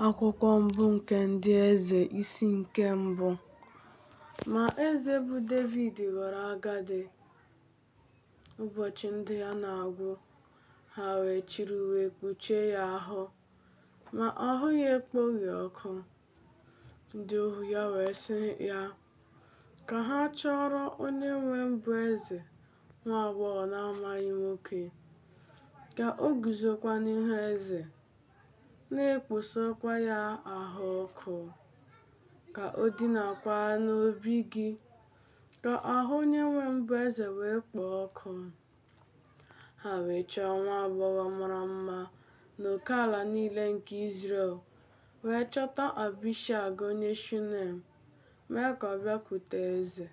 Akwụkwọ mbụ nke Ndị Eze isi nke mbụ. Ma eze bụ Devid ghọrọ agadi, ụbọchị ndụ ya na-agwụ, ha wee chịrị uwe kpuchie ya ahụ, ma ahụ ya ekpoghị ọkụ. Ndị ohu ya wee sị ya ka ha chọọrọ onyenwe m bụ eze nwa agbọghọ na-amaghị nwoke, ka o guzokwa n'ihu eze, na-ekposokwa ya ahụ ọkụ, ka o dinakwa n'obi gị, ka ahụ onyenwe m bụ eze wee kpoo ọkụ. Ha wee chọọ nwa agbọghọ mara mma n'okeala niile nke Izrel, wee chọta Abishag onye Shunem, mee ka ọ bịakwute eze.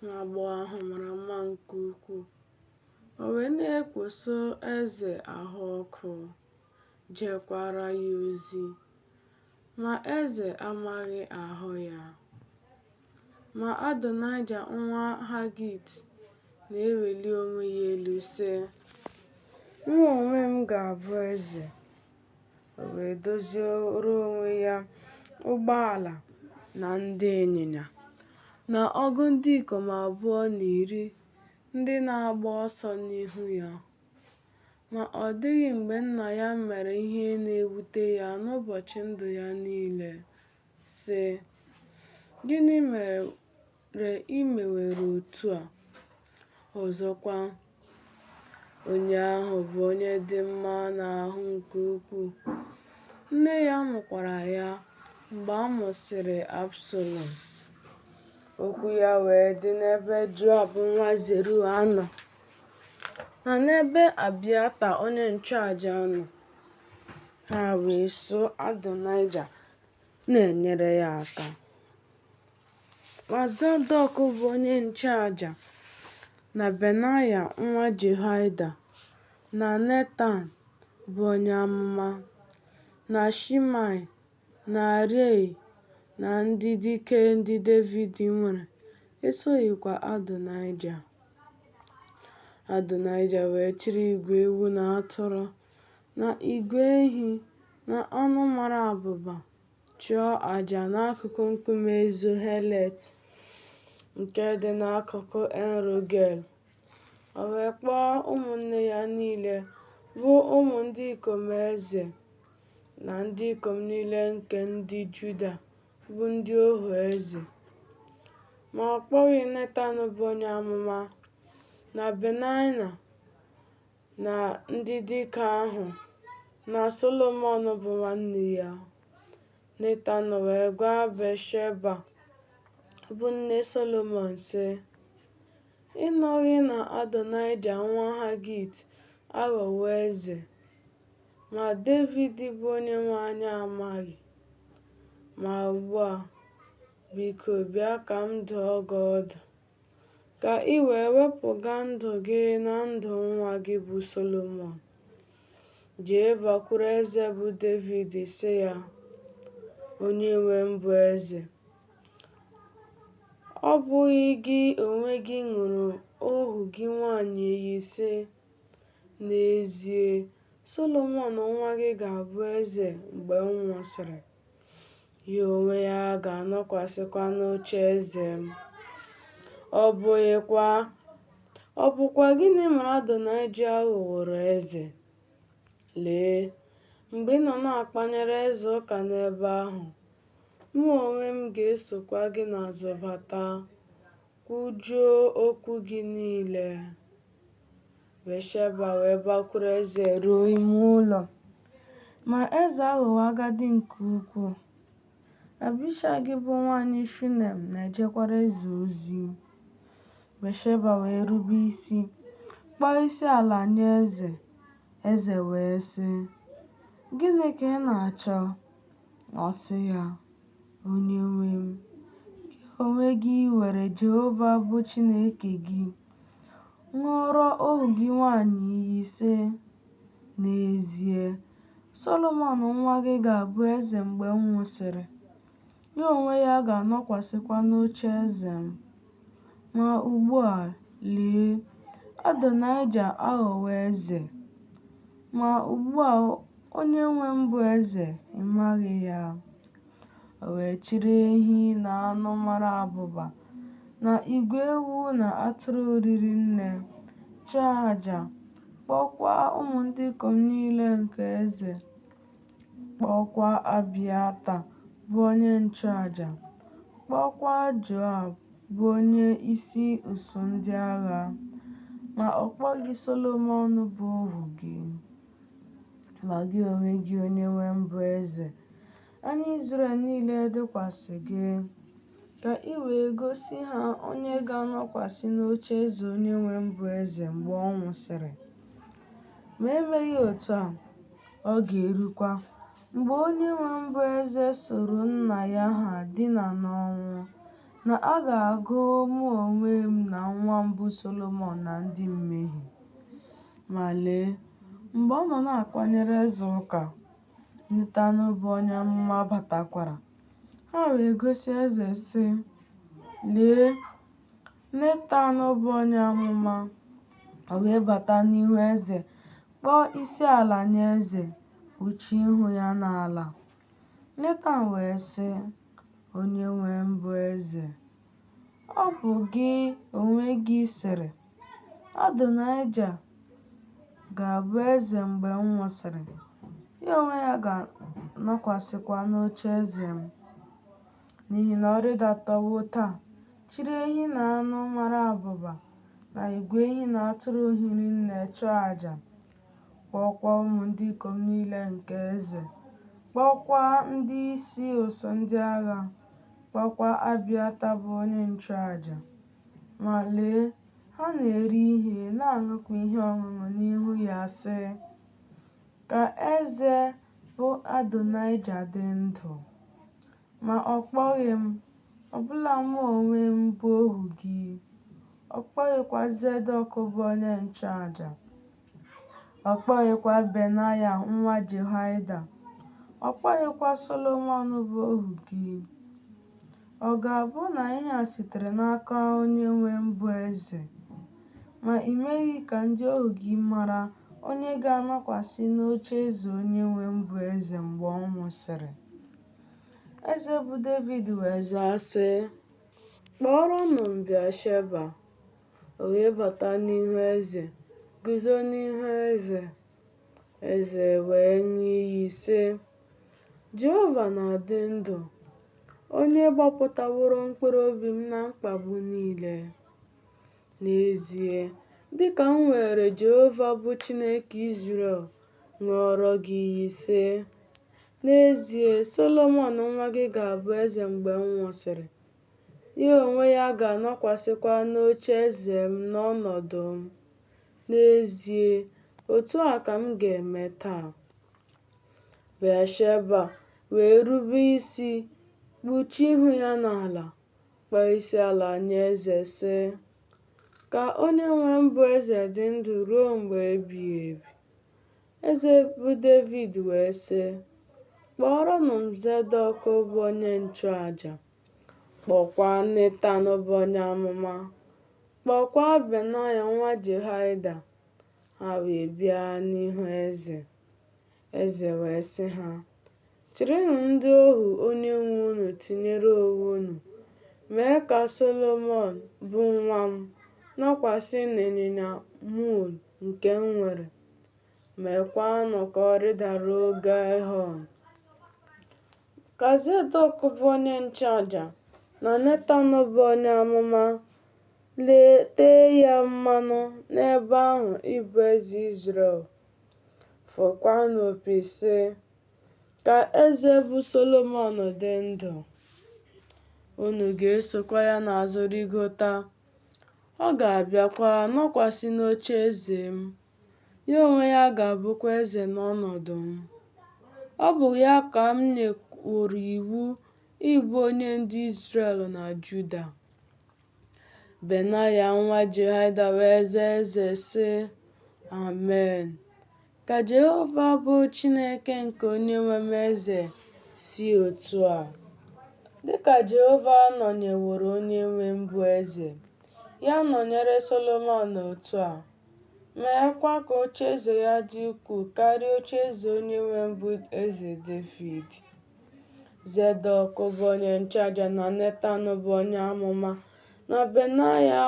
Nwa agbọghọ ahụ mara mma nke ukwuu. O wee na-ekposo eze ahụ ọkụ, jeekwara ya ozi. Ma eze amaghị ahụ ya. Ma Adonaịja nwa Hagit na-eweli onwe ya elu, sị, Mụ onwe m ga-abụ eze. O wee doziere onwe ya ụgbọala na ndị ịnyịnya, na ọgụ ndị ikom abụọ na iri ndị na-agba ọsọ n'ihu ya. Ma ọ dịghị mgbe nna ya mere ihe na-ewute ya n'ụbọchị ndụ ya niile, sị, Gịnị mere i meworo otu a? Ọzọkwa, onye ahụ bụ onye dị mma n'ahụ nke ukwuu, nne ya mụkwara ya mgbe a mụsịrị Absalọm. Okwu ya wee dị n'ebe Joab nwa Zeruaya nọ, na n'ebe Abiata onye nchụaja nọ. Ha wee so Adonaịja na-enyere ya aka. Ma Zadọk bụ onye nchụaja, na Benaya nwa Jehoiada, na Netan bụ onye amụma, na Shimei, na Rei, na ndị dike ndị Devid nwere, esoghịkwa Adonaịja. Adonaịja wee chịrị igwe ewu na atụrụ, na igwe ehi, na anụ mara abụba, chụọ aja n'akụkụ nkume Zohelet nke dị n'akụkụ En-rogel. O wee kpọọ ụmụnne ya niile, bụ ụmụ ndị ikom eze, na ndị ikom niile nke ndị Juda, bụ ndị ohu eze. Ma ọ kpọghị Netan bụ onye amụma, na Benaịa, na ndị dike ahụ, na Solomọn bụ nwanne ya. Netan wee gwa Batsheba bụ nne Solomọn, sị, Ị nụghị na Adonaịja nwa Hagit aghọwo eze, ma Devid bụ onyenwe anyị amaghị? Ma ugbu a, biko bịa ka m dụọ gị ọdụ, ka i wee wepụga ndụ gị na ndụ nwa gị bụ Solomọn. Jee bakwuru eze bụ Devid sị ya, Onyenwe m bụ eze, ọ bụghị gị onwe gị ṅụrụ ohu gị nwaanyị iyi sị, N'ezie, Solomọn nwa gị ga-abụ eze mgbe m nwụsịrị, ya onwe ya ga-anọkwasịkwa n'ocheeze m. Ọ bụkwa gịnị mere Adonaịja ghọworo eze? Lee, mgbe ị nọ na-akpanyere eze ụka n'ebe ahụ, mụ onwe m ga-esokwa gị n'azụ bata, kwujuo okwu gị niile. Batsheba wee bakwuru eze ruo ime ụlọ. Ma eze aghọwo agadi nke ukwuu. Abishag bụ nwaanyị Shunem na-ejekwara eze ozi. Batsheba wee rube isi, kpọọ isi ala nye eze. Eze wee sị, Gịnị ka ị na-achọ? Ọ sị ya, Onyenwe m, gị onwe gị were Jehova bụ Chineke gị ṅụọrọ ohu gị nwaanyị iyi, sị, 'N'ezie, Solomọn nwa gị ga-abụ eze mgbe m nwụsịrị, ya onwe ya ga-anọkwasịkwa n'ocheeze m.' Ma ugbu a, lee, Adonaịja aghọwo eze. Ma ugbu a Onyenwe m bụ eze, ị maghị ya. O wee chịrị ehi na anụ mara abụba na igwe ewu na atụrụ riri nne, chụọ aja, kpọọkwa ụmụ ndị ikom niile nke eze, kpọọkwa Abiata bụ onye nchụaja, kpọọkwa Joab bụ onye isi usuu ndị agha, ma ọ kpọghị Solomọn bụ ohu gị. Ma gị onwe gị, onyenwe m bụ eze, anya Izrel niile dịkwasị gị, ka i wee gosi ha onye ga-anọkwasị n'ocheeze onyenwe m bụ eze mgbe ọ nwụsịrị. Ma e meghị otu a, ọ ga-erukwa, mgbe onyenwe m bụ eze soro nna ya ha dina n'ọnwụ, na a ga-agụ mụ onwe m na nwa m bụ Solomọn na ndị mmehie. Ma lee, mgbe ọ nọ na-akpanyere eze ụka, Netan bụ onye amụma batakwara. Ha wee gosi eze, sị, Lee, Netan bụ onye amụma. O wee bata n'ihu eze, kpọọ isiala nye eze, kpuchie ihu ya n'ala. Netan wee sị, Onyenwe m bụ eze, ọ bụ gị onwe gị sịrị, Adonaịja ga-abụ eze mgbe m nwụsịrị, ya onwe ya ga-anọkwasịkwa n'ocheeze m. N'ihi na ọ rịdatawo taa, chịrị ehi na anụ mara abụba na igwe ehi na atụrụ hiri nne chụọ aja, kpọọkwa ụmụ ndị ikom niile nke eze, kpọọkwa ndị isi usuu ndị agha, kpọọkwa Abiata bụ onye nchụaja. Ma lee, ha na-eri ihe, na-aṅụkwa ihe ọṅụṅụ n'ihu ya, sị, Ka eze bụ Adonaịja dị ndụ. Ma ọ kpọghị m, ọbụla mụ onwe m bụ ohu gị, ọ kpọghịkwa Zedọk bụ onye nchụaja, ọ kpọghịkwa Benaya nwa Jehoiada, ọ kpọghịkwa Solomọn bụ ohu gị. Ọ ga-abụ na ihe a sitere n'aka onyenwe m bụ eze, ma i meghị ka ndị ohu gị mara onye ga-anọkwasị n'ocheeze onyenwe m bụ eze mgbe ọ nwụsịrị? Eze bụ Devid wee zaa, sị, Kpọọrọnụ m Batsheba. O wee bata n'ihu eze, guzo n'ihu eze. Eze wee ṅụọ iyi, sị, Jehova na-adị ndụ, onye gbapụtaworo mkpụrụ obi m na mkpagbu niile. N'ezie, dị ka m weere Jehova bụ Chineke Izrel ṅụọrọ gị iyi, sị, 'N'ezie, Solomọn nwa gị ga-abụ eze mgbe m nwụsịrị, ya onwe ya ga-anọkwasịkwa n'ocheeze m n'ọnọdụ m. N'ezie, otu a ka m ga-eme taa. Batsheba wee rube isi, kpuchie ihu ya n'ala, kpọọ isiala nye eze, sị, Ka onyenwe m bụ eze dị ndụ ruo mgbe ebighị ebi. Eze bụ Devid wee sị, Kpọọrọnụ m Zedọk bụ onye nchụaja, kpọọkwa Netan bụ onye amụma, kpọọkwa Benaya nwa Jehoiada. Ha wee bịa n'ihu eze. Eze wee sị ha, Chịrịnụ ndị ohu onyenwe unu tinyere onwe unu, mee ka Solomọn, bụ nwa m, nọkwasị n'ịnyịnya mul nke m nwere, meekwanụ ka ọ rịdaruo Gaịhọn. Ka Zedọk bụ onye nchụaja na Netan bụ onye amụma tee ya mmanụ n'ebe ahụ ịbụ eze Izrel. Fụkwanụ opi, sị, Ka eze bụ Solomọn dị ndụ! Unu ga-esokwa ya n'azụ rịgota, ọ ga-abịakwa nọkwasị n'ocheeze m, ya onwe ya ga-abụkwa eze n'ọnọdụ m. Ọ bụ ya ka m nyeworo iwu ịbụ onye ndu Izrel na Juda. Benaya nwa Jehoiada wee zaa eze, sị, Amen! Ka Jehova bụ Chineke nke onyenwe m eze si otu a, dị ka Jehova nọnyeworo onyenwe m bụ eze, ya nọnyere Solomọn otu a, meekwa ka ocheeze ya dị ukwuu karịa ocheeze onyenwe m bụ eze Devid. Zedọk bụ onye nchụaja na Netan bụ onye amụma na Benaya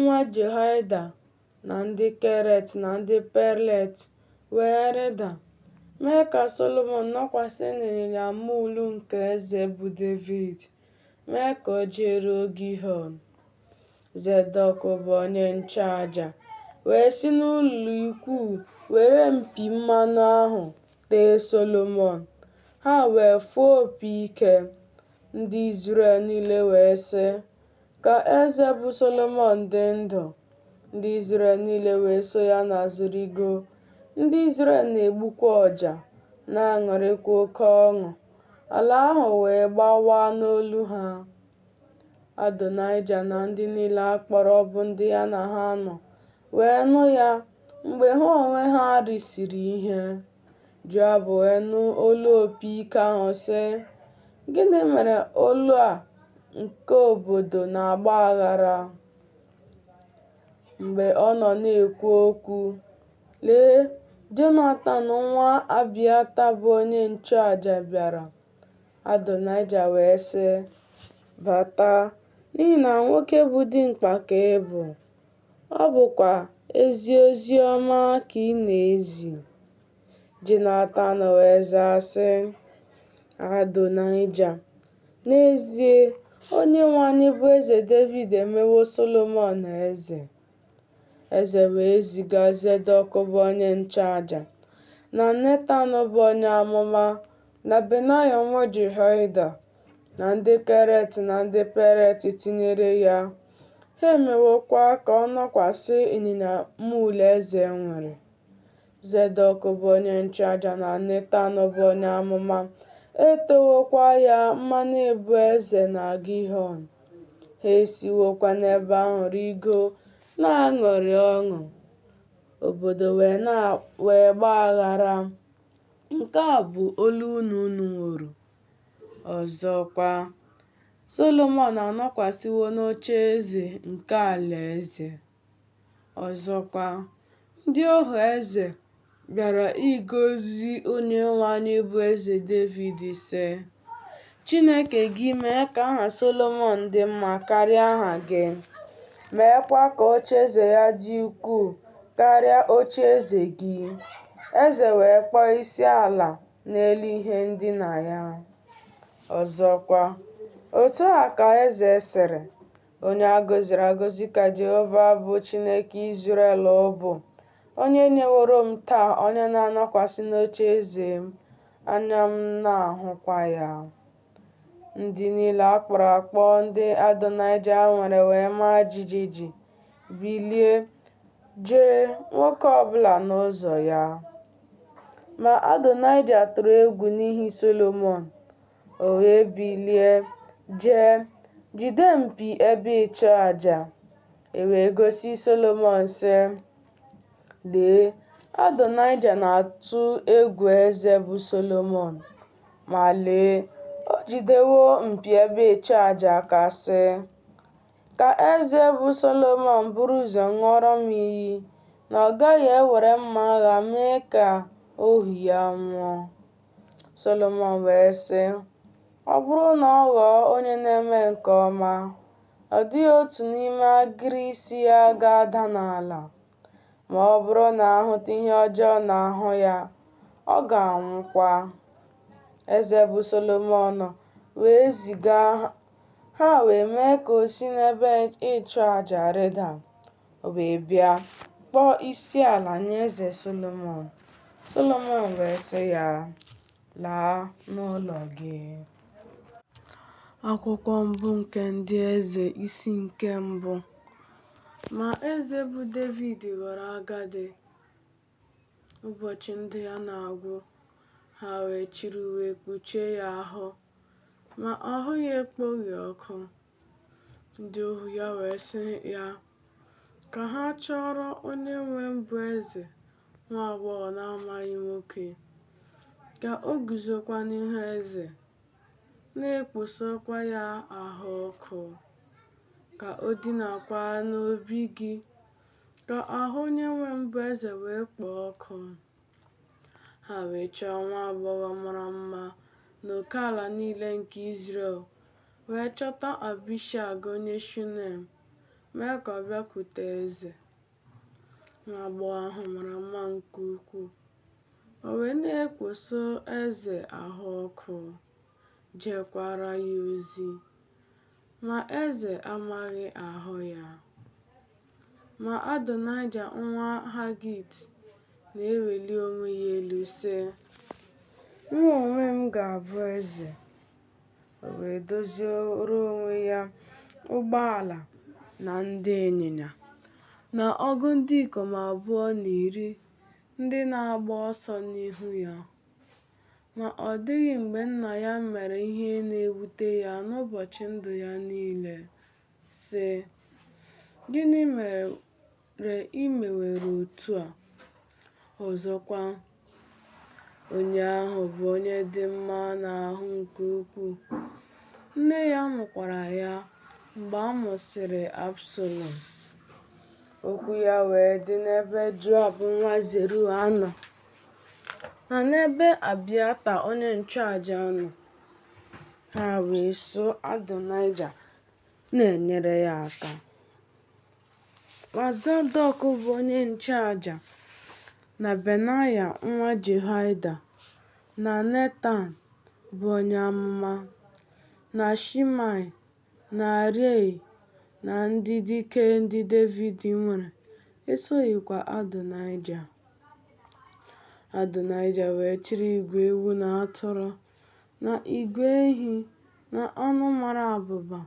nwa Jehoiada na ndị Keret na ndị Pelet wee rịda, mee ka Solomọn nọkwasị n'ịnyịnya muul nke eze bụ Devid, mee ka o jeruo Gihọn. Zedọk bụ onye nchụaja wee si n'ụlọikwuu were mpi mmanụ ahụ tee Solomọn. Ha wee fụọ opi ike. Ndị Izrel niile wee sị, Ka eze bụ Solomọn dị ndụ! Ndị Izrel niile wee so ya n'azụ rịgoo. Ndị Izrel na-egbukwa ọja, na-aṅụrịkwa oke ọṅụ. Ala ahụ wee gbawaa n'olu ha. Adonaịja na ndị niile a kpọrọ bụ ndị ya na ha nọ wee nụ ya mgbe ha onwe ha risịrị ihe. Joab wee nụ olu opi ike ahụ sị, Gịnị mere olu a nke obodo na-agba aghara? Mgbe ọ nọ na-ekwu okwu, lee, Jonatan nwa Abiata bụ onye nchụaja bịara. Adonaịja wee sị, Bata, n'ihi na nwoke bụ dimkpa ka ị bụ, ọ bụkwa ezi ozi ọma ka ị na-ezi. Jonatan wee zaa sị, Adonaịja, n'ezie, onyenwe anyị bụ eze Devid emewo Solomọn eze. Eze wee ziga Zedọk bụ onye nchụaja, na Netan bụ onye amụma, na Benaya nwa Jehoiada, na ndị Keret na ndị Pelet tinyere ya. Ha emewokwa ka ọ nọkwasị ịnyịnya muul eze nwere. Zedọk bụ onye nchụaja na Netan bụ onye amụma etewokwa ya mmanụ ịbụ eze na Gihọn. Ha esiwokwa n'ebe ahụ rịgoo na-aṅụrị ọṅụ. Obodo wee gbaa aghara. Nke a bụ olu unu nụworo. Ọzọkwa, Solomọn anọkwasịwo n'ocheeze nke alaeze. Ọzọkwa, ndị ohu eze bịara ịgọzi onyenwe anyị bụ eze Devid, sị, Chineke gị mee ka aha Solomọn dị mma karịa aha gị, meekwa ka ocheeze ya dị ukwuu karịa ocheeze gị. Eze wee kpọọ isiala n'elu ihe ndina ya. Ọzọkwa, otu a ka eze sịrị, Onye a gọziri agọzi ka Jehova bụ Chineke Izrel bụ, onye nyeworo m taa onye na-anọkwasị n'ocheeze m, anya m na-ahụkwa ya. Ndị niile a kpọrọ akpọ ndị Adonaịja nwere wee maa jijiji, bilie, jee, nwoke ọbụla n'ụzọ ya. Ma Adonaịja tụrụ egwu n'ihi Solomọn, o wee bilie, jee, jide mpi ebe ịchụaja. E wee gosi Solomọn, sị, Lee, Adonaịja na-atụ egwu eze bụ Solomọn, ma lee, o jidewo mpi ebe ịchụaja aka, sị, Ka eze bụ Solomọn buru ụzọ ṅụọrọ m iyi na ọ gaghị ewere mma agha mee ka ohu ya nwụọ. Solomọn wee sị, Ọ bụrụ na ọ ghọọ onye na-eme nke ọma, ọ dịghị otu n'ime agịrị isi ya ga-ada n'ala. Ma ọ bụrụ na a hụta ihe ọjọọ n'ahụ ya, ọ ga-anwụkwa. Eze bụ Solomọn wee ziga ha wee mee ka o si n'ebe ịchụaja rịda. O wee bịa kpọọ isiala nye eze Solomọn. Solomọn wee sị ya, Laa n'ụlọ gị. Akwụkwọ mbụ nke ndị eze isi nke mbụ. Ma eze bụ Devid ghọrọ agadi, ụbọchị ndụ ya na-agwụ, ha wee chịrị uwe kpuchie ya ahụ, ma ahụ ya ekpoghị ọkụ. Ndị ohu ya wee sị ya ka ha chọọrọ onyenwe m bụ eze nwa agbọghọ na-amaghị nwoke, ka o guzokwa n'ihu eze, na-ekposakwa ya ahụ ọkụ, ka o dinakwa n'obi gị, ka ahụ onyenwe m bụ eze wee kpoo ọkụ. Ha wee chọọ nwa agbọghọ mara mma n'okeala niile nke Izrel, wee chọta Abishag onye Shunem, mee ka ọ bịakwute eze. Nwa agbọghọ ahụ mara mma nke ukwuu. O wee na-ekposo eze ahụ ọkụ, jeekwara ya ozi. Ma eze amaghị ahụ ya. Ma Adonaịja nwa Hagit na-eweli onwe ya elu, sị, Mụ onwe m ga-abụ eze. O wee doziere onwe ya ụgbọala na ndị ịnyịnya, na ọgụ ndị ikom 210 ndị na-agba ọsọ n'ihu ya. Ma ọ dịghị mgbe nna ya mere ihe na-ewute ya n'ụbọchị ndụ ya niile, sị, Gịnị mere i meworo otu a? Ọzọkwa, onye ahụ bụ onye dị mma n'ahụ nke ukwuu, nne ya mụkwara ya mgbe a mụsịrị Absalọm. Okwu ya wee dị n'ebe Joab nwa Zeruaya nọ, na n'ebe Abiata onye nchụaja nọ. Ha wee so Adonaịja na-enyere ya aka. Ma Zadọk bụ onye nchụaja, na Benaya nwa Jehoiada, na Netan bụ onye amụma, na Shimei, na Rei, na ndị dike ndị Devid nwere, esoghịkwa Adonaịja. Adonaịja wee chịrị igwe ewu na atụrụ, na igwe ehi, na anụ mara abụba,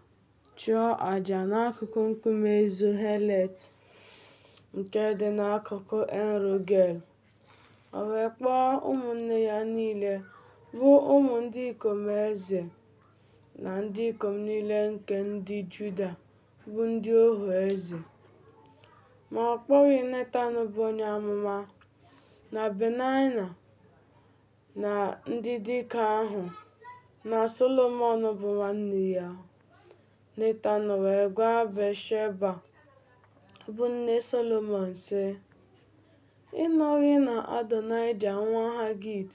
chụọ aja n'akụkụ nkume Zohelet nke dị n'akụkụ En-rogel. O wee kpọọ ụmụnne ya niile, bụ ụmụ ndị ikom eze, na ndị ikom niile nke ndị Juda, bụ ndị ohu eze. Ma ọ kpọghị Netan bụ onye amụma, na Benaịa, na ndị dike ahụ, na Solomọn bụ nwanne ya. Netan wee gwa Batsheba bụ nne Solomọn, sị, Ị nụghị na Adonaịja nwa Hagit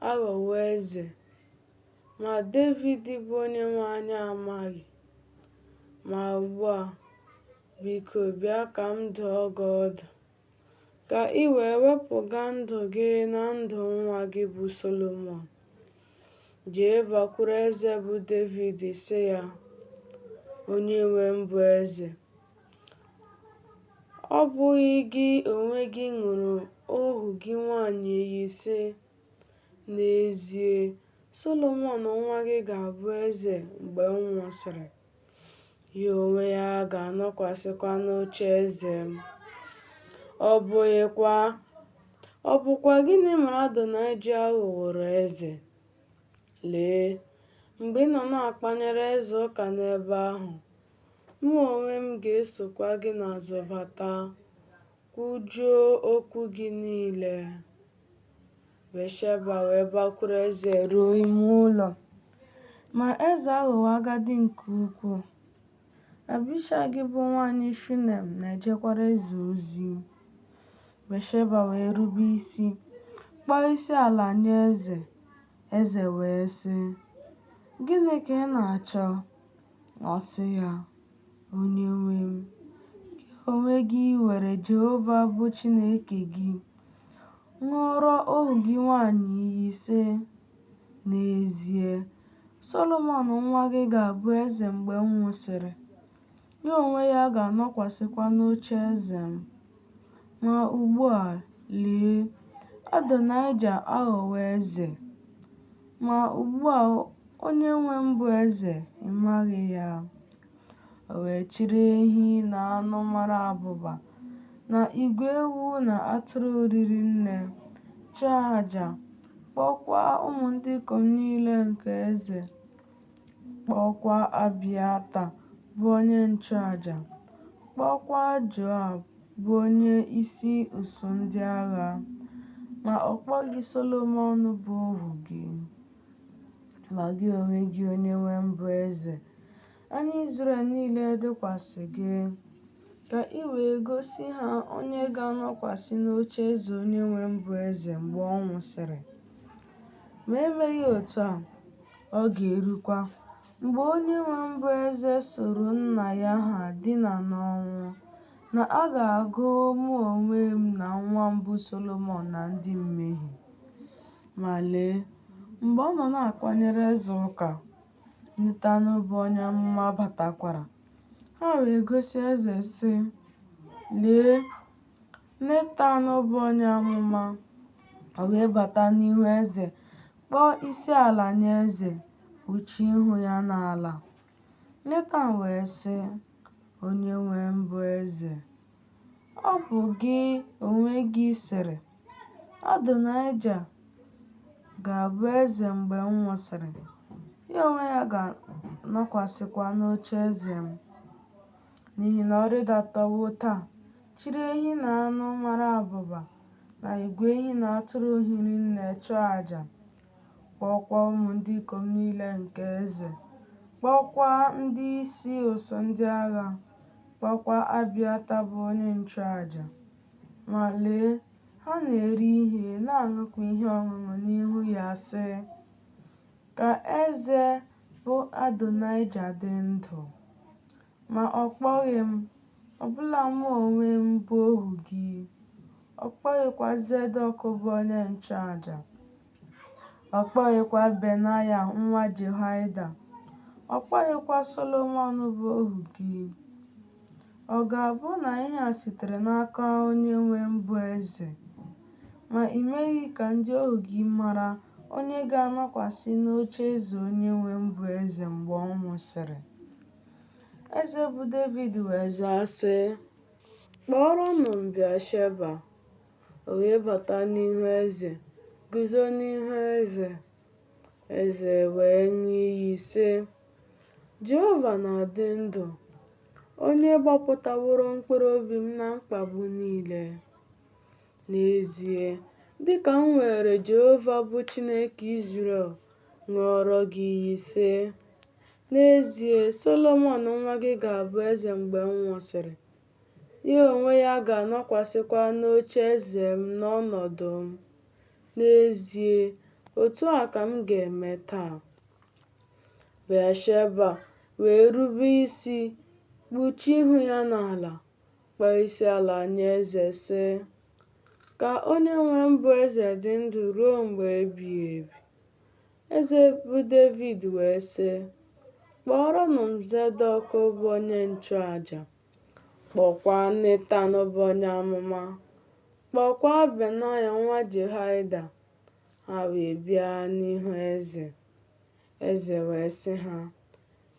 aghọwo eze, ma Devid bụ onyenwe anyị amaghị? Ma ugbu a, biko bịa ka m dụọ gị ọdụ, ka i wee wepụga ndụ gị na ndụ nwa gị bụ Solomọn. Jee bakwuru eze bụ Devid, sị ya, Onyenwe m bụ eze, ọ bụghị gị onwe gị ṅụrụ ohu gị nwaanyị iyi, sị, 'N'ezie, Solomọn nwa gị ga-abụ eze mgbe m nwụsịrị, ya onwe ya ga-anọkwasịkwa n'ocheeze m'? Ọ bụkwa gịnị mere Adonaịja ghọworo eze? Lee, mgbe ị nọ na-akpanyere eze ụka n'ebe ahụ, mụ onwe m ga-esokwa gị n'azụ bata, kwujuo okwu gị niile. Batsheba wee bakwuru eze ruo ime ụlọ. Ma eze aghọwo agadi nke ukwuu. Abishag bụ nwaanyị Shunem na-ejekwara eze ozi. Batsheba wee rube isi, kpọọ isi ala nye eze. Eze wee sị, Gịnị ka ị na-achọ? Ọ sị ya, Onyenwe m, gị onwe gị were Jehova bụ Chineke gị ṅụọrọ ohu gị nwaanyị iyi, sị, 'N'ezie, Solomọn nwa gị ga-abụ eze mgbe m nwụsịrị, ya onwe ya ga-anọkwasịkwa n'ocheeze m.' Ma ugbu a, lee, Adonaịja aghọwo eze. Ma ugbu a onyenwe m bụ eze, ị maghị ya. O wee chịrị ehi na anụ mara abụba na igwe ewu na atụrụ riri nne, chụọ aja, kpọọkwa ụmụ ndị ikom niile nke eze, kpọọkwa Abiata bụ onye nchụaja, kpọọkwa Joab bụ onye isi usuu ndị agha, ma ọ kpọghị Solomọn bụ ohu gị. Ma gị onwe gị, onyenwe m bụ eze, anya Izrel niile dịkwasị gị, ka i wee gosi ha onye ga-anọkwasị n'ocheeze onyenwe m bụ eze mgbe ọ nwụsịrị. Ma e meghị otu a, ọ ga-erukwa, mgbe onyenwe m bụ eze sooro nna ya ha dina n'ọnwụ, na a ga-agụ mụ onwe m na nwa m bụ Solomọn na ndị mmehie. Ma lee, mgbe ọ nọ na-akpanyere eze ụka, Netan bụ onye amụma batakwara. Ha wee gosi eze, sị, Lee, Netan bụ onye amụma. O wee bata n'ihu eze, kpọọ isiala nye eze, kpuchie ihu ya n'ala. Netan wee sị, Onyenwe m bụ eze, ọ bụ gị onwe gị sịrị, Adonaịja ga-abụ eze mgbe m nwụsịrị, ya onwe ya ga-anọkwasịkwa n'ocheeze m. N'ihi na ọ rịdatawo taa, chịrị ehi na anụ mara abụba na igwe ehi na atụrụ hiri nne chụọ aja, kpọọkwa ụmụ ndị ikom niile nke eze, kpọọkwa ndị isi ụsụụ ndị agha, kpọọkwa Abịata bụ onye nchụaja. Ma lee, ha na-eri ihe, na-aṅụkwa ihe ọṅụṅụ n'ihu ya, sị, Ka eze bụ Adonaịja dị ndụ. Ma ọ kpọghị m, ọbụla mụ onwe m bụ ohu gị, ọ kpọghịkwa Zedọk bụ onye nchụaja, ọ kpọghịkwa Benaya nwa Jehoiada, ọ kpọghịkwa Solomọn bụ ohu gị. Ọ ga-abụ na ihe a sitere n'aka onyenwe m bụ eze, ma i meghị ka ndị ohu gị mara onye ga-anọkwasị n'ocheeze onyenwe m bụ eze mgbe ọ nwụsịrị? Eze bụ Devid wee zaa, sị, Kpọọrọnụ m Batsheba. O wee bata n'ihu eze, guzo n'ihu eze. Eze wee ṅụọ iyi, sị, Jehova na-adị ndụ, onye gbapụtaworo mkpụrụ obi m na mkpagbu niile. N'ezie, dị ka m weere Jehova bụ Chineke Izrel ṅụọrọ gị iyi, sị, 'N'ezie, Solomọn nwa gị ga-abụ eze mgbe m nwụsịrị, ya onwe ya ga-anọkwasịkwa n'ocheeze m n'ọnọdụ m. N'ezie, otu a ka m ga-eme taa.' Batsheba wee rube isi, kpuchie ihu ya n'ala, kpọọ isiala nye eze, sị, Ka onyenwe m bụ eze dị ndụ ruo mgbe ebighị ebi. Eze bụ Devid wee sị, Kpọọrọnụ m Zedọk bụ onye nchụaja, kpọọkwa Netan bụ onye amụma, kpọọkwa Benaya nwa Jehoiada. Ha wee bịa n'ihu eze. Eze wee sị ha,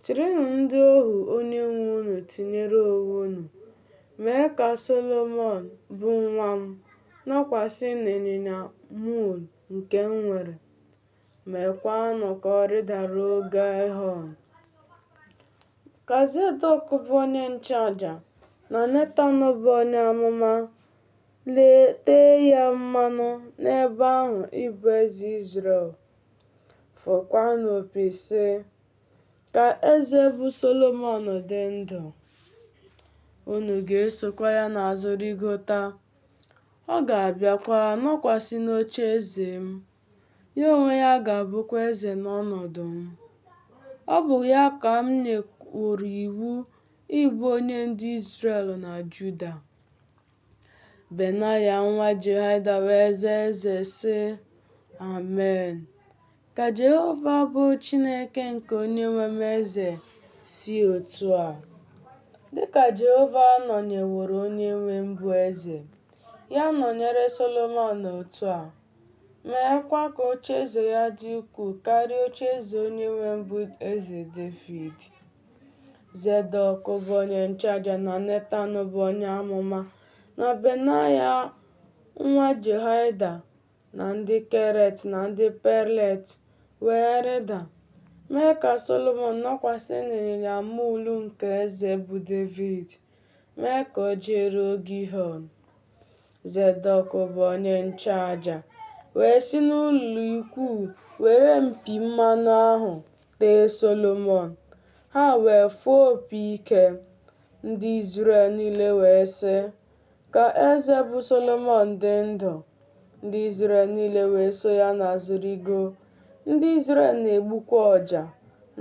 Chịrịnụ ndị ohu onyenwe unu tinyere onwe unu, mee ka Solomọn, bụ nwa m, nọkwasị n'ịnyịnya mul nke m nwere, meekwanụ ka ọ rịdaruo Gaịhọn. Ka Zedọk bụ onye nchụaja na Netan bụ onye amụma tee ya mmanụ n'ebe ahụ ịbụ eze Izrel. Fụkwanụ opi, sị, Ka eze bụ Solomọn dị ndụ! Unu ga-esokwa ya n'azụ rịgota, ọ ga-abịakwa nọkwasị n'ocheeze m, ya onwe ya ga-abụkwa eze n'ọnọdụ m. Ọ bụ ya ka m nyeworo iwu ịbụ onye ndu Izrel na Juda. Benaya nwa Jehoiada wee zaa eze, sị, Amen! Ka Jehova bụ Chineke nke onyenwe m eze si otu a, dị ka Jehova nọnyeworo onyenwe m bụ eze, ya nọnyere Solomọn otu a, meekwa ka ocheeze ya dị ukwuu karịa ocheeze onyenwe m bụ eze Devid. Zedọk bụ onye nchụaja na Netan bụ onye amụma na Benaya nwa Jehoiada na ndị Keret na ndị Pelet wee rịda, mee ka Solomọn nọkwasị n'ịnyịnya mul nke eze bụ Devid, mee ka o jeruo Gihọn. Zedọk bụ onye nchụaja wee si n'ụlọikwuu were mpi mmanụ ahụ tee Solomọn. Ha wee fụọ opi ike, Ndị Izrel niile wee sị, Ka eze bụ Solomọn dị ndụ! Ndị Izrel niile wee so ya n'azụ rịgoo. Ndị Izrel na-egbukwa ọja,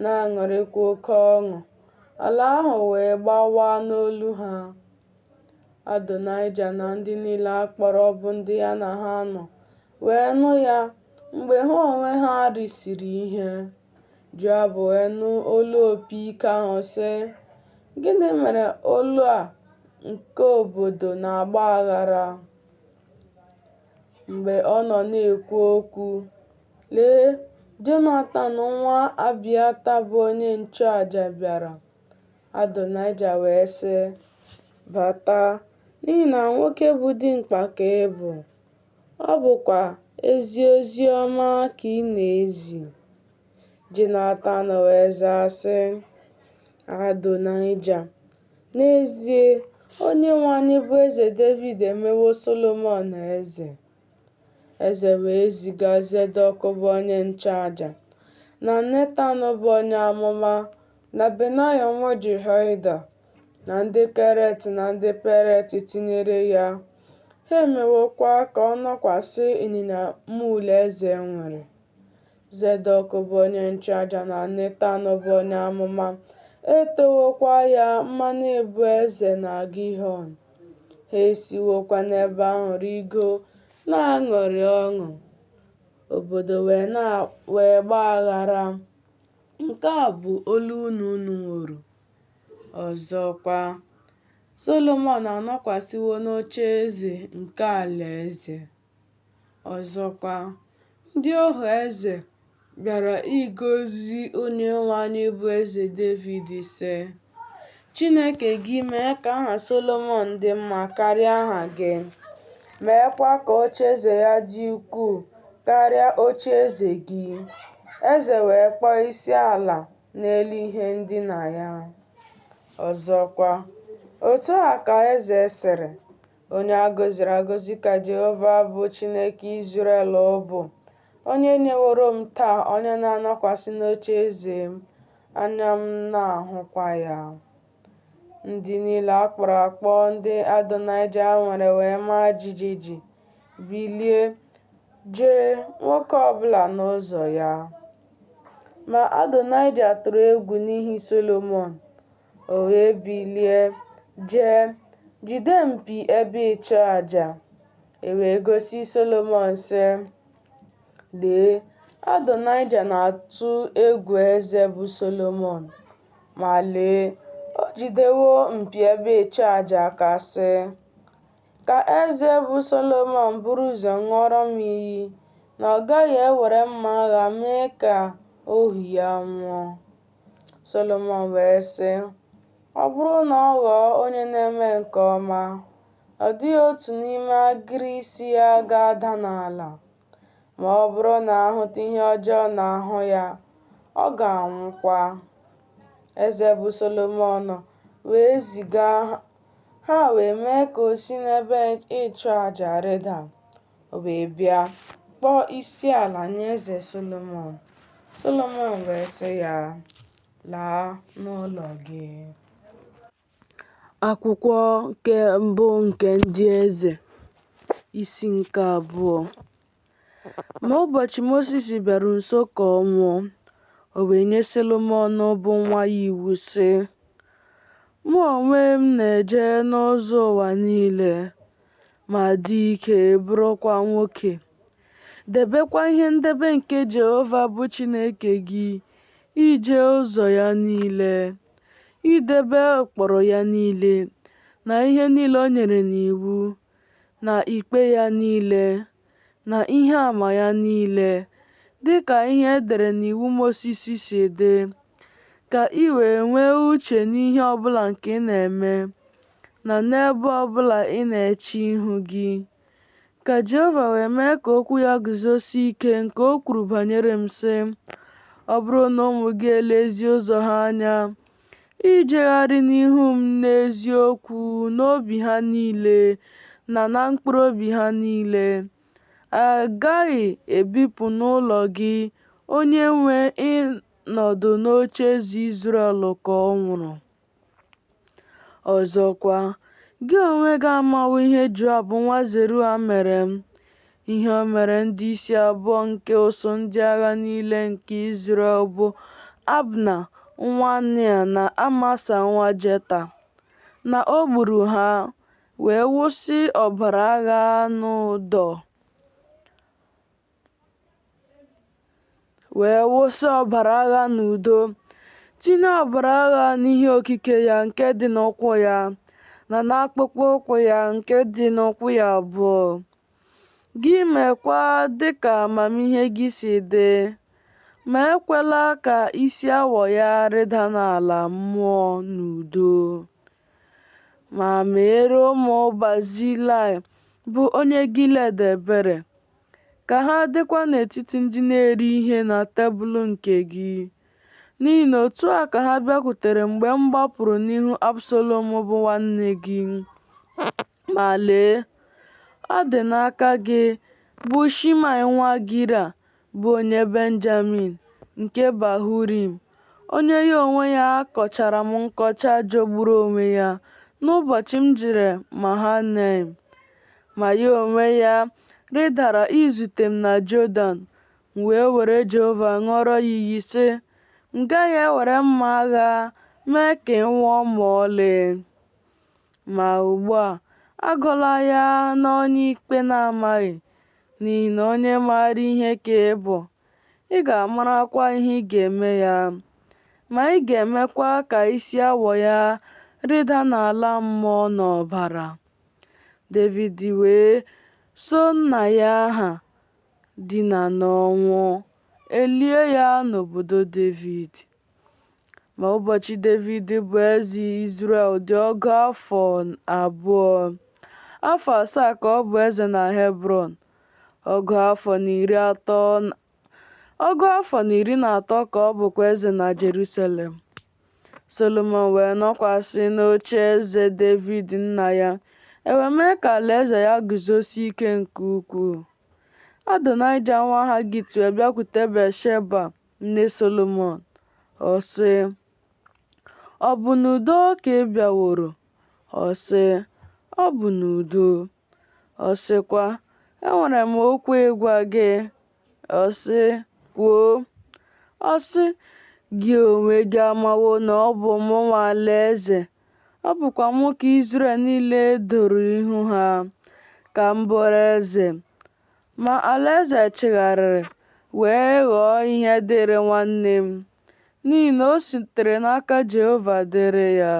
na-aṅụrịkwa oke ọṅụ. Ala ahụ wee gbawaa n'olu ha. Adonaịja na ndị niile a kpọrọ bụ ndị ya na ha nọ wee nụ ya mgbe ha onwe ha risịrị ihe. Joab wee nụ olu opi ike ahụ sị, Gịnị mere olu a nke obodo na-agba aghara? Mgbe ọ nọ na-ekwu okwu, lee, Jonatan nwa Abịata bụ onye nchụaja bịara. Adonaịja wee sị, Bata, n'ihi na nwoke bụ dimkpa ka ị bụ, ọ bụkwa ezi ozi ọma ka ị na-ezi. Jonatan wee zaa sị, Adonaịja, n'ezie, onyenwe anyị bụ eze Devid emewo Solomọn eze. Eze wee ziga Zedọk bụ onye nchụaja, na Netan bụ onye amụma, na Benaya nwa Jehoiada, na ndị Keret na ndị Pelet tinyere ya. Ha emewokwa ka ọ nọkwasị ịnyịnya mul eze nwere. Zedọk bụ onye nchụaja na Netan bụ onye amụma etewokwa ya mmanụ ịbụ eze na Gihọn. Ha esiwokwa n'ebe ahụ rịgoo na-aṅụrị ọṅụ. Obodo wee gbaa aghara. Nke a bụ olu unu nụworo. Ọzọkwa, Solomọn anọkwasịwo n'ocheeze nke alaeze. Ọzọkwa, ndị ohu eze bịara ịgọzi onyenwe anyị bụ eze Devid, sị, Chineke gị mee ka aha Solomọn dị mma karịa aha gị, meekwa ka ocheeze ya dị ukwuu karịa ocheeze gị. Eze wee kpọọ isiala n'elu ihe ndina ya. Ọzọkwa, otu a ka eze sịrị, Onye a gọziri agọzi ka Jehova bụ Chineke Izrel bụ, onye nyeworo m taa onye na-anọkwasị n'ocheeze m, anya m na-ahụkwa ya. Ndị niile a kpọrọ akpọ ndị Adonaịja nwere wee maa jijiji, bilie, jee, nwoke ọbụla n'ụzọ ya. Ma Adonaịja tụrụ egwu n'ihi Solomọn, o wee bilie, jee, jide mpi ebe ịchụaja. E wee gosi Solomọn, sị, Lee, Adonaịja na-atụ egwu eze bụ Solomọn, ma lee, o jidewo mpi ebe ịchụaja aka, sị, Ka eze bụ Solomọn buru ụzọ ṅụọrọ m iyi na ọ gaghị ewere mma agha mee ka ohu ya nwụọ. Solomọn wee sị, Ọ bụrụ na ọ ghọọ onye na-eme nke ọma, ọ dịghị otu n'ime agịrị isi ya ga-ada n'ala. Ma ọ bụrụ na a hụta ihe ọjọọ n'ahụ ya, ọ ga-anwụkwa. Eze bụ Solomọn wee ziga ha wee mee ka o si n'ebe ịchụaja rịda. O wee bịa kpọọ isiala nye eze Solomọn. Solomọn wee sị ya, Laa n'ụlọ gị. Akwụkwọ nke mbụ nke ndị eze, isi nke abụọ. Ma ụbọchị Mosis bịaru nso ka ọ nwụọ, o wee nye Solomọn bụ nwa ya iwu, sị, Mụ onwe m na-eje n'ụzọ ụwa niile, ma dị ike, bụrụkwa nwoke. Debekwa ihe ndebe nke Jehova bụ Chineke gị, ije ụzọ ya niile, idebe ụkpụrụ ya niile, na ihe niile o nyere n'iwu, na ikpe ya niile, na ihe ama ya niile, dị ka ihe e dere n'iwu Mosis si dị, ka i wee nwee uche n'ihe ọ bụla nke ị na-eme, na n'ebe ọ bụla ị na-eche ihu gị. Ka Jehova wee mee ka okwu ya guzosie ike nke o kwuru banyere m, sị, Ọ bụrụ na ụmụ gị elezie ụzọ ha anya, ijegharị n'ihu m n'eziokwu n'obi ha niile na na mkpụrụ obi ha niile, a gaghị ebipụ n'ụlọ gị onye nwe ịnọdụ n'ocheeze Izrel ka ọ nwụrụ. Ọzọkwa, gị onwe gị amawo ihe Joab nwa Zeruaịa mere m, ihe o mere ndị isi abụọ nke ụsụụ ndị agha niile nke Izrel, bụ Abna nwa Nea na Amasa nwa Jeta, na o gburu ha, wee wụsị ọbara agha n'udo. Wee wụsị ọbara agha n'udo, tinye ọbara agha n'ihe okike ya nke dị n'ụkwụ ya, na n'akpụkpọ ụkwụ ya nke dị n'ụkwụ ya abụọ. Gị meekwa dị ka amamihe gị si dị, ma ekwela ka isi awọ ya rịda n'ala mmụọ n'udo. Ma meere ụmụ Bazilaị bụ onye Gilied ebere, Ka ha dịkwa n'etiti ndị na-eri ihe na tebụl nke gị. N'ihi na otu a ka ha bịakwutere mgbe m gbapụrụ n'ihu Absalọm bụ nwanne gị. Ma lee, ọ dị n'aka gị, bụ Shimaị nwa Gira, bụ onye Benjamin, nke Bahurim, onye ya onwe ya kọchara m nkọcha jọgburu onwe ya n'ụbọchị m jere Mahanaim. Ma ya onwe ya rịdara izute m na Jọdan, m wee were Jehova ṅụọrọ ya iyi, sị, M gaghị ewere mma agha mee ka ị nwụọ ma ọlị. Ma ugbu a, agụla ya n'onye ikpe na-amaghị, n'ihi na onye maara ihe ka ị bụ, ị ga-amarakwa ihe ị ga-eme ya. Ma ị ga-emekwa ka isi awọ ya rịda n'ala mmụọ n'ọbara. Devid wee so nna ya ha dina n'ọnwụ, e lie ya n'obodo Devid. Ma ụbọchị Devid bụ eze Izrel dị ọgụ afọ abụọ. Afọ asaa ka ọ bụ eze na Hebrọn, ọgụ afọ na iri na atọ ka ọ bụkwa eze na Jerusalem. Solomọn wee nọkwasị n'ocheeze Devid nna ya, e wee mee ka alaeze ya guzosie ike nke ukwuu. Adonaịja nwa Hagit wee bịakwute Batsheba nne Solomọn. Ọ sị, Ọ bụ n'udo ka ị bịaworo? Ọ sị, Ọ bụ n'udo. Ọ sịkwa, Enwere m okwu ịgwa gị. Ọ sị, Kwuo. Ọ sị, Gị onwe gị amawo na ọ bụ mụ nwe alaeze, ọ bụkwa mụ ka Izrel niile doro ihu ha, ka m bụrụ eze. Ma alaeze chigharịrị wee ghọọ ihe dịịrị nwanne m, n'ihi na o sitere n'aka Jehova dịrị ya.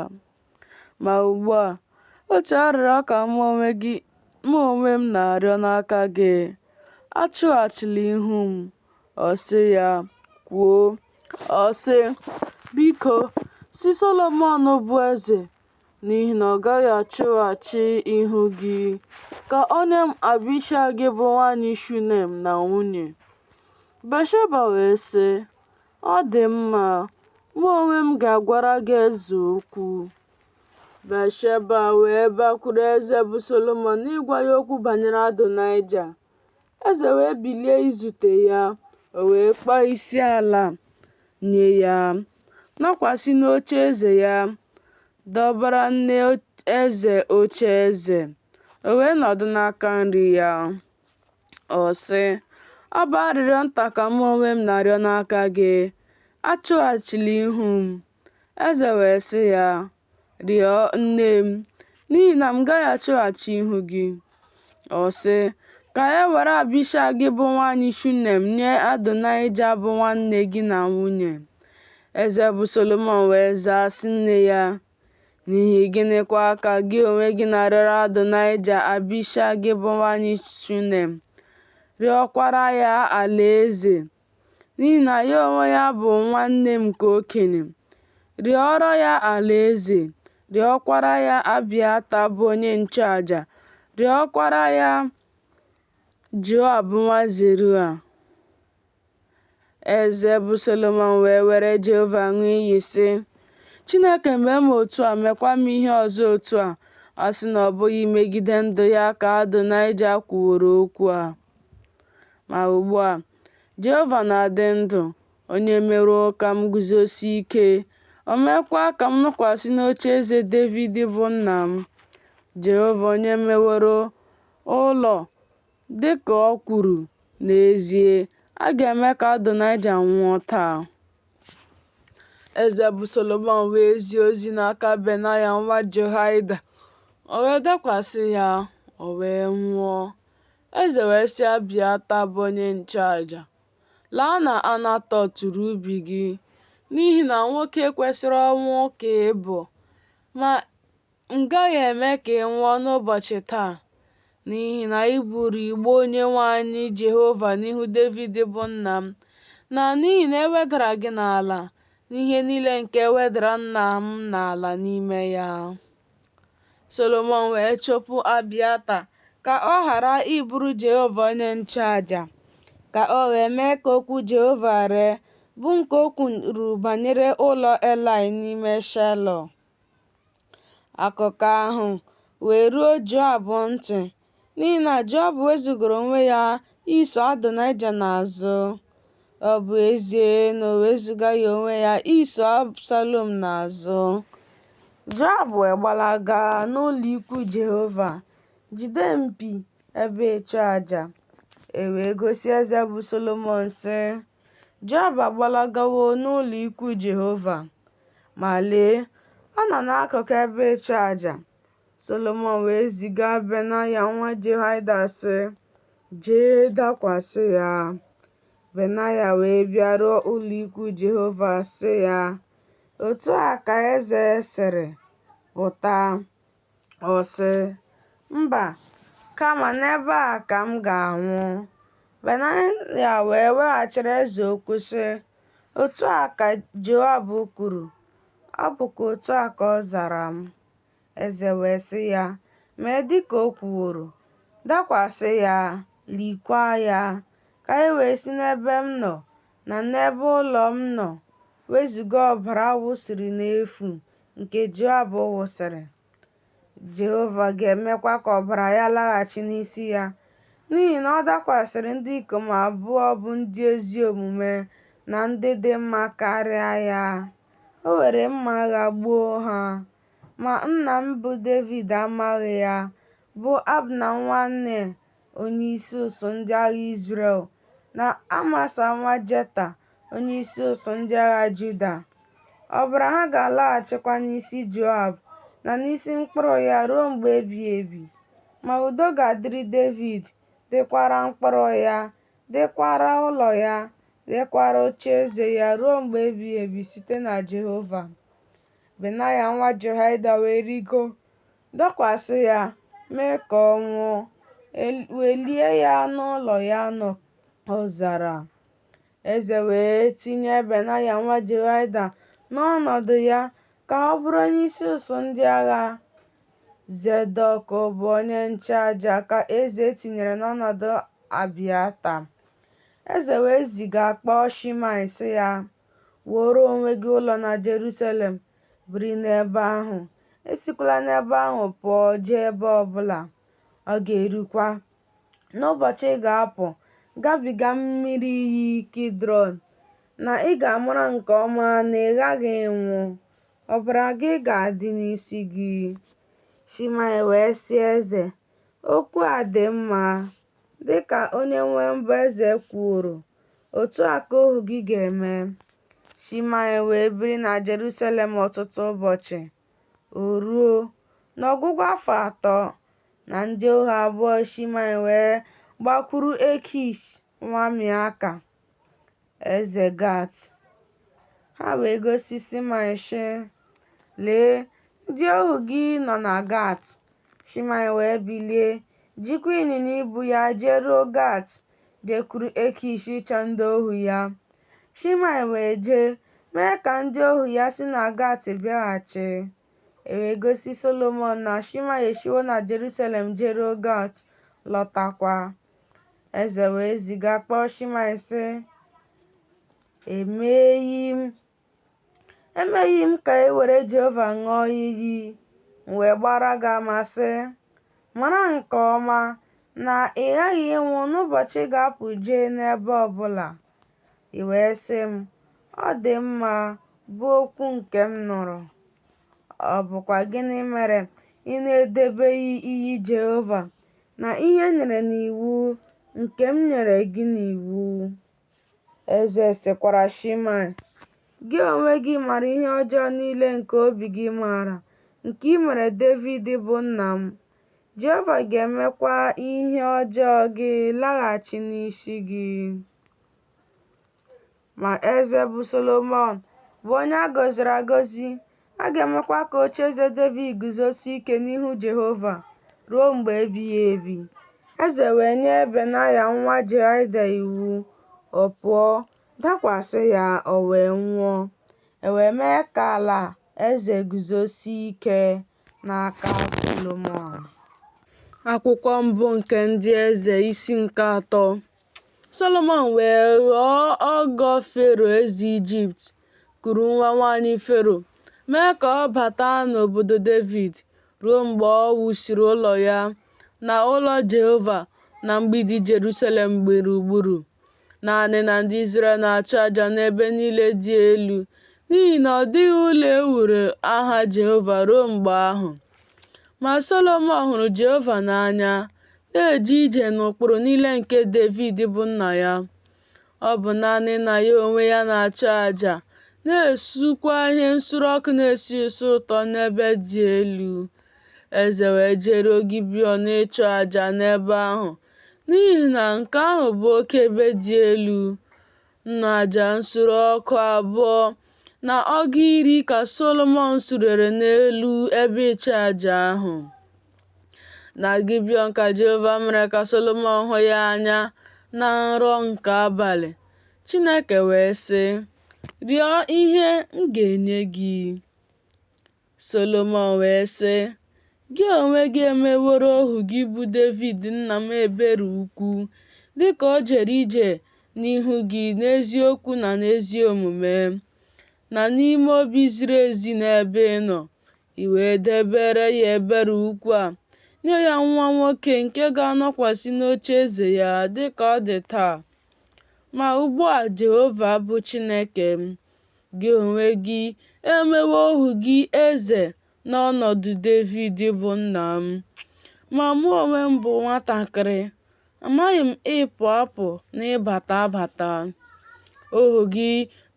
Ma ugbu a, otu arịrịọ ka mụ onwe m na-arịọ n'aka gị, achụghachila ihu m. Ọ sị ya, Kwuo. Ọ sị, Biko, sị Solomọn bụ eze, n'ihi na ọ gaghị achụghachi ihu gị, ka o nye m Abishag bụ nwaanyị Shunem na nwunye. Batsheba wee sị, Ọ dị mma, mụ onwe m ga-agwara gị eze okwu. Batsheba wee bakwuru eze bụ Solomọn ịgwa ya okwu banyere Adonaịja. Eze wee bilie izute ya, o wee kpọọ isiala nye ya, nọkwasị n'ocheeze ya, dọbara nne eze ocheeze, o wee nọdụ n'aka nri ya. Ọ sị, Ọ bụ arịrịọ nta ka mụ onwe m na-arịọ n'aka gị, achụghachila ihu m. Eze wee sị ya, Rịọ nne m, n'ihi na m gaghị achụghachi ihu gị. Ọ sị, Ka e were Abishag bụ nwaanyị Shunem nye Adonaịja bụ nwanne gị na nwunye. Eze bụ Solomọn wee zaa sị nne ya, N'ihi gịnịkwa ka gị onwe gị na-arịọrọ Adonaịja Abishag bụ nwaanyị Shunem, rịọkwara ya alaeze? N'ihi na ya onwe ya bụ nwanne m nke okenye. Rịọrọ ya alaeze, rịọkwara ya Abịata bụ onye nchụaja, rịọkwara ya Joab nwa Zeruaya. Eze bụ Solomọn wee were Jehova ṅụọ iyi, sị, Chineke mee m otu a, meekwa m ihe ọzọ otu a, a sị na ọ bụghị megide ndụ ya ka Adonaịja kwuworo okwu a. Ma ugbu a, Jehova na-adị ndụ, onye meworo ka m guzosie ike, o meekwa ka m nọkwasị n'ocheeze Devid bụ nna m. Jehova onye meworo ụlọ dị ka o kwuru, n'ezie, a ga-eme ka Adonaịja nwụọ taa. Eze bụ Solomọn wee zie ozi n'aka Benaya nwa Jehoiada, o wee dakwasị ya, o wee nwụọ. Eze wee sị Abiata bụ onye nchụaja, Laa na Anatọt ree ubi gị, n'ihi na nwoke kwesịrị ọnwụ ka ị bụ, ma m gaghị eme ka ị nwụọ n'ụbọchị taa, n'ihi na i buuru igbe Onyenwe anyị Jehova n'ihu Devid bụ nna m, na n'ihi na e wedara gị n'ala n'ihe niile nke e wedara nna m n'ala n'ime ya. Solomọn wee chụpụ Abiata ka ọ ghara ịbụrụ Jehova onye nchụaja, ka o wee mee ka okwu Jehova ree, bụ nke o kwuru banyere ụlọ Elaị n'ime Shaịlo. Akụkọ ahụ wee ruo Joab ntị, n'ihi na Joab wezugara onwe ya iso Adonaịja n'azụ, ọ bụ ezie na o wezugaghị onwe ya iso Absalọm n'azụ. Joab wee gbalaga n'ụlọikwuu Jehova, jide mpi ebe ịchụaja. E wee gosi eze bụ Solomọn, sị, Joab agbalagawo n'ụlọikwuu Jehova. Ma lee, ọ nọ n'akụkụ ebe ịchụaja. Solomọn wee ziga Benaya nwa Jehoiada, sị, Jee dakwasị ya. Benaya wee bịaruo ụlọikwuu Jehova, sị ya, Otu a ka eze sịrị, Pụta. Ọ sị, Mba, kama n'ebe a ka m ga-anwụ. Benaya wee weghachiri eze okwu, sị, Otu a ka Joab kwuru, ọ bụkwa otu a ka ọ zara m. Eze wee sị ya, Mee dị ka o kwuworo, dakwasị ya, liekwa ya, ka e wee si n'ebe m nọ na n'ebe ụlọ m nọ wezuga ọbara a wụsịrị n'efu nke Joab wụsịrị. Jehova ga-emekwa ka ọbara ya laghachi n'isi ya, n'ihi na ọ dakwasịrị ndị ikom abụọ bụ ndị ezi omume na ndị dị mma karịa ya. O were mma agha gbuo ha. Ma nna m bụ Devid amaghị ya, bụ Abna nwa Nea, onyeisi ụsụụ ndị agha Izrel, na Amasa nwa Jeta, onyeisi ụsụụ ndị agha Juda. Ọbara ha ga-alaghachikwa n'isi Joab na n'isi mkpụrụ ya ruo mgbe ebighị ebi. Ma udo ga-adịrị Devid, dịkwara mkpụrụ ya, dịkwara ụlọ ya, dịkwara ocheeze ya ruo mgbe ebighị ebi site na Jehova. Benaya nwa Jehoiada wee rịgo, dakwasị ya, mee ka ọ nwụọ, e wee lie ya n'ụlọ ya n'ọzara. Eze wee tinye Benaya nwa Jehoiada n'ọnọdụ ya ka ọ bụrụ onyeisi ụsụụ ndị agha. Zedọk bụ onye nchụaja ka eze tinyere n'ọnọdụ Abiata. Eze wee ziga kpọọ Shimaị sị ya, Wuoro onwe gị ụlọ na Jeruselem, biri n'ebe ahụ, esikwala n'ebe ahụ pụọ jee ebe ọbụla. Ọ ga-erukwa n'ụbọchị ị ga-apụ gabiga mmiri iyi Kidrọn, na ị ga-amara nke ọma na ị ghaghị ịnwụ, ọbara gị ga-adị n'isi gị. Shimaị wee sị eze, Okwu a dị mma, dị ka onyenwe m bụ eze kwuworo, otu a ka ohu gị ga-eme. Shimaị wee biri na Jeruselem ọtụtụ ụbọchị. O ruo, n'ọgwụgwụ afọ atọ, na ndị ohu abụọ Shimaị wee gbakwuru Ekish nwa Meaka, eze Gat. Ha wee gosi Shimaị sị, Lee, ndị ohu gị nọ na Gat. Shimaị wee bilie, jikwa ịnyịnya ibu ya jeruo Gat, jekwuru Ekish ịchọ ndị ohu ya. Shimaị wee jee, mee ka ndị ohu ya si na Gat bịaghachi. E wee gosi Solomọn na Shimaị esiwo na Jeruselem jeruo Gat, lọtakwa. Eze wee ziga kpọọ Shimaị sị, Emeghị m ka e were Jehova ṅụọ iyi, m wee gbaara gị ama, sị, Mara nke ọma na ị ghaghị ịnwụ n'ụbọchị ị ga-apụ jee n'ebe ọ bụla. I wee sị m, Ọ dị mma, bụ okwu nke m nụrụ? Ọ bụkwa gịnị mere ị na-edebeghị iyi Jehova na ihe e nyere n'iwu nke m nyere gị n'iwu? Eze sịkwara Shimaị, Gị onwe gị maara ihe ọjọọ niile nke obi gị maara, nke i mere Devid bụ nna m, Jehova ga-emekwa ihe ọjọọ gị laghachi n'isi gị. Ma eze bụ Solomọn bụ onye a gọziri agọzi, a ga-emekwa ka ocheeze Devid guzosie ike n'ihu Jehova ruo mgbe ebighị ebi. Eze wee nye Benaya nwa Jehoiada iwu, ọ pụọ, dakwasị ya, o wee nwụọ. E wee mee ka ala eze guzosie ike n'aka Solomọn. Akwụkwọ mbụ nke Ndị Eze isi nke atọ. Solomọn wee ghọọ ọgọ Fero eze Ijipt, kuru nwa nwaanyị Fero, mee ka ọ bata n'obodo Devid, ruo mgbe o wusịrị ụlọ ya na ụlọ Jehova na mgbidi Jeruselem gburugburu. Naanị na ndị Izrel na-achụ aja n'ebe niile dị elu, n'ihi na ọ dịghị ụlọ e wuuru aha Jehova ruo mgbe ahụ. Ma Solomọn hụrụ Jehova n'anya, na-eje ije n'ụkpụrụ niile nke Devid bụ nna ya. Ọ bụ naanị na ya onwe ya na-achụ aja, na-esukwa ihe nsure ọkụ na-esi isi ụtọ n'ebe dị elu. Eze wee jeruo Gibiọn ịchụ aja n'ebe ahụ, n'ihi na nke ahụ bụ oke ebe dị elu. Nnu aja nsure ọkụ abụọ na ọgụ iri ka Solomọn surere n'elu ebe ịchụaja ahụ. Na Gibiọn ka Jehova mere ka Solomọn hụ ya anya na nrọ nke abalị. Chineke wee sị, Rịọ ihe m ga-enye gị. Solomọn wee sị, Gị onwe gị emeworo ohu gị bụ Devid nna m ebere ukwu, dị ka o jere ije n'ihu gị n'eziokwu na n'ezi omume, na n'ime obi ziri ezi n'ebe ị nọ, i wee debere ya ebere ukwu a, nye ya nwa nwoke nke ga-anọkwasị n'ocheeze ya dị ka ọ dị taa. Ma ugbu a, Jehova bụ Chineke m, gị onwe gị emewo ohu gị eze n'ọnọdụ Devid bụ nna m. Ma mụ onwe m bụ nwatakịrị, amaghị m ịpụ apụ na ịbata abata. Ohu gị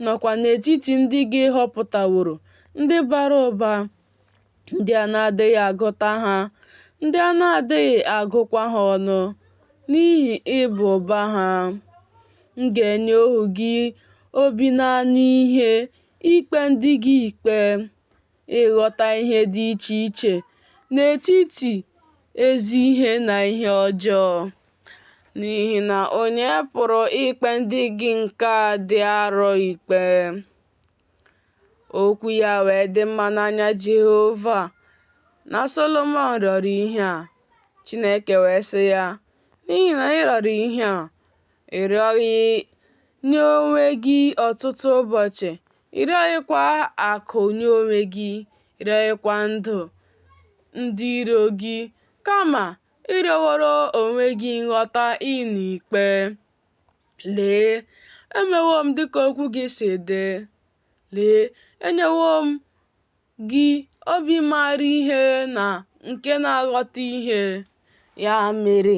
nọkwa n'etiti ndị gị họpụtaworo, ndị bara ụba, ndị a na-adịghị agụta ha, ndị a na-adịghị agụkwa ha ọnụ, n'ihi ịba ụba ha. M ga-enye ohu gị obi na-anụ ihe ikpe ndị gị ikpe, ịghọta ihe dị iche iche n'etiti ezi ihe na ihe ọjọọ. N'ihi na onye pụrụ ikpe ndị gị nke a dị arọ ikpe? Okwu ya wee dị mma n'anya Jehova na Solomọn rịọrọ ihe a. Chineke wee sị ya, N'ihi na ị rịọrọ ihe a, ị rịọghị nye onwe gị ọtụtụ ụbọchị, ị rịọghịkwa akụ nye onwe gị, ị rịọghịkwa ndụ ndị iro gị, kama ị rịọworo onwe gị nghọta ịnụ ikpe. Lee, emewo m dịka okwu gị si dị. Lee, enyewo m gị obi maara ihe na nke na-aghọta ihe. Ya mere,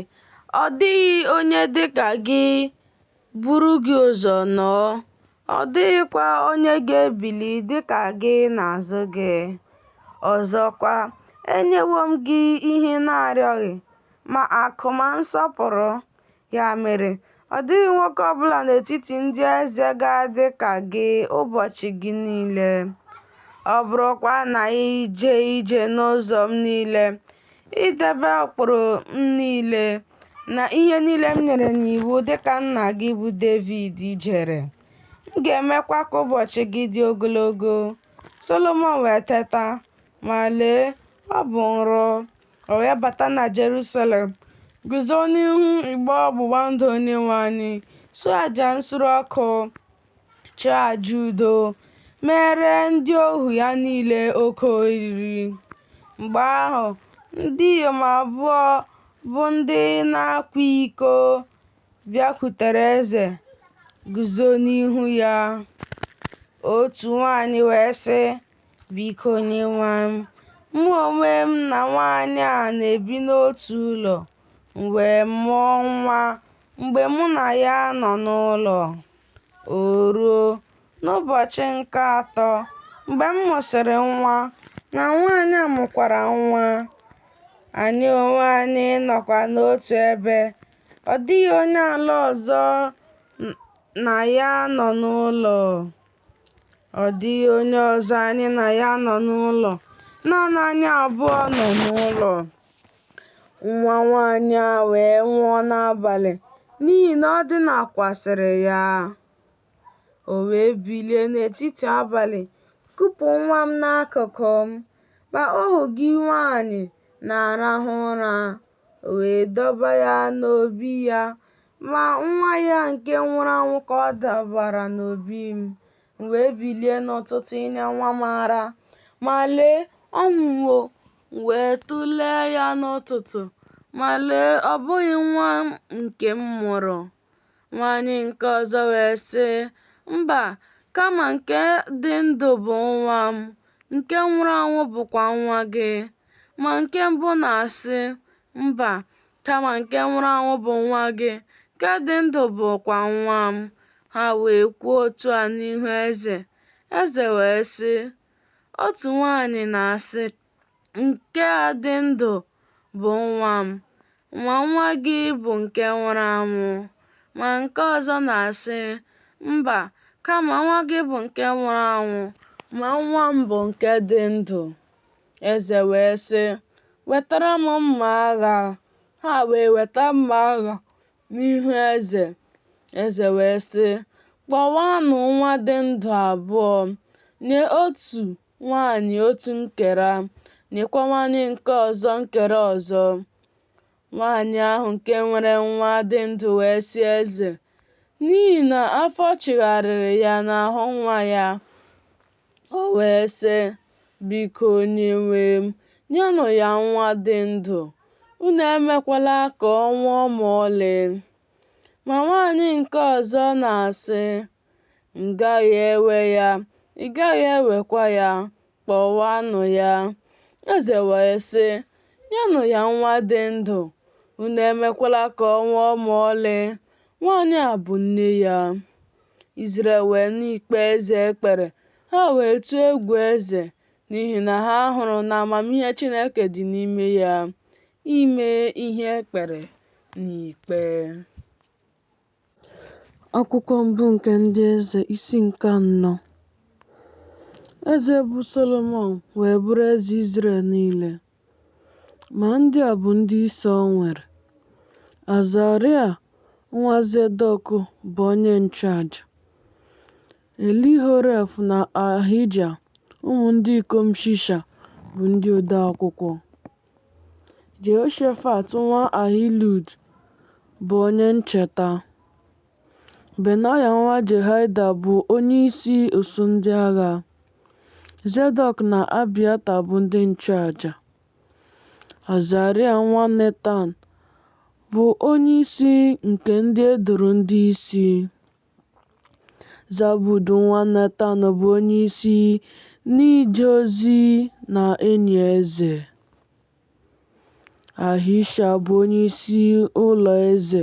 ọ dịghị onye dị ka gị buru gị ụzọ nọọ, ọ dịghịkwa onye ga-ebili dị ka gị n'azụ gị. Ọzọkwa, enyewo m gị ihe ị na-arịọghị, ma akụ ma nsọpụrụ. Ya mere, ọ dịghị nwoke ọ bụla n'etiti ndị eze ga-adị ka gị ụbọchị gị niile. Ọ bụrụkwa na i jee ije n'ụzọ m niile, idebe ụkpụrụ m niile na ihe niile m nyere n'iwu dịka nna gị bụ Devid jere, m ga-emekwa ka ụbọchị gị dị ogologo. Solomọn wee teta, ma lee, ọ bụ nrọ. O wee bata na Jerusalem, guzo n'ihu igbe ọgbụgba ndụ Onyenwe anyị, suo aja nsure ọkụ, chụọ aja udo, meere ndị ohu ya niile oke oriri. Mgbe ahụ, ndị inyom abụọ bụ ndị na-akwa iko bịakwutere eze, guzo n'ihu ya. Otu nwaanyị wee sị, Biko, onyenwe m, mụ onwe m na nwaanyị a na-ebi n'otu ụlọ, m wee mụọ nwa mgbe mụ na ya nọ n'ụlọ. O ruo, n'ụbọchị nke atọ, mgbe m mụsịrị nwa, na nwaanyị a mụkwara nwa. Anyị onwe anyị nọkwa n'otu ebe, ọ dịghị onye ala ọzọ na ya nọ n'ụlọ. Ọ dịghị onye ọzọ anyị na ya nọ n'ụlọ, naanị anyị abụọ nọ n'ụlọ. Nwa nwaanyị a wee nwụọ n'abalị n'ihi na ọ dinakwasịrị ya. O wee bilie n'etiti abalị kupụ nwa m n'akụkụ m, ma ohu gị nwaanyị na-arahụ ụra. O wee dọba ya n'obi ya, ma nwa ya nke nwụrụ anwụ ka ọ dọbara n'obi m. M wee bilie n'ụtụtụ inye nwa m ara, ma lee, ọ nwụwo. M wee tụlee ya n'ụtụtụ, ma lee, ọ bụghị nwa nke m mụrụ. Nwaanyị nke ọzọ wee sị, Mba, kama nke dị ndụ bụ nwa m, nke nwụrụ anwụ bụkwa nwa gị. Ma nke mbụ na-asị, Mba, kama nke nwụrụ anwụ bụ nwa gị, nke dị ndụ bụkwa nwa m. Ha wee kwuo otu a n'ihu eze. Eze wee sị, Otu nwaanyị na-asị, Nke a dị ndụ bụ nwa m, ma nwa gị bụ nke nwụrụ anwụ. Ma nke ọzọ na-asị, Mba, kama nwa gị bụ nke nwụrụ anwụ, ma nwa m bụ nke dị ndụ. Eze wee sị, Wetara m mma agha. Ha wee weta mma agha n'ihu eze. Eze wee sị, Kpọwaanụ nwa dị ndụ abụọ, nye otu nwaanyị otu nkera, nyekwa nwaanyị nke ọzọ nkera ọzọ. Nwaanyị ahụ nke nwere nwa dị ndụ wee sị eze, n'ihi na afọ chigharịrị ya n'ahụ nwa ya. O wee sị, Biko, onyenwe m, nyenụ ya nwa dị ndụ, unu emekwala ka ọ nwụọ ma ọlị. Ma nwaanyị nke ọzọ na-asị, M gaghị ewe ya, ị gaghị ewekwa ya, kpọwaanụ ya. Eze wee sị, Nyenụ ya nwa dị ndụ, unu emekwala ka ọ nwụọ ma ọlị. Nwaanyị a bụ nne ya. Izrel wee nụ ikpe eze kpere, ha wee tụọ egwu eze, n'ihi na ha hụrụ na amamihe Chineke dị n'ime ya, ime ihe e kpere n'ikpe. Akwụkwọ mbụ nke ndị eze isi nke anọ. Eze bụ Solomọn wee bụrụ eze Izrel niile. Ma ndị a bụ ndị isi o nwere. Azaraya nwa Zedọk bụ onye nchụaja. Elihoref na Ahija, ụmụ ndị ikom Shisha, bụ ndị ode akwụkwọ. Jehoshafat nwa Ahilud bụ onye ncheta. Benaya nwa Jehoiada bụ onyeisi usuu ndị agha. Zedọk na Abịata bụ ndị nchụaja. Azaraya nwa Netan bụ onyeisi nke ndị e doro ndị isi. Zabud nwa Netan bụ onyeisi n'ije ozi na enyi eze. Ahisha bụ onyeisi ụlọ eze.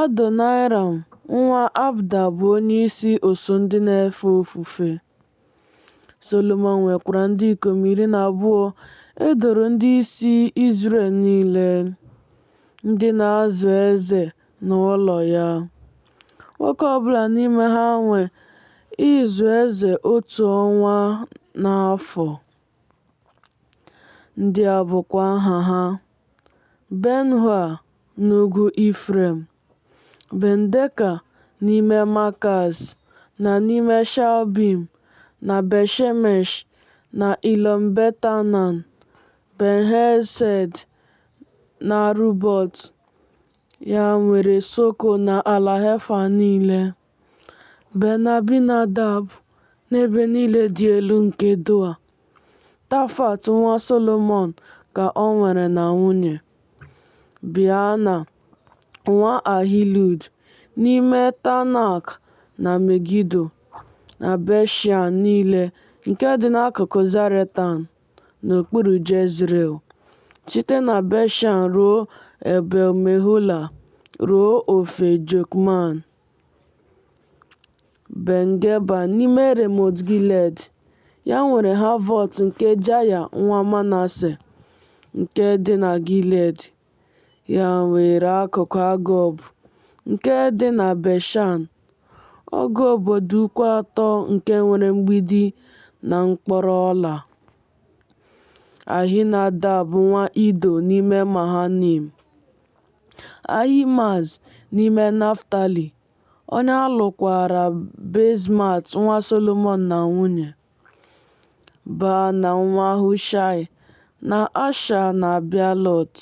Adoniram nwa Abda bụ onyeisi usuu ndị na-efe ofufe. Solomọn nwekwara ndị ikom 12 e doro ndị isi Izrel niile, ndị na-azụ eze na ụlọ ya. Nwoke ọbụla n'ime ha nwe ịzụ eze otu ọnwa n'afọ. Ndị a bụkwa aha ha: Ben-Hua n'ugwu Ifrem, Ben-Deka n'ime Makaz, na n'ime Shaalbim, na Bet-Shemesh, na Elọn-Bet-Anan, Ben-Hesed n'Arubot, ya nwere Soko na ala Hefa niile, Ben-Abinadab n'ebe niile dị elu nke Doa. Tafat nwa Solomọn ka o nwere na nwunye. Beana nwa Ahilud, n'ime Teanak na Megido. na Bet-shian niile nke dị n'akụkụ Zaretan n'okpuru Jezril, site na Bet-shan ruo Ebel-mehola, ruo ofe Jokmeam. Ben-Geba n'ime Remot Gilead. Ya nwere Havọt nke Jaya nwa Manase, nke dị na Gilead. Ya weere akụkụ Agob, nke dị na Beshan, ọgụ obodo ukwu atọ nke nwere mgbidi na mkpọrọ ọla. Ahinadab nwa Ido n'ime Mahanaim. Ahimaaz n'ime Naftali, onye a lụkwaara Basemat nwa Solomọn na nwunye. Baana nwa Hushaị na Asha na Bealọt.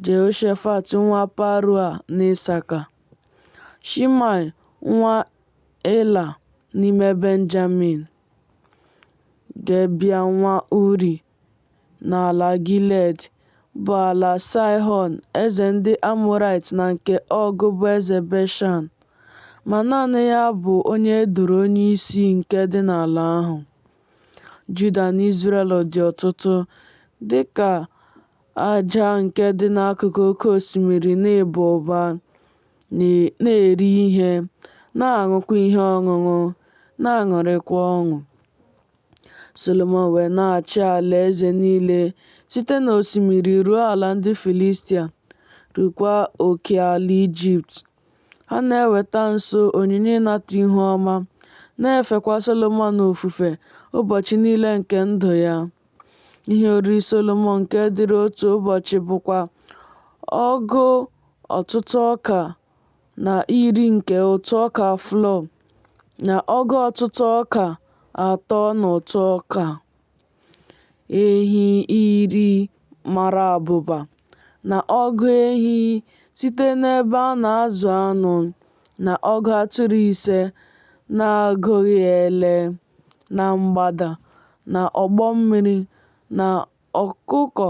Jehoshafat nwa Parua n'Ịsaka. Shimei nwa Ịla n'ime Benjamin. Gebia nwa Uri n'ala Gilead, bụ ala Saịhọn eze ndị Amọraịt na nke Ọg bụ eze Beshan, ma naanị ya bụ onye e doro onyeisi nke dị n'ala ahụ. Juda na Izrel dị ọtụtụ, dị ka aja nke dị n'akụkụ oke osimiri n'ịba ụba, na-eri ihe, na-aṅụkwa ihe ọṅụṅụ, na-aṅụrịkwa ọṅụ. Solomọn wee na-achị alaeze niile site n'osimiri ruo ala ndị Filistia, ruokwa oke ala Ijipt. Ha na-eweta nso onyinye ịnata ihu ọma, na-efekwa Solomọn ofufe ụbọchị niile nke ndụ ya. Ihe oriri Solomọn nke dịrị otu ụbọchị bụkwa ọgụ ọtụtụ ọka na iri nke ụtụ ọka flọ na ọgụ ọtụtụ ọka atọ na ụtụ ọka, ehi 10 mara abụba, na ọgụ ehi site n'ebe a na-azụ anụ, na ọgụ atụrụ 5 na-agụghị ele, na mgbada, na ọgbọ mmiri, na ọkụkọ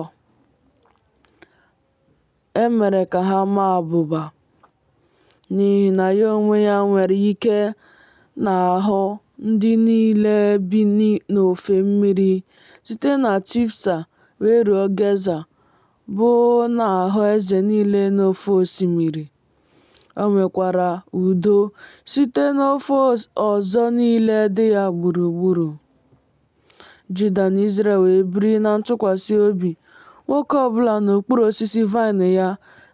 e mere ka ha maa abụba. N'ihi na ya onwe ya nwere ike n'ahụ ndị niile bi n'ofe mmiri, site na Tifsa wee ruo Geza, bụ n'ahụ eze niile n'ofe osimiri. O nwekwara udo site n'ofe ọzọ niile dị ya gburugburu. Juda na Izrel wee biri na ntụkwasị obi, nwoke ọbụla n'okpuru osisi vaịnị ya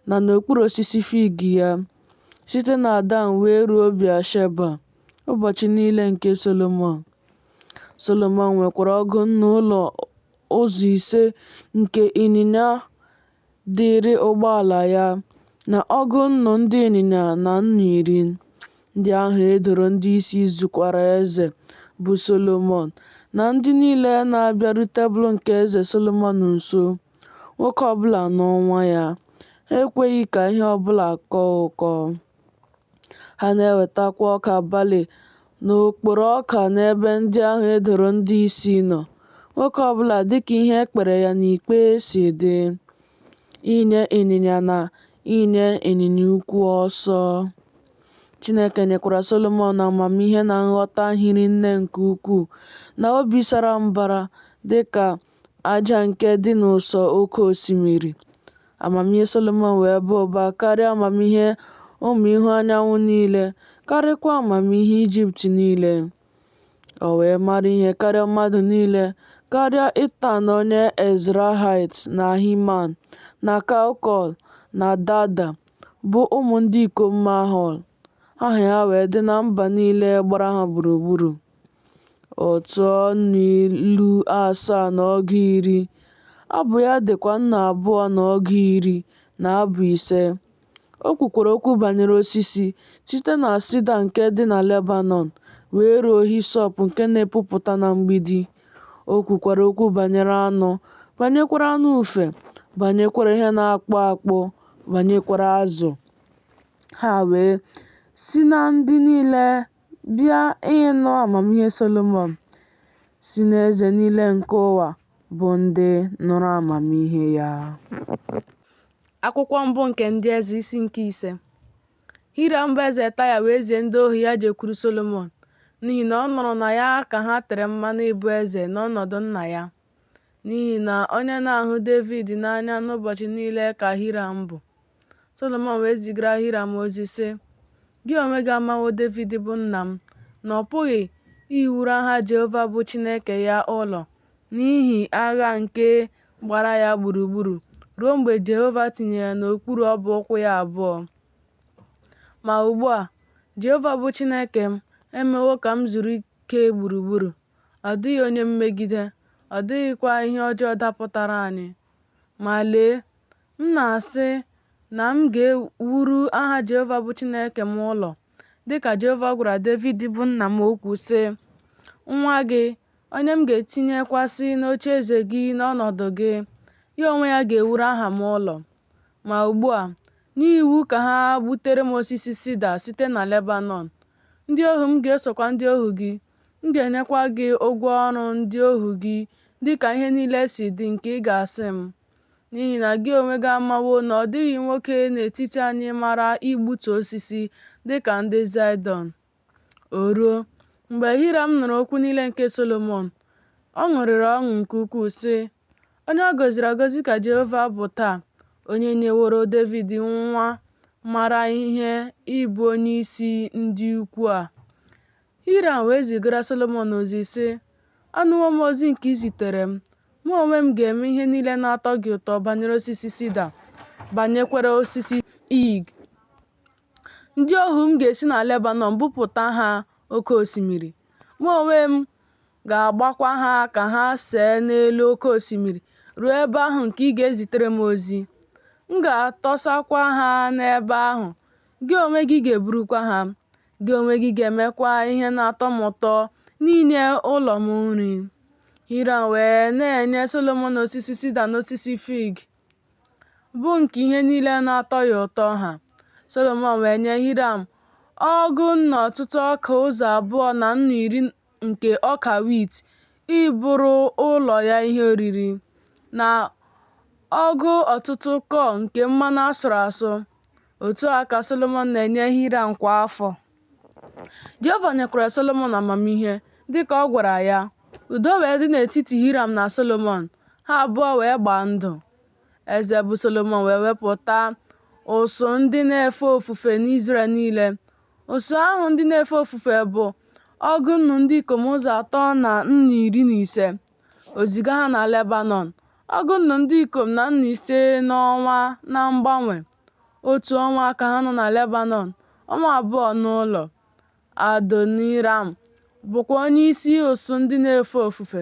na n'okpuru osisi fig ya, site na Dan wee ruo Bịasheba, ụbọchị niile nke Solomọn. Solomọn nwekwara ọgụ nnu ụlọ ụzọ ise nke ịnyịnya dịrị ụgbọala ya, na ọgụ nnu ndị ịnyịnya na nnu iri. Ndị ahụ e doro ndị isi zukwara eze bụ Solomọn na ndị niile na-abịaru tebụl nke eze Solomọn nso, nwoke ọbụla n'ọnwa ya. Ha ekweghị ka ihe ọbụla kọọ ụkọ. Ha na-ewetakwa ọka balị na okporo ọka n'ebe ndị ahụ e doro ndị isi nọ, nwoke ọbụla dịka ihe e kpere ya n'ikpe si dị, inye ịnyịnya na inye ịnyịnya ukwu ọsọ. Chineke nyekwara Solomọn amamihe na nghọta hiri nne nke ukwuu, na obi sara mbara dị ka aja nke dị n'ụsọ oke osimiri. Amamihe Solomọn wee baa ụba karịa amamihe ụmụ ihu anyanwụ niile, karịkwa amamihe Ijipt niile. O wee mara ihe karịa mmadụ niile, karịa Itan onye Ezrahaịt na Himan na Kalkol na Dada, bụ ụmụ ndị ikom Mahol. Aha ya wee dị na mba niile gbara ha gburugburu. Ọ tụọ nnu ilu 7 na ọgụ 10, abụ ya dịkwa 200 na ọgụ iri na abụ 5. O kwukwara okwu banyere osisi, site na sida nke dị na Lebanọn wee ruo hisọp nke na-epupụta na mgbidi. O kwukwara okwu banyere anụ, banyekwara anụ ufe, banyekwara ihe na-akpụ akpụ, banyekwara azụ. Ha wee si na ndị niile bịa ịnụ amamihe Solomọn, si n'eze niile nke ụwa bụ ndị nụrụ amamihe ya. Akwụkwọ mbụ nke ndị eze isi nke 5. Hiram bụ eze Taya wee zie ndị ohu ya jekwuru Solomọn. n'ihi na ọ nụrụ na ya ka ha tere mmanụ ịbụ eze n'ọnọdụ nna ya. N'ihi na onye na-ahụ Devid n'anya n'ụbọchị niile ka Hiram bụ. Solomọn wee zigara Hiram ozi, sị, Gị onwe gị amawo Devid bụ nna m, na ọ pụghị iwuru aha Jehova bụ Chineke ya ụlọ n'ihi agha nke gbara ya gburugburu ruo mgbe Jehova tinyere ya n'okpuru ọbụ ụkwụ ya abụọ. Ma ugbu a, Jehova bụ Chineke m emewo ka m zuru ike gburugburu. Ọ dịghị onye mmegide, ọ dịghịkwa ihe ọjọọ dapụtara anyị. Ma lee, m na-asị na m ga-ewuru aha Jehova bụ Chineke m ụlọ, dị ka Jehova gwara Devid bụ nna m okwu, sị, Nwa gị, onye m ga-etinyekwasị n'ocheeze gị n'ọnọdụ gị, ya onwe ya ga-ewuru aha m ụlọ. Ma ugbu a, nye iwu ka ha gbutere m osisi sida site na Lebanọn. Ndị ohu m ga-esokwa ndị ohu gị, m ga-enyekwa gị ụgwọ ọrụ ndị ohu gị dị ka ihe niile si dị nke ị ga-asị m. N'ihi na gị onwe gị amawo na ọ dịghị nwoke n'etiti anyị maara igbutu osisi dị ka ndị Zaịdọn. O ruo, mgbe Hiram nụrụ okwu niile nke Solomọn, ọ ṅụrịrị ọṅụ nke ukwuu, sị, Onye a gọziri agọzi ka Jehova bụ taa, onye nyeworo Devid nwa maara ihe ịbụ onyeisi ndị ukwu a. Hiram wee zigara Solomọn ozi, sị, Anụwo m ozi nke i zitere m. Mụ onwe m ga-eme ihe niile na-atọ gị ụtọ banyere osisi sida, banyekwara osisi fig. Ndị ohu m ga-esi na Lebanọn bupụta ha oke osimiri. Mụ onwe m ga-agbakwa ha ka ha see n'elu oke osimiri ruo ebe ahụ nke ị ga-ezitere m ozi. M ga-atọsakwa ha n'ebe ahụ, gị onwe gị ga-eburukwa ha. Gị onwe gị ga-emekwa ihe na-atọ m ụtọ n'inye ụlọ m nri. Hiram wee na-enye Solomọn osisi sida na osisi fig, bụ nke ihe niile na-atọ ya ụtọ ha. Solomọn wee nye Hiram ọgụ nnu ọtụtụ ọka ụzọ abụọ na nnu iri nke ọka wit ịbụrụ ụlọ ya ihe oriri, na ọgụ ọtụtụ kọọ nke mmanụ asụrụ asụ. Otu a ka Solomọn na-enye Hiram kwa afọ. Jehova nyekwara Solomọn amamihe, dị ka ọ gwara ya. Udo wee dị n'etiti Hiram na Solomọn, ha abụọ wee gbaa ndụ. Eze bụ Solomọn wee wepụta ụsụụ ndị na-efe ofufe n'Izrel niile. Ụsụụ ahụ ndị na-efe ofufe bụ ọgụ nnu ndị ikom ụzọ atọ na nnu iri na ise. O ziga ha na Lebanọn, ọgụ nnu ndị ikom na nnu ise n'ọnwa na mgbanwe. Otu ọnwa ka ha nọ na Lebanọn, ọnwa abụọ n'ụlọ. Adoniram bụkwa onyeisi ụsụụ ndị na-efe ofufe.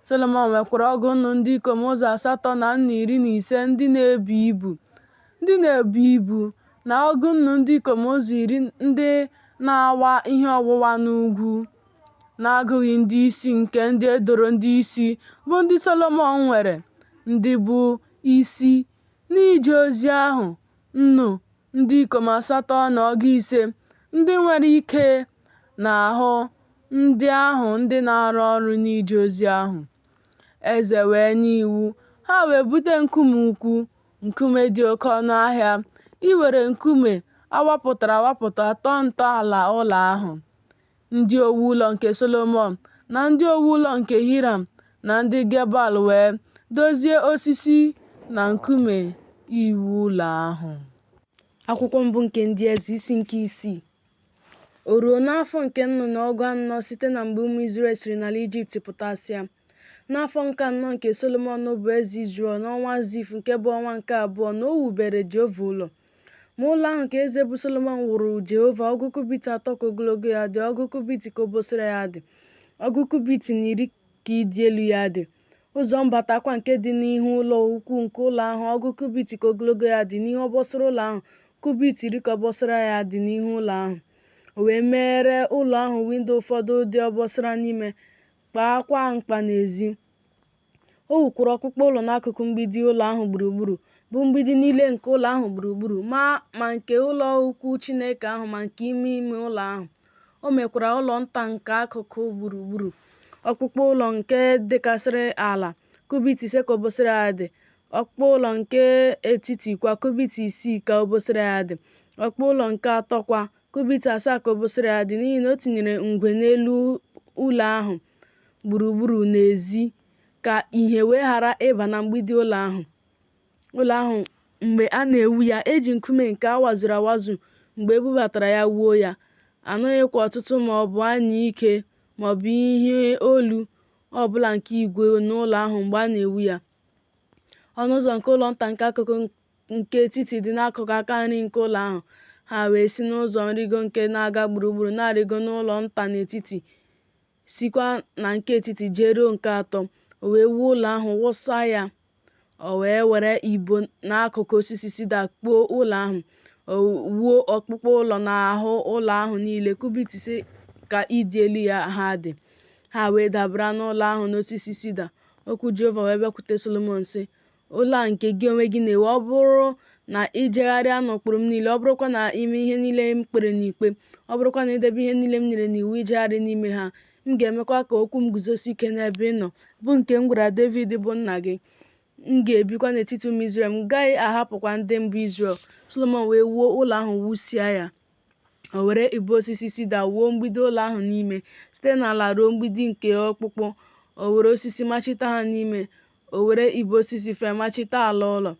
Solomọn nwekwara ọgụ nnu ndị ikom ụzọ asatọ na nnu iri na ise ndị na-ebu ibu, ndị na-ebu ibu, na ọgụ nnu ndị ikom ụzọ iri ndị na-awa ihe ọwụwa n'ugwu, n'agụghị ndị isi nke ndị e doro ndị isi, bụ ndị Solomọn nwere, ndị bụ isi n'ije ozi ahụ, nnu ndị ikom asatọ na ọgụ ise, ndị nwere ike n'ahụ ndị ahụ ndị na-arụ ọrụ n'ije ozi ahụ. Eze wee nye iwu, ha wee bute nkume ukwu, nkume dị oke ọnụ ahịa, iwere nkume a wapụtara awapụta tọọ ntọala ụlọ ahụ. Ndị owu ụlọ nke Solomọn na ndị owu ụlọ nke Hiram na ndị Gebal wee dozie osisi na nkume iwu ụlọ ahụ. Akwụkwọ mbụ nke Ndị Eze isi nke isii. O ruo n'afọ nke nnu na ọgụ anọ site na mgbe ụmụ Izrel siri n'ala Ijipt pụtasịa, n'afọ nke anọ nke Solomọn bụ eze Izrel, n'ọnwa Zif nke bụ ọnwa nke abụọ, na o wubeere Jehova ụlọ. Ma ụlọ ahụ nke eze bụ Solomọn wuru Jehova, ọgụ kubit atọ ka ogologo ya dị, ọgụ kubit ka obosara ya dị, ọgụ kubit na iri ka ịdị elu ya dị. Ụzọ mbatakwa nke dị n'ihu ụlọ ukwu nke ụlọ ahụ, ọgụ kubit ka ogologo ya dị, n'ihu obosara ụlọ ahụ, kubit iri ka obosara ya dị n'ihu ụlọ ahụ. O wee meere ụlọ ahụ windo ụfọdụ dị obosara n'ime, kpaakwa mkpa n'ezi. O wukwara ọkpụkpụ ụlọ n'akụkụ mgbidi ụlọ ahụ gburugburu, bụ mgbidi niile nke ụlọ ahụ gburugburu, ma nke ụlọ ukwu Chineke ahụ ma nke ime ime ụlọ ahụ. O mekwara ụlọ nta nke akụkụ gburugburu, ọkpụkpụ ụlọ nke dịkarịsịrị ala, kubit ise ka obosara ya dị, ọkpụkpụ ụlọ nke etiti kwa kubit isii ka obosara ya dị, ọkpụkpụ ụlọ nke atọ kwa Kubit 7 ka obosara ya dị, n'ihi na o tinyere ngwe n'elu ụlọ ahụ gburugburu n'ezi, ka ìhè wee ghara ịba na mgbidi ụlọ ahụ. Ụlọ ahụ mgbe a na-ewu ya, e ji nkume nke a wazuru awazu mgbe e bubatara ya wuo ya. A nụghịkwa ọtụtụ ma ọ bụ anyụike ma ọ bụ ihe olu ọ bụla nke igwe n'ụlọ ahụ mgbe a na-ewu ya. Ọnụ ụzọ nke ụlọ nta nke akụkụ nke etiti dị n'akụkụ aka nri nke ụlọ ahụ. Ha wee si n'ụzọ nrịgo nke na-aga gburugburu na-arịgo n'ụlọ nta n'etiti, sikwa na nke etiti jeruo nke atọ. O wee wuo ụlọ ahụ, wusaa ya. O wee were ibo na akụkụ osisi sida kpuo ụlọ ahụ. O wuo ọkpụkpụ ụlọ n'ahụ ụlọ ahụ niile, kubit 5 ka ịdị elu ya ha dị. Ha wee dabara n'ụlọ ahụ n'osisi sida. Okwu Jehova wee bịakwute Solomọn, sị, Ụlọ a nke gị onwe gị na-ewu, ọ bụrụ na i jegharịa n'ụkpụrụ m niile, ọ bụrụkwa na i mee ihe niile m kpere n'ikpe, ọ bụrụkwa na i debe ihe niile m nyere n'iwu ijegharị n'ime ha, m ga-emekwa ka okwu m guzosie ike n'ebe ị nọ, bụ nke m gwara Devid bụ nna gị. M ga-ebikwa n'etiti ụmụ Izrel, m gaghị ahapụkwa ndị m bụ Izrel. Solomọn wee wuo ụlọ ahụ wusie ya. O were ibo osisi sida wuo mgbidi ụlọ ahụ n'ime, site n'ala ruo mgbidi nke ọkpụkpụ. O were osisi machite ha n'ime. O were ibo osisi fir machite ala ụlọ.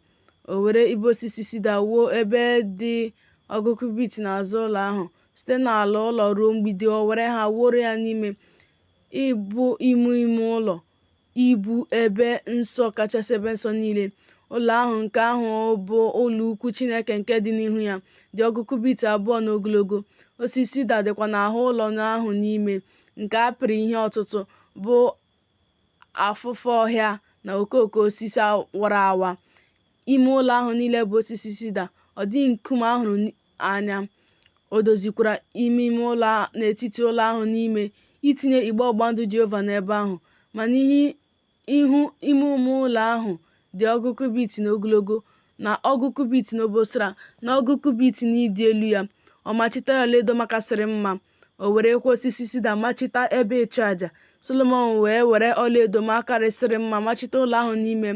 O were ibo osisi sida wuo ebe dị ọgụ kubit n'azụ ụlọ ahụ, site n'ala ụlọ ruo mgbidi. O were ha wuoro ya n'ime, ịbụ ime ime ụlọ, ịbụ ebe nsọ kachasị ebe nsọ niile. Ụlọ ahụ nke ahụ bụ ụlọ ukwu Chineke nke dị n'ihu ya, dị ọgụ kubit 2 n'ogologo. Osisi sida dịkwa n'ahụ ụlọ ahụ n'ime, nke a pịrị ihe ọtụtụ, bụ afụfa ọhịa na okooko osisi wara awa. Ime ụlọ ahụ niile bụ osisi sida, ọ dịghị nkume a hụrụ anya. O dozikwara ime ime ụlọ n'etiti ụlọ ahụ n'ime, itinye igbe ọgbụgba ndụ Jehova n'ebe ahụ. Ma n'ihu ime ime ụlọ ahụ dị ọgụ kubit n'ogologo, na ọgụ kubit n'obosara, na ọgụ kubit n'ịdị elu ya. Ọ machita ya ọlaedo makasịrị mma. O werekwa osisi sida machita ebe ịchụaja. Solomọn wee were ọlaedo makarịsịrị mma machita ụlọ ahụ n'ime.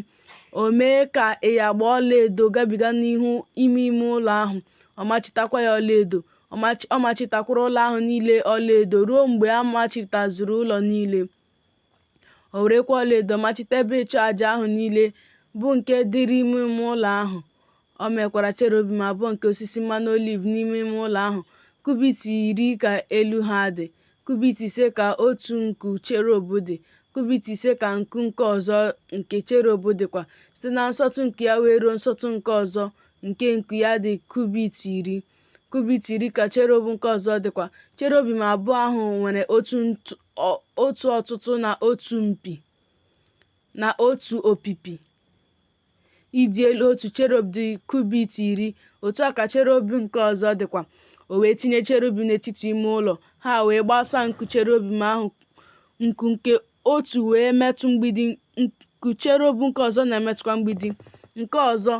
O mee ka ịyagba ọlaedo gabiga n'ihu ime ime ụlọ ahụ, ọ machitakwa ya ọlaedo. Ọ machitakwara ụlọ ahụ niile ọlaedo ruo mgbe a machitazuru ụlọ niile. O werekwa ọlaedo machite ebe ịchụ aja ahụ niile bụ nke dịrị ime ime ụlọ ahụ. O mekwara cherubim abụọ nke osisi mmanụ oliv n'ime ime ụlọ ahụ. Kubit 10 ka elu ha dị, kubit 5 ka otu nku cherub dị, kubit 5 ka nku nke ọzọ nke cherub dịkwa, site na nsọtụ nku ya wee ruo nsọtụ nke ọzọ nke nku ya dị kubit 10. Kubit 10 ka cherub nke ọzọ dịkwa. Cherubim abụọ ahụ nwere otu ọtụtụ na otu mpi na otu opipi. Ịdị elu otu cherub dị kubit 10, otu a ka cherub nke ọzọ dịkwa. O wee tinye cherubim n'etiti ime ụlọ, ha wee gbasaa nku cherubim ahụ, nku nke otu wee metụ mgbidi, nku cherub nke ọzọ na-emetụkwa mgbidi nke ọzọ,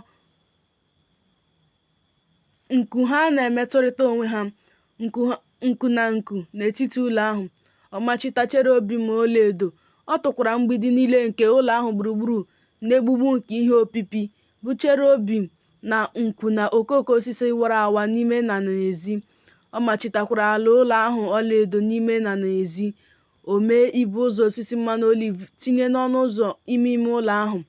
nku ha na-emetụrịta onwe ha, nku na nku n'etiti ụlọ ahụ. Ọ machita cherubim ọlaedo. Ọ tụkwara mgbidi niile nke ụlọ ahụ gburugburu n'egbugbu nke ihe opipi, bụ cherubim na nkwụ na okooko osisi wara awa n'ime na n'ezi. Ọ machitakwara ala ụlọ ahụ ọlaedo n'ime na n'ezi. O mee ibo ụzọ osisi mmanụ oliv tinye n'ọnụ ụzọ ime ime ụlọ ahụ.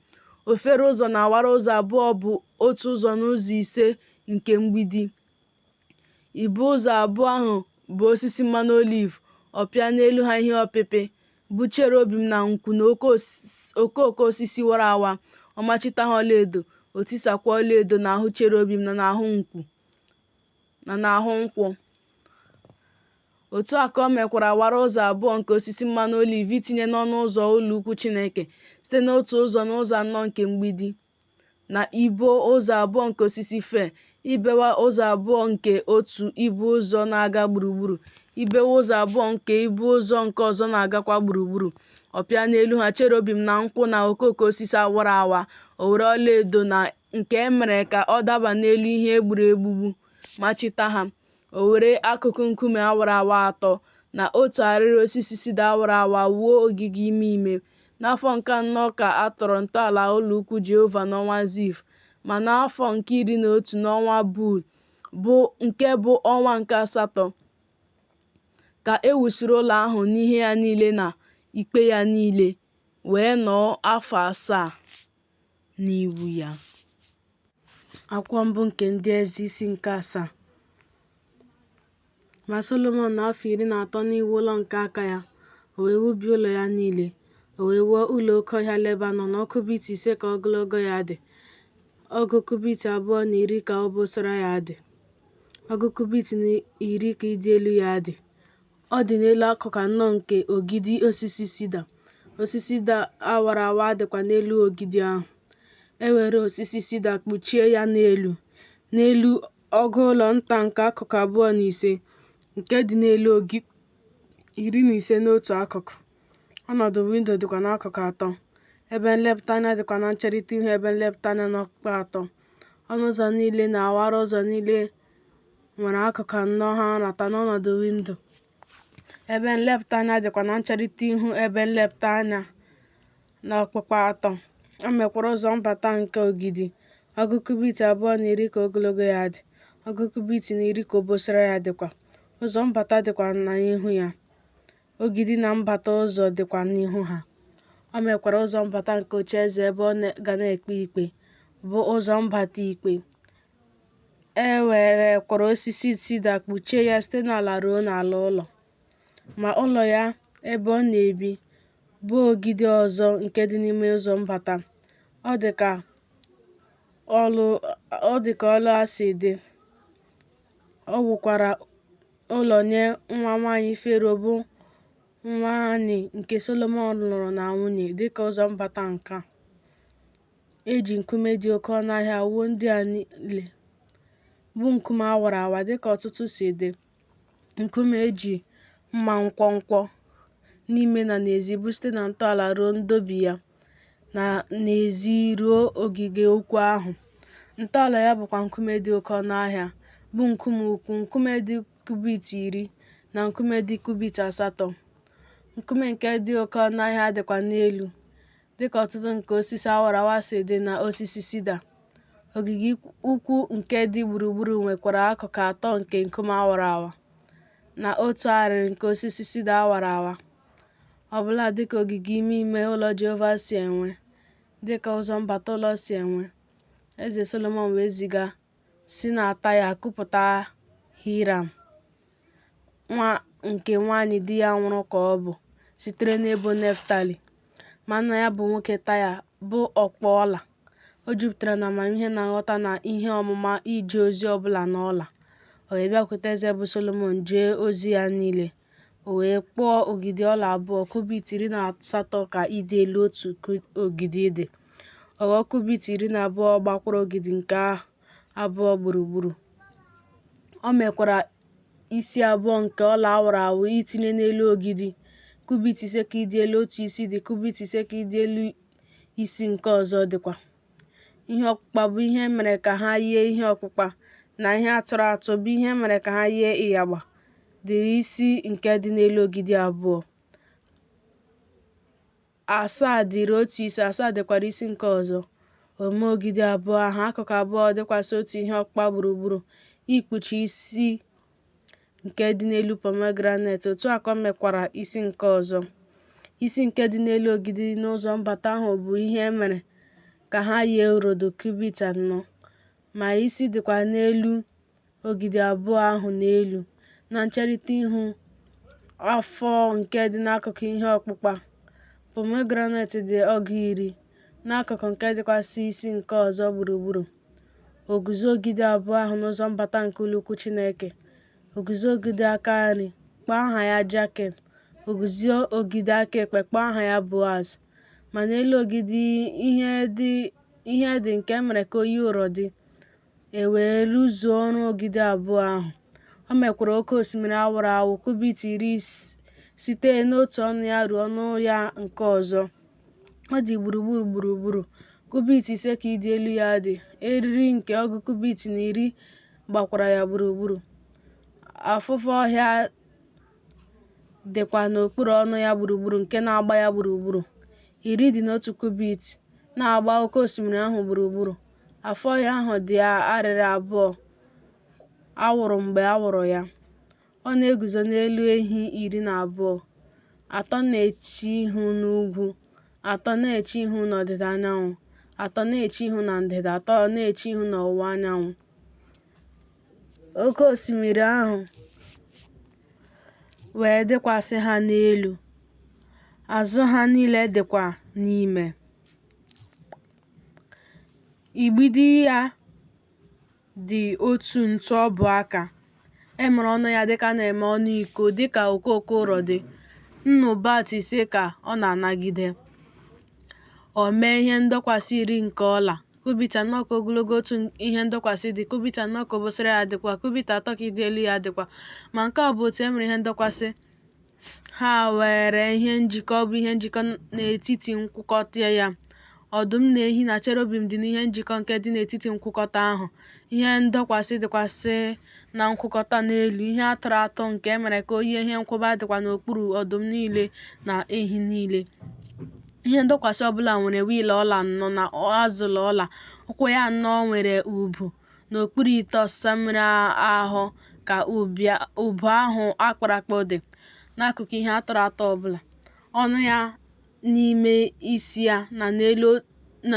Ofere ụzọ na awara ụzọ abụọ bụ otu ụzọ n'ụzọ ise nke mgbidi. Ibo ụzọ abụọ ahụ bụ osisi mmanụ oliv, ọ pịa n'elu ha ihe ọpịpị, bụ cherubim na nkwụ na okooko osisi wara awa. Ọ machita ha ọlaedo, o tisakwa ọlaedo n'ahụ cherubim na n'ahụ nkwụ na n'ahụ nkwụ. Otu a ka o mekwara awara ụzọ abụọ nke osisi mmanụ oliv itinye n'ọnụ ụzọ ụlọ ukwu Chineke, site n'otu ụzọ n'ụzọ anọ nke mgbidi, na ibo ụzọ abụọ nke osisi fir, ibewa ụzọ abụọ nke otu ibo ụzọ na-aga gburugburu, ibewa ụzọ abụọ nke ibo ụzọ nke ọzọ na-agakwa gburugburu. Ọ pịa n'elu ha cherubim na nkwụ na okooko osisi awara awa. O were ọlaedo na nke e mere ka ọ daba n'elu ihe e gburu egbugbu machita ha. O were akụkụ nkume awara awa atọ na otu arịrị osisi sida awara awa wuo ogige ime ime. N'afọ nke anọ ka a tọrọ ntọala ụlọ ukwu Jehova n'ọnwa Ziv, ma n'afọ nke 11 n'ọnwa Bul, bụ nke bụ ọnwa nke asatọ, ka e wusịrị ụlọ ahụ n'ihe ya niile na ikpe ya niile, wee nọọ afọ 7 n'iwu ya. Akwụkwọ mbụ nke Ndị Eze isi nke asaa. Ma Solomọn nọ afọ 13 n'iwu ụlọ nke aka ya, o wee wubie ụlọ ya niile. O wee wuo ụlọ oke ọhịa Lebanọn, ọgụ kubit 5 ka ogologo ya dị, ọgụ kubit 2 na 10 ka obosara ya dị, ọgụ kubit 10 ka ịdị elu ya dị. Ọ dị n'elu akụkụ anọ nke ogidi osisi sida, osisi sida a wara awa dịkwa n'elu ogidi ahụ. E were osisi sida kpuchie ya n'elu, n'elu ogo ụlọ nta nke akụkụ 2 na 5, nke dị n'elu ogidi 15 n'otu akụkụ. Ọnọdụ windo dịkwa n'akụkụ atọ, ebe nlepụta anya dịkwa na ncherịta ihu ebe nlepụta anya n'okpukpu atọ. Ọnụ ụzọ niile na awara ụzọ niile nwere akụkụ anọ ha nrata n'ọnọdụ windo. Ebe nlepụta anya dịkwa na ncherịta ihu ebe nlepụta anya n'okpukpu atọ. O mekwara ụzọ mbata nke ogidi, ọgụ kubit 2 na 10 ka ogologo ya dị, ọgụ kubit 10 ka obosara ya dịkwa. Ụzọ mbata dịkwa n'ihu ya, ogidi na mbata ụzọ dịkwa n'ihu ha. O mekwara ụzọ mbata nke ocheeze ebe ọ ga na-ekpe ikpe, bụ ụzọ mbata ikpe. E werekwara osisi sida kpuchie ya site n'ala ruo n'ala ụlọ. Ma ụlọ ya ebe ọ na-ebi, bụ ogidi ọzọ nke dị n'ime ụzọ mbata. Ọ dị ka ọlụ a si dị. O wukwara ụlọ nye nwa nwanyị Fero bụ nwanyị nke Solomọn lụrụ na nwunye, dịka ụzọ mbata nke a. E ji nkume dị oke ọnụahịa wuo ndị a niile, bụ nkume a wara awa dịka ọtụtụ si dị, nkume e ji mma nkwonkwo, n'ime na n'ezi, bụ site na ntọala ruo ndobi ya, na n'ezi ruo ogige ukwu ahụ. Ntọala ya bụkwa nkume dị oke ọnụahịa, bụ nkume ukwu, nkume dị kubit 10 na nkume dị kubit 8. Nkume nke dị oke ọnụahịa dịkwa n'elu, dịka ọtụtụ nke osisi awara awa si dị na osisi sida. Ogige ukwu nke dị gburugburu nwekwara akụkụ atọ nke nkume awara awa, na otu arịrị nke osisi sida awara awa, ọbụla dịka ogige ime ime ụlọ Jehova si enwe, dịka ụzọ mbata ụlọ si enwe. Eze Solomọn wee ziga si na Taya kupụta Hiram, nwa nke nwanyị di ya nwụrụ ka ọ bụ, sitere n'ebo Naftali. Ma nna ya bụ nwoke Taya, bụ ọkpụ ọla. O jupụtara na amamihe na nghọta na ihe ọmụma ije ozi ọbụla n'ọla. O wee bịakwute eze bụ Solomọn jee ozi ya niile. O wee kpụọ ogidi ọla abụọ, kubit 18 ka ịdị elu otu ogidi dị. Ọ ghọọ kubit 12 gbakwara ogidi nke abụọ gburugburu. O mekwara isi abụọ nke ọla awara awa itinye n'elu ogidi, kubit 5 ka ịdị elu otu isi dị, kubit 5 ka ịdị elu isi nke ọzọ dịkwa. Ihe ọkpụkpa bụ ihe e mere ka ha yie ihe ọkpụkpa, na ihe a tụrụ atụ bụ ihe e mere ka ha yie ịyagba, dịrị isi nke dị n'elu ogidi abụọ. 7 dịrị otu isi, 7 dịkwara isi nke ọzọ. O mee ogidi abụọ ahụ, akụkụ abụọ dịkwasị otu ihe ọkpụkpa gburugburu, ikpuchi isi nke dị n'elu pomegranet. Otu a ka o mekwara isi nke ọzọ. Isi nke dị n'elu ogidi n'ụzọ mbata ahụ bụ ihe e mere ka ha yie ụrọdọ kubit 4. Ma isi dịkwa n'elu ogidi abụọ ahụ n'elu, na ncherịta ihu afọ nke dị n'akụkụ ihe ọkpụkpa. Pomegranet dị ọgụ 10, n'akụkụ nke dịkwasị isi nke ọzọ gburugburu. O guzo ogidi abụọ ahụ n'ụzọ mbata nke ụlọ ukwu Chineke. O guzo ogidi aka nri, kpọọ aha ya Jakin. O guzo ogidi aka ekpe, kpọọ aha ya Boaz. Ma n'elu ogidi ihe dị nke e mere ka o yie ụrọdị, e wee rụzuo ọrụ ogidi abụọ ahụ. O mekwara oke osimiri awụrụ awụ kubit 10 site n'otu ọnụ ya ruo ọnụ ya nke ọzọ. Ọ dị gburugburu gburugburu, kubit 5 ka ịdị elu ya dị, eriri nke ọgụ kubit 10 gbakwara ya gburugburu. Afụfụ ọhịa dịkwa n'okpuru ọnụ ya gburugburu nke na-agba ya gburugburu. 10 dị n'otu kubit, na-agba oke osimiri ahụ gburugburu. Afụ ọhịa ahụ dị arịrị abụọ. A wụrụ mgbe a wụrụ ya. Ọ na-eguzo n'elu ehi 12, atọ na-eche ihu n'ugwu, atọ na-eche ihu n'ọdịda anyanwụ, atọ na-eche ihu na ndịda, atọ na-eche ihu n'ọwụwa anyanwụ. Oke osimiri ahụ wee dịkwasị ha n'elu, azụ ha niile dịkwa n'ime. Igbidi ya dị otu ntụ ọbụ aka. E mere ọnụ ya dịka a na-eme ọnụ iko, dịka okooko ụrọ dị. Nnu bat 5 ka ọ na-anagide. O mee ihe ndọkwasị 10 nke ọla. Kubit 4 ka ogologo otu ihe ndọkwasị dị, kubit 4 ka obosara ya dịkwa, kubit 3 ka ịdị elu ya dịkwa. Ma nke a bụ otu e mere ihe ndọkwasị. Ha were ihe njikọ bụ ihe njikọ n'etiti nkwụkọta ya. Ọdụm na ehi na cherubim dị n'ihe njikọ nke dị n'etiti nkwụkọta ahụ. Ihe ndọkwasị dịkwasị na nkwụkọta n'elu, ihe a tụrụ atụ nke e mere ka o yie ihe nkwụba dịkwa n'okpuru ọdụm niile na ehi niile. Ihe ndọkwasị ọbụla nwere wiil ọla anọ na azụlụ ọla. Ụkwụ ya anọ nwere ubu. N'okpuru ite ọsịsa mmiri ahụ ka ubu ahụ a kpụrụ akpụ dị, n'akụkụ ihe a tụrụ atụ ọbụla. Ọnụ ya n'ime isi ya na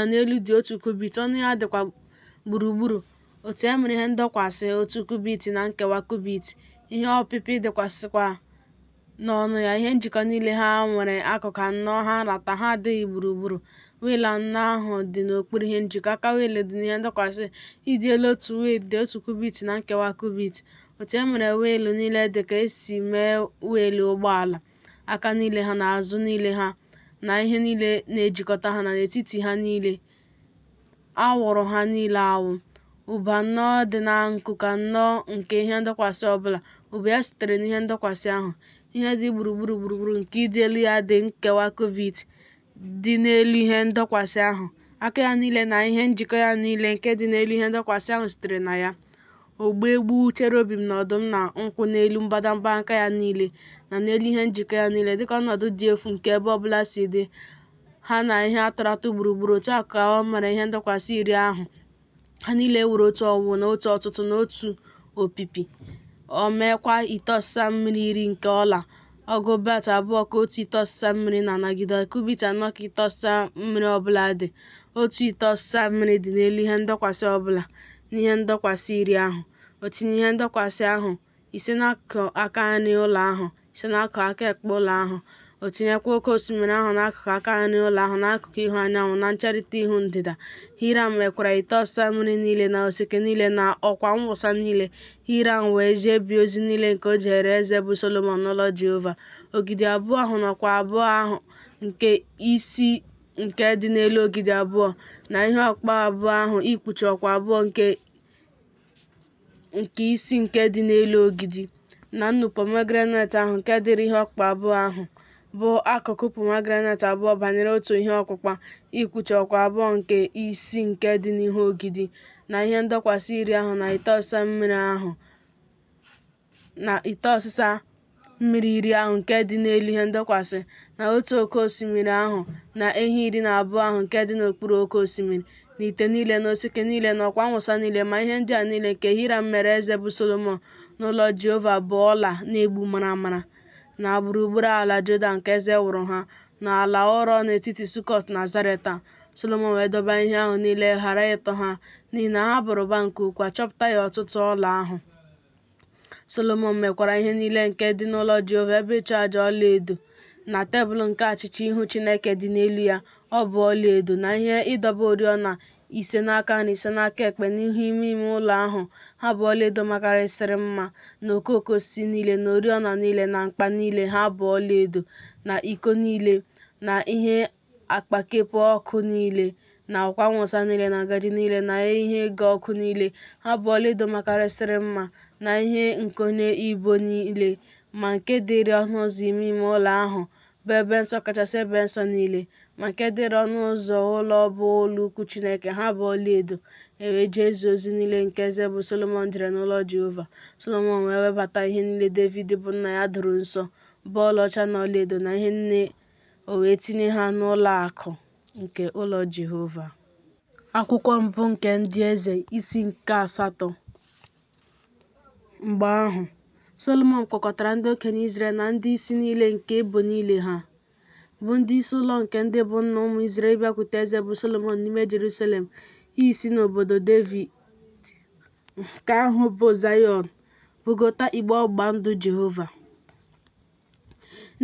n'elu dị otu kubit, ọnụ ya dịkwa gburugburu. Otu e mere ihe ndọkwasị otu kubit na nkewa kubit. Ihe ọpịpị dịkwasịkwa n'ọnụ ya. Ihe njikọ niile ha nwere akụkụ anọ ha nrata, ha adịghị gburugburu. Wiil anọ ahụ dị n'okpuru ihe njikọ. Aka wiil dị n'ihe ndọkwasị. Ịdị elu otu wiil dị otu kubit na nkewa kubit. Otu e mere wiil niile dị ka e si mee wiil ụgbọala. Aka niile ha na azụ niile ha na ihe niile na-ejikọta ha na n'etiti ha niile, a wụrụ ha niile awụ. Ubu anọ dị na nkuku anọ nke ihe ndọkwasị ọbụla. Ubu ya sitere n'ihe ndọkwasị ahụ. Ihe dị gburugburu gburugburu nke ịdị elu ya dị nkewa kubit dị n'elu ihe ndọkwasị ahụ. Aka ya niile na ihe njikọ ya niile nke dị n'elu ihe ndọkwasị ahụ sitere na ya. Ogbegbu cherubim na ọdụm na nkwụ n'elu mbadamba aka ya niile na n'elu ihe njikọ ya niile, dịka ọnọdụ dị efu nke ebe ọbụla si dị ha na ihe a tụrụ atụ gburugburu. Otu a ka o mere ihe ndọkwasị 10 ahụ. Ha niile wuru otu ọwụwụ na otu ọtụtụ na otu opipi. O meekwa ite ọsịsa mmiri 10 nke ọla. Ọgụ bat 2 ka otu ite ọsịsa mmiri na-anagide. Kubit 4 ka ite ọsịsa mmiri ọbụla dị. Otu ite ọsịsa mmiri dị n'elu ihe ndọkwasị ọbụla n'ihe ndọkwasị 10 ahụ. O tinye ihe ndọkwasị ahụ 5 n'akụkụ aka nri ụlọ ahụ, 5 n'akụkụ aka ekpe ụlọ ahụ. O tinyekwa oke osimiri ahụ n'akụkụ aka nri ụlọ ahụ n'akụkụ ihu anyanwụ na ncherịta ihu ndịda. Hiram mekwara ite ọsịsa mmiri niile na oseke niile na ọkwa mwụsa niile. Hiram wee jebie ozi niile nke o jeere eze bụ Solomọn n'ụlọ Jehova. Ogidi abụọ ahụ na ọkwa abụọ ahụ nke isi nke dị n'elu ogidi abụọ, na ihe ọkpụkpụ abụọ ahụ ikpuchi ọkwa abụọ nke isi nke dị n'elu ogidi, na nnu pomegranate ahụ nke dịrị ihe ọkpụkpụ abụọ ahụ, bụ akụkụ pomegranate abụọ banyere otu ihe ọkpụkpa, ikpuchi ọkwa abụọ nke isi nke dị n'ihu ogidi, na ihe ndọkwasị 10 ahụ na ite ọsịsa mmiri ahụ na ite ọsịsa mmiri 10 ahụ nke dị n'elu ihe ndọkwasị, na otu oke osimiri ahụ, na ehi 12 ahụ nke dị n'okpuru oke osimiri, na ite niile, na oseke niile, na ọkwa mwụsa niile. Ma ihe ndị a niile nke Hiram mere eze bụ Solomọn n'ụlọ Jehova bụ ọla na-egbu maramara. Na gburugburu ala Jọdan ka eze wuru ha, n'ala ụrọ n'etiti Sukọt na Zaretan. Solomọn wee dọba ihe ahụ niile ghara ịtụ ha, n'ihi na ha bara ụba nke ukwuu, a chọpụtaghị ọtụtụ ọla ahụ. Solomọn mekwara ihe niile nke dị n'ụlọ Jehova, ebe ịchụ aja ọlaedo, na tebụl nke achịcha ihu Chineke dị n'elu ya, ọ bụ ọlaedo, na ihe ịdọba oriọna 5 n'aka nri, 5 n'aka ekpe, n'ihu ime ime ụlọ ahụ, ha bụ ọlaedo makarịsịrị mma, na okooko osisi niile, na oriọna niile, na mkpa niile, ha bụ ọlaedo, na iko niile, na ihe akpakepụ ọkụ niile, na ọkwa mwụsa niile, na ngaji niile, na ihe ịga ọkụ niile, ha bụ ọlaedo makarịsịrị mma, na ihe nkonye ibo niile, ma nke dịrị ọnụ ụzọ ime ime ụlọ ahụ, bụ ebe nsọ kachasị ebe nsọ niile, ma nke dịrị ọnụ ụzọ ụlọ bụ ụlọ ukwu Chineke, ha bụ ọlaedo. E wee jezuo ozi niile nke eze bụ Solomọn jere n'ụlọ Jehova. Solomọn wee webata ihe niile Devid bụ nna ya doro nsọ, bụ ọlaọcha na ọlaedo na ihe niile, o wee tinye ha n'ụlọ akụ nke ụlọ Jehova. Akwụkwọ mbụ nke Ndị Eze, isi nke asatọ. Mgbe ahụ, Solomọn kpọkọtara ndị okenye Izrel na ndị isi niile nke ebo niile ha, bụ ndị isi ụlọ nke ndị bụ nna ụmụ Izrel ịbịakwute eze bụ Solomọn n'ime Jeruselem, isi n'obodo Devid, nke ahụ bụ Zayọn, bugota igbe ọgbụgba ndụ Jehova.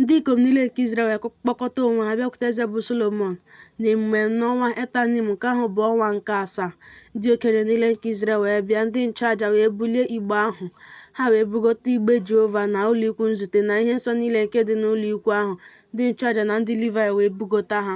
Ndị ikom niile nke Izrel wee kpọkọta onwe ha bịakwute eze bụ Solomọn n'emume n'ọnwa Etanim, nke ahụ bụ ọnwa nke asaa. Ndị okenye niile nke Izrel wee bịa, ndị nchụaja wee bulie igbe ahụ. Ha wee bugota igbe Jehova na ụlọikwu nzute na ihe nsọ niile nke dị n'ụlọikwu ahụ, ndị nchụaja na ndị Livaị wee bugota ha.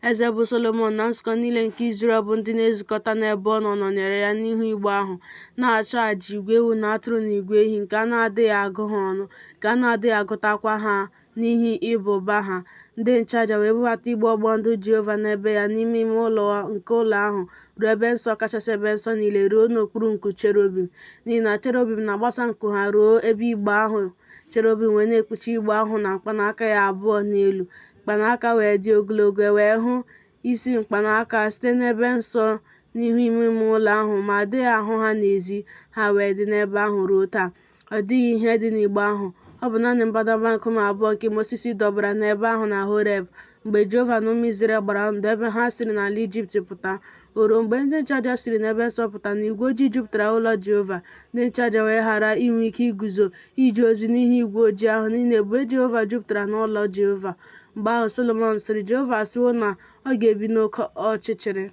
Eze bụ Solomọn na nzukọ niile nke Izrel bụ ndị na-ezukọta n'ebe ọ nọ nọnyere ya n'ihu igbe ahụ, na-achụ àjà igwe ewu na atụrụ na igwe ehi nke a na-adịghị agụ ha ọnụ, nke a na-adịghị agụtakwa ha n'ihi ịba ụba ha. Ndị nchụaja wee bubata igbe ọgbụgba ndụ Jehova n'ebe ya n'ime ime ụlọ nke ụlọ ahụ ruo ebe nsọ kachasị ebe nsọ niile, ruo n'okpuru nku cherubim, n'ihi na cherubim na-agbasa nku ha ruo ebe igbe ahụ, cherubim wee na-ekpuchi igbe ahụ na mkpanaka ya abụọ n'elu. Mkpanaka wee dị ogologo, e wee hụ isi mkpanaka site n'ebe nsọ n'ihu ime ime ụlọ ahụ, ma a dịghị ahụ ha n'ezi, ha wee dị n'ebe ahụ ruo taa. Ọ dịghị ihe dị n'igbe ahụ, ọ bụ naanị mbadamba nkume abụọ nke Mosisi dọbara n'ebe ahụ na Horeb, mgbe Jehova na ụmụ Izrel gbara ndụ ebe ha siri n'ala Ijipt pụta. O ruo, mgbe ndị nchụaja siri n'ebe nsọ pụta, na igwe ojii jupụtara ụlọ Jehova, ndị nchụaja wee ghara inwe ike iguzo ije ozi n'ihi igwe ojii ahụ, n'ihi na ebube Jehova jupụtara n'ụlọ Jehova. Mgbe ahụ Solomọn sịrị, Jehova asịwo na ọ ga-ebi n'oke ọchịchịrị.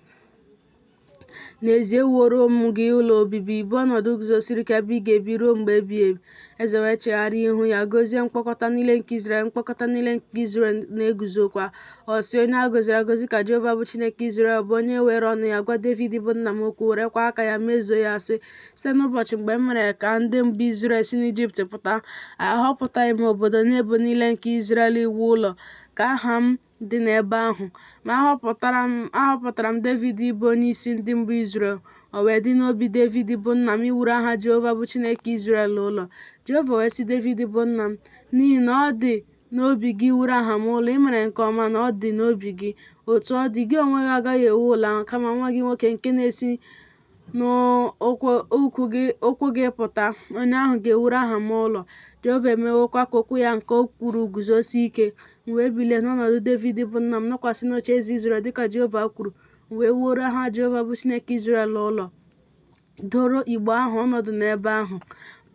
N'ezie, ewuworo m gị ụlọ obibi, bụ ọnọdụ guzosiri ike ebe ị ga-ebi ruo mgbe ebighị ebi. Eze wee chegharịa ihu ya, gọzie mkpọkọta niile nke Izrel, mkpọkọta niile nke Izrel na-eguzokwa. Ọ sị, Onye a gọziri agọzi ka Jehova bụ Chineke Izrel bụ, onye were ọnụ ya gwa Devid bụ nna m okwu, werekwa aka ya mezuo ya, sị, Site n'ụbọchị mgbe m mere ka ndị m bụ Izrel si n'Ijipt pụta, ahọpụtaghị m obodo n'ebo niile nke Izrel iwu ụlọ ka aha m dị n'ebe ahụ. Ma ahọpụtara m Devid ịbụ onyeisi ndị m bụ Izrel. O wee dị n'obi Devid bụ nna m iwuru aha Jehova bụ Chineke Izrel ụlọ. Jehova wee sị Devid bụ nna m, N'ihi na ọ dị n'obi gị iwuru aha m ụlọ, i mere nke ọma na ọ dị n'obi gị. Otu ọ dị, gị onwe gị agaghị ewu ụlọ ahụ, kama nwa gị nwoke nke na-esi n'ụkwụ gị pụta, onye ahụ ga-ewuru aha m ụlọ. Jehova emewokwa ka okwu ya nke o kwuru guzosie ike. M wee bilie n'ọnọdụ Devid bụ nna m nọkwasị n'ocheeze Izrel dịka Jehova kwuru. M wee wuoro aha Jehova bụ Chineke Izrel ụlọ, doro igbe ahụ ọnọdụ n'ebe ahụ,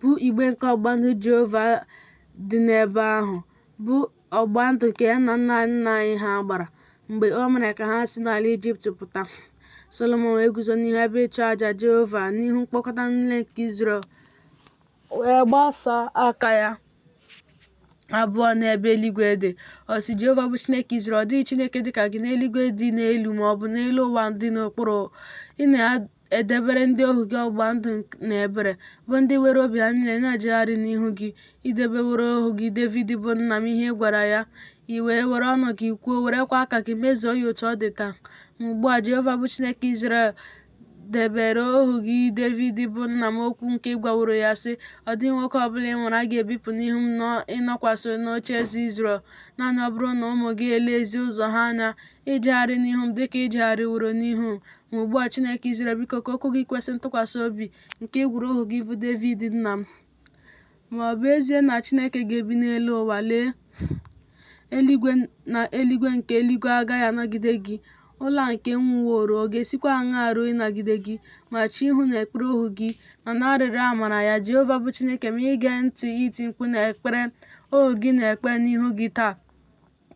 bụ igbe nke ọgbụgba ndụ Jehova dị n'ebe ahụ, bụ ọgbụgba ndụ nke ya na nna nna anyị ha gbara mgbe o mere ka ha si n'ala Ijipt pụta. Solomọn wee guzo n'ihu ebe ịchụ aja Jehova n'ihu mkpọkọta niile nke Izrel, wee gbasaa aka ya abụọ n'ebe eluigwe dị. Ọ sị, Jehova bụ Chineke Izrel, ọ dịghị Chineke dị ka gị n'eluigwe dị n'elu ma ọ bụ n'elu ụwa dị n'okpuru. Ị na-edebere ndị ohu gị ọgbụgba ndụ na ebere, bụ ndị were obi ha niile na-ejegharị n'ihu gị. I debeworo ohu gị Devid bụ nna m ihe ị gwara ya, i wee were ọnụ gị kwuo, werekwa aka gị mezuo ya otu ọ dị taa. Ma ugbu a, Jehova bụ Chineke Izrel, debere ohu gị Devid bụ nna m okwu nke ị gwaworo ya, sị, Ọ dịghị nwoke ọ bụla ị mụrụ a ga-ebipụ n'ihu m ịnọkwasị n'ocheeze Izrel, naanị ọ bụrụ na ụmụ gị elezie ụzọ ha anya ijegharị n'ihu m dịka i jegharịworo n'ihu m. Ma ugbu a, Chineke Izrel, biko ka okwu gị kwesị ntụkwasị obi nke ị gwara ohu gị bụ Devid nna m. Ma ọ bụ ezie na Chineke ga-ebi n'elu ụwa, lee, eluigwe na eluigwe nke eluigwe agaghị anagide gị. Ụlọ a nke m wuworo, ọ ga-esikwa aṅaa ruo ịnagide gị? Ma chee ihu n'ekpere ohu gị na n'arịrịọ amara ya, Jehova bụ Chineke m, ige ntị iti mkpu na ekpere ohu gị na-ekpe n'ihu gị taa.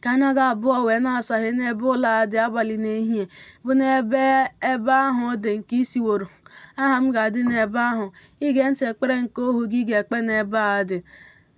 Ka anya gị abụọ wee na-asaghe n'ebe ụlọ a dị abalị na ehihie, bụ n'ebe ebe ahụ dị nke ị sịworo, Aha m ga-adị n'ebe ahụ, ige ntị ekpere nke ohu gị ga-ekpe n'ebe a dị.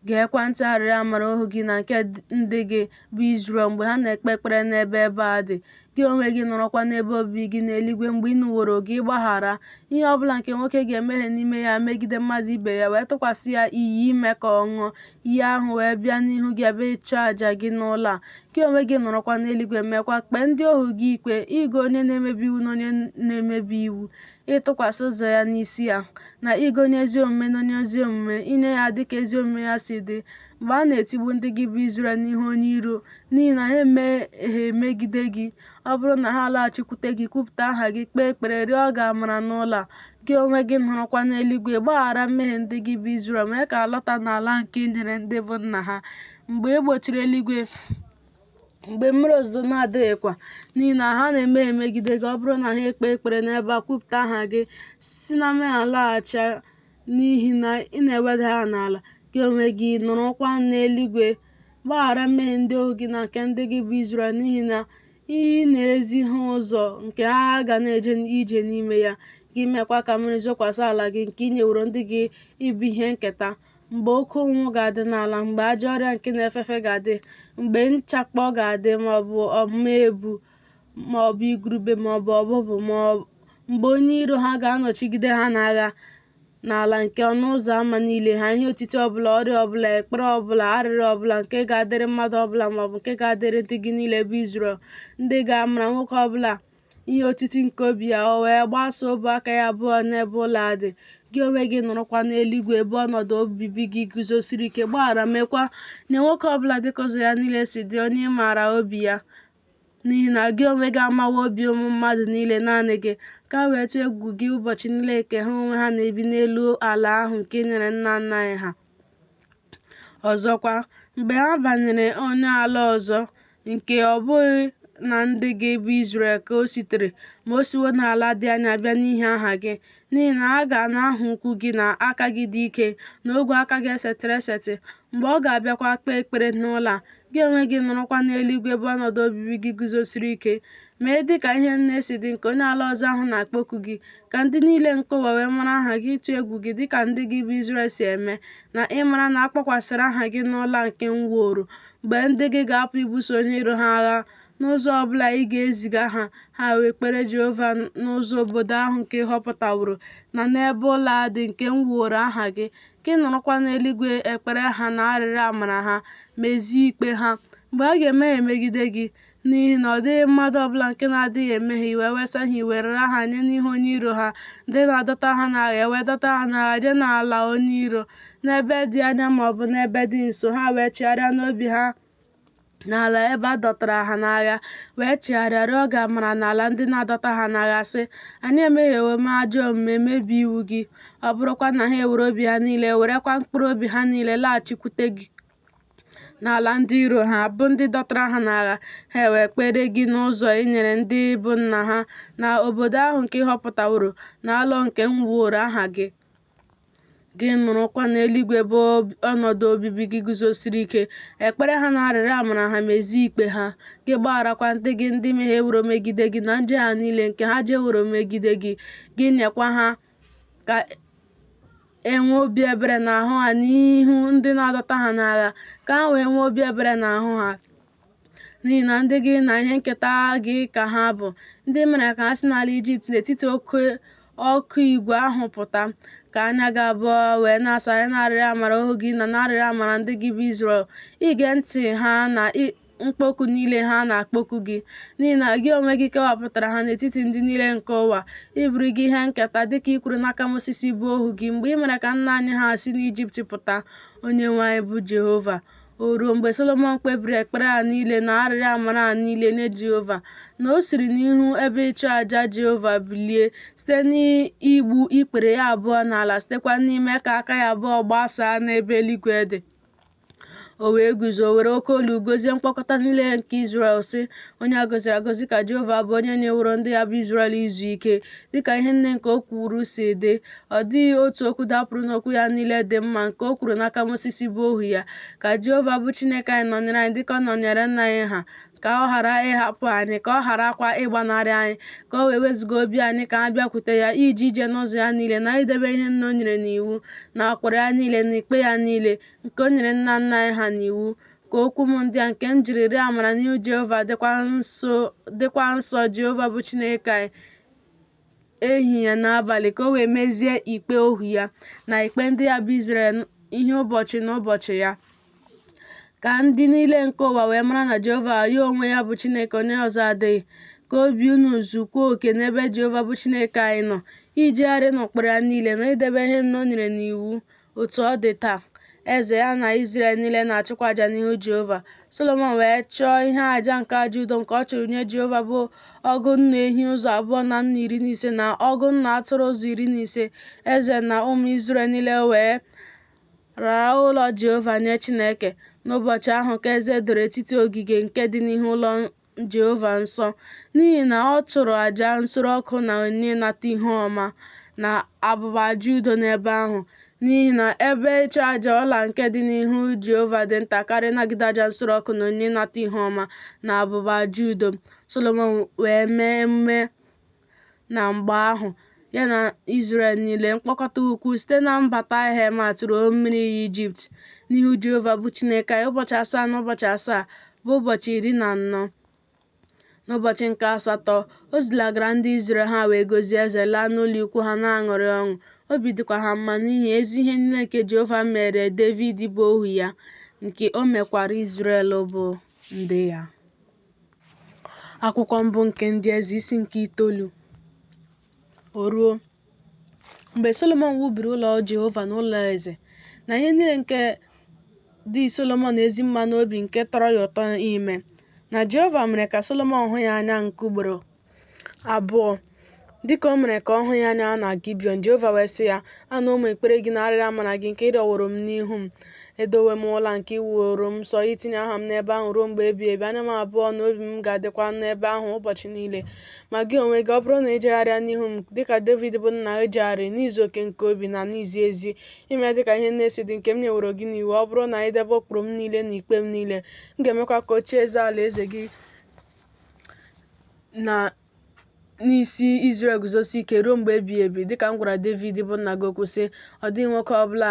Geekwa ntị arịrịọ amara ohu gị na nke ndị gị bụ Izrel mgbe ha na-ekpe ekpere n'ebe ebe a dị. Gị onwe gị nọrọkwa n'ebe obibi gị n'eluigwe mgbe ị nụworo gị gbaghara ihe ọ bụla nke nwoke ga-emehie n'ime ya megide mmadụ ibe ya, wee tụkwasị ya iyi ime ka ọ ṅụọ iyi ahụ wee bịa n'ihu gị ebe ịchụ aja gị n'ụlọ a. Gị onwe gị nọrọkwa n'eluigwe meekwa kpee ndị ohu gị ikpe ịgụ onye na-emebi iwu na onye na-emebi iwu. ịtụkwasị ụzọ ya n'isi ya, na igo onye ezi omume n'onye ezi omume, inye ya dịka ezi omume ya si dị. Mgbe a na-etigbu ndị gị bụ Izrel n'ihu onye iro, n'ihi na ha emehie megide gị, ọ bụrụ na ha alaghachikwute gị, kwupụta aha gị, kpee ekpere, rịọ gị amara n'ụlọ a, gị onwe gị nụrụkwa n'eluigwe, gbaghara mmehie ndị gị bụ Izrel, mee ka ha lọta n'ala nke i nyere ndị bụ nna ha. Mgbe e gbochiri eluigwe, mgbe mmiri ozuzo na-adịghịkwa, n'ihi na ha na-emehie megide gị, ọ bụrụ na ha ekpee ekpere n'ebe a, kwupụta aha gị, si na mmehie ha laghachi n'ihi na ị na-eweda ha n'ala, gị onwe gị nụrụkwa n'eluigwe, gbaghara mmehie ndị ohu gị na nke ndị gị bụ Izrel, n'ihi na ị na-ezi ha ụzọ nke ha ga na-eje ije n'ime ya, gị meekwa ka mmiri zokwasị ala gị nke i nyeworo ndị gị ịbụ ihe nketa. Mgbe oke ụnwụ ga-adị n'ala, mgbe ajọ ọrịa nke na-efe efe ga-adị, mgbe nchakpọ ga-adị, maọbụ ọmụma ebu, maọbụ igurube, maọbụ ọbụbụ, ma mgbe onye iro ha ga-anọchigide ha n'agha n'ala nke ọnụ ụzọ ama niile ha, ihe otiti ọbụla, ọrịa ọbụla, ekpere ọbụla, arịrịọ ọbụla nke ga-adịrị mmadụ ọbụla maọbụ nke ga-adịrị ndị gị niile bụ Izrel, ndị ga-amara nwoke ọbụla ihe otiti nke obi ya, o wee gbasaa ọbụ aka ya abụọ n'ebe ụlọ a dị. Gị onwe gị nụrụkwa n'eluigwe ebe ọnọdụ obibi gị guzosiri ike, gbaghara, meekwa nye nwoke ọbụla dịka ụzọ ya niile si dị, onye ị maara obi ya, n'ihi na gị onwe gị amawo obi ụmụ mmadụ niile naanị gị, ka ha wee tụọ egwu gị ụbọchị niile nke ha onwe ha na-ebi n'elu ala ahụ nke i nyere nna nna anyị ha. Ọzọkwa, mgbe ha banyere onye ala ọzọ, nke ọ bụghị na ndị gị bụ Izrel ka o sitere, ma o siwo n'ala dị anya bịa n'ihi aha gị, n'ihi na a ga na-ahụ ukwu gị na aka gị dị ike na ogwe aka gị esetịrị esetị, mgbe ọ ga-abịakwa kpee ekpere n'ụlọ a, gị onwe gị nụrụkwa n'eluigwe ebe ọnọdụ obibi gị guzosiri ike, mee dị ka ihe niile si dị nke onye ala ọzọ ahụ na-akpọku gị, ka ndị niile nke ụwa wee mara aha gị, ịtụ egwu gị dị ka ndị gị bụ Izrel si eme, na ịmara na a kpọkwasịrị aha gị n'ụlọ a nke m wuoro. Mgbe ndị gị ga-apụ ibuso onye iro ha agha, n'ụzọ ọ bụla ị ga-eziga ha, ha wee kpere Jehova n'ụzọ obodo ahụ nke ị họpụtaworo, na n'ebe ụlọ a dị nke m wuoro aha gị, gị nụrụkwa n'eluigwe ekpere ha na arịrịọ amara ha, mezie ikpe ha. Mgbe ha ga-emehie megide gị, n'ihi na ọ dịghị mmadụ ọbụla nke na-adịghị emehie, i wee wesa ha iwe, rara ha nye n'ihu onye iro ha, ndị na-adọta ha n'agha, e wee dọta ha n'agha jee n'ala onye iro, n'ebe dị anya ma ọ bụ n'ebe dị nso, ha wee chegharịa n'obi ha n'ala ebe a dọtara ha n'agha, wee chegharịa rịọ gị amara n'ala ndị na-adọta ha n'agha, sị, Anyị emehiewo mee ajọ omume, mebie iwu gị. Ọ bụrụkwa na ha ewere obi ha niile, werekwa mkpụrụ obi ha niile laghachikwute gị n'ala ndị iro ha, bụ ndị dọtara ha n'agha, ha ewee kpere gị n'ụzọ i nyere ndị bụ nna ha, na obodo ahụ nke ị họpụtaworo, na ụlọ nke m wuoro aha gị. Gị nụrụkwa n'eluigwe ebe ọnọdụ obibi gị guzosiri ike, ekpere ha na arịrịọ amara ha, mezie ikpe ha. Gị gbagharakwa ndị gị ndị mehieworo megide gị na njehie ha niile nke ha jeworo megide gị. Gị nyekwa ha ka e nwee obi ebere n'ahụ ha n'ihu ndị na-adọta ha n'agha, ka ha wee nwee obi ebere n'ahụ ha. N'ihi na ndị gị na ihe nketa gị ka ha bụ, ndị i mere ka ha si n'ala Ijipt n'etiti oke ọkụ igwe ahụ pụta, ka anya gị abụọ wee na-asaghe n'arịrịọ amara ohu gị na n'arịrịọ amara ndị gị bụ Izrel, ige ntị ha na mkpọku niile ha na-akpọku gị, n'ihi na gị onwe gị kewapụtara ha n'etiti ndị niile nke ụwa, ịbụrụ gị ihe nketa, dịka i kwuru n'aka Mosisi bụ ohu gị, mgbe i mere ka nna anyị ha si n'Ijipt pụta, Onyenwe anyị bụ Jehova. O ruo mgbe Solomọn kpebiri ekpere a niile na arịrịọ amara a niile nye Jehova, na o siri n'ihu ebe ịchụ aja Jehova bilie site n'igbu ikpere ya abụọ n'ala, sitekwa n'ime ka aka ya abụọ gbasaa n'ebe eluigwe dị. O wee guzo, were oke olu gọzie mkpọkọta niile nke Izrel, sị, Onye a gọziri agọzi ka Jehova bụ, onye nyeworo ndị ya bụ Izrel izu ike, dịka ihe niile nke o kwuru si dị. Ọ dịghị otu okwu dapụrụ n'okwu ya niile dị mma nke o kwuru n'aka Mosisi bụ ohu ya. Ka Jehova bụ Chineke anyị nọnyere anyị dịka ọ nọnyere nna anyị ha, ka ọ ghara ịhapụ anyị, ka ọ gharakwa ịgbanarị anyị, ka o wee wezụga obi anyị ka ha bịakwute ya, ije ije n'ụzọ ya niile na idebe ihe niile o nyere n'iwu, na ụkpụrụ ya niile na ikpe ya niile, nke o nyere nna nna anyị ha n'iwu. Ka okwu m ndị a nke m jiri rịọ amara n'ihu Jehova dịkwa nso Jehova bụ Chineke anyị ehihie na abalị, ka o wee mezie ikpe ohu ya na ikpe ndị ya bụ Izrel ihe ụbọchị na ụbọchị ya. Ka ndị niile nke ụwa wee mara na Jehova ya onwe ya bụ Chineke, onye ọzọ adịghị. Ka obi unu zukwaa oke n'ebe Jehova bụ Chineke anyị nọ, ijegharị n'ụkpụrụ ya niile na idebe ihe niile o nyere n'iwu, otu ọ dị taa. Eze, ya na Izrel niile na-achụkwa aja n'ihu Jehova. Solomọn wee chụọ ihe aja nke aja udo nke ọ chụrụ nye Jehova bụ ọgụ nnu ehi ụzọ abụọ na nnu 15 na ọgụ nnu atụrụ ụzọ 15. Eze na ụmụ Izrel niile wee rara ụlọ Jehova nye Chineke. N'ụbọchị ahụ ka eze doro etiti ogige nke dị n'ihu ụlọ Jehova nsọ, n'ihi na ọ chụrụ aja nsure ọkụ na onyinye ịnata ihu ọma na abụba aja udo n'ebe ahụ, n'ihi na ebe ịchụaja ọla nke dị n'ihu Jehova dị nta karịa ịnagide aja nsure ọkụ na onyinye ịnata ihu ọma na abụba aja udo. Solomọn wee mee emume na mgbe ahụ, ya na Izrel niile, mkpọkọta ukwu site na mbata Hemat ruo mmiri iyi Ijipt, n'ihu Jehova bụ Chineke anyị, ụbọchị 7 na ụbọchị 7, bụ ụbọchị 14. N'ụbọchị nke asatọ, o zilagara ndị Izrel, ha wee gọzie eze, laa n'ụlọikwuu ha na-aṅụrị ọṅụ. Obi dịkwa ha mma n'ihi ezi ihe niile nke Jehova meere Devid bụ ohu ya, nke o mekwaara Izrel bụ ndị ya. Akwụkwọ mbụ nke ndị eze isi nke 9. O ruo, mgbe Solomọn wubiri ụlọ Jehova na ụlọ eze, na ihe niile nke dị Solomọn ezi mma n'obi nke tọrọ ya ụtọ ime, na Jehova mere ka Solomọn hụ ya anya nke ugboro abụọ, dịka o mere ka ọ hụ ya anya na Gibiọn. Jehova wee sị ya, Anụwo m ekpere gị na arịrịọ amara gị nke ị rịọworo m n'ihu m. Edowo m ụlọ a nke i wuoro m nsọ itinye aha m n'ebe ahụ ruo mgbe ebighị ebi. Anya m abụọ na obi m ga-adịkwa n'ebe ahụ ụbọchị niile. Ma gị onwe gị, ọ bụrụ na i jegharịa n'ihu m dịka Devid bụ nna gị jegharịrị n'izu oke nke obi na n'izi ezi, ime dịka ihe niile si dị nke m nyeworo gị n'iwu, ọ bụrụ na i debe ụkpụrụ m niile na ikpe m niile, m ga-emekwa ka ocheeze alaeze gị na n'isi Izrel guzosie ike ruo mgbe ebighị ebi, dịka m gwara Devid bụ nna gị okwu, sị, Ọ dịghị nwoke ọ bụla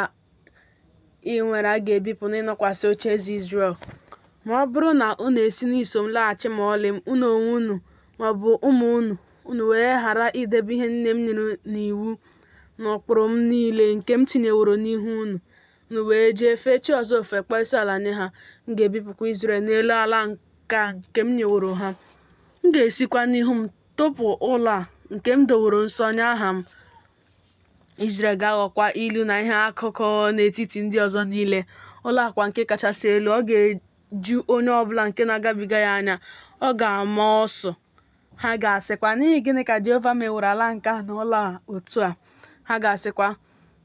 i nwere a ga-ebipụ n'ịnọkwasị ocheeze Izrel. Ma ọ bụrụ na unu esi n'iso m laghachi ma ọlị, unu onwe unu ma ọ bụ ụmụ unu, unu wee ghara idebe ihe niile m nyere n'iwu na ụkpụrụ m niile nke m tinyeworo n'ihu unu, unu wee jee fee chi ọzọ ofufe kpọọ isiala nye ha, m ga-ebipụkwa Izrel n'elu ala nke a nke m nyeworo ha. M ga-esikwa n'ihu m tụpụ ụlọ a nke m doworo nsọ nye aha m. Izrel ga-aghọkwa ilu na ihe akụkọ n'etiti ndị ọzọ niile. Ụlọ a kwa nke kachasị elu, ọ ga-eju onye ọbụla nke na-agabiga ya anya, ọ ga-ama ọsụ. Ha ga-asịkwa, N'ihi gịnị ka Jehova meworo ala nke a na ụlọ a otu a? Ha ga-asịkwa,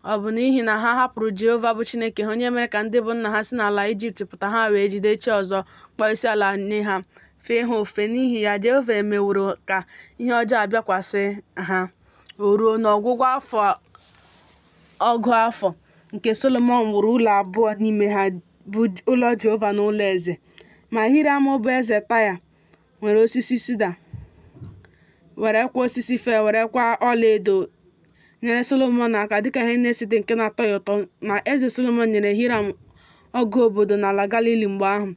Ọ bụ n'ihi na ha hapụrụ Jehova bụ Chineke ha, onye mere ka ndị bụ nna ha si n'ala Ijipt pụta, ha wee jide chi ọzọ, kpọọ isiala nye ha, fee ha ofufe. N'ihi ya, Jehova emeworo ka ihe ọjọọ a bịakwasị ha. O ruo n'ọgwụgwụ afọ ọgụ afọ nke Solomọn wuru ụlọ abụọ n'ime ha, bụ ụlọ Jehova na ụlọ eze. Ma Hiram bụ eze Taya nwere osisi sida, werekwa osisi fir, werekwa ọlaedo nyere Solomọn aka dịka ihe niile si dị nke na-atọ ya ụtọ. Ma eze Solomọn nyere Hiram ọgụ obodo n'ala Galili mgbe ahụ.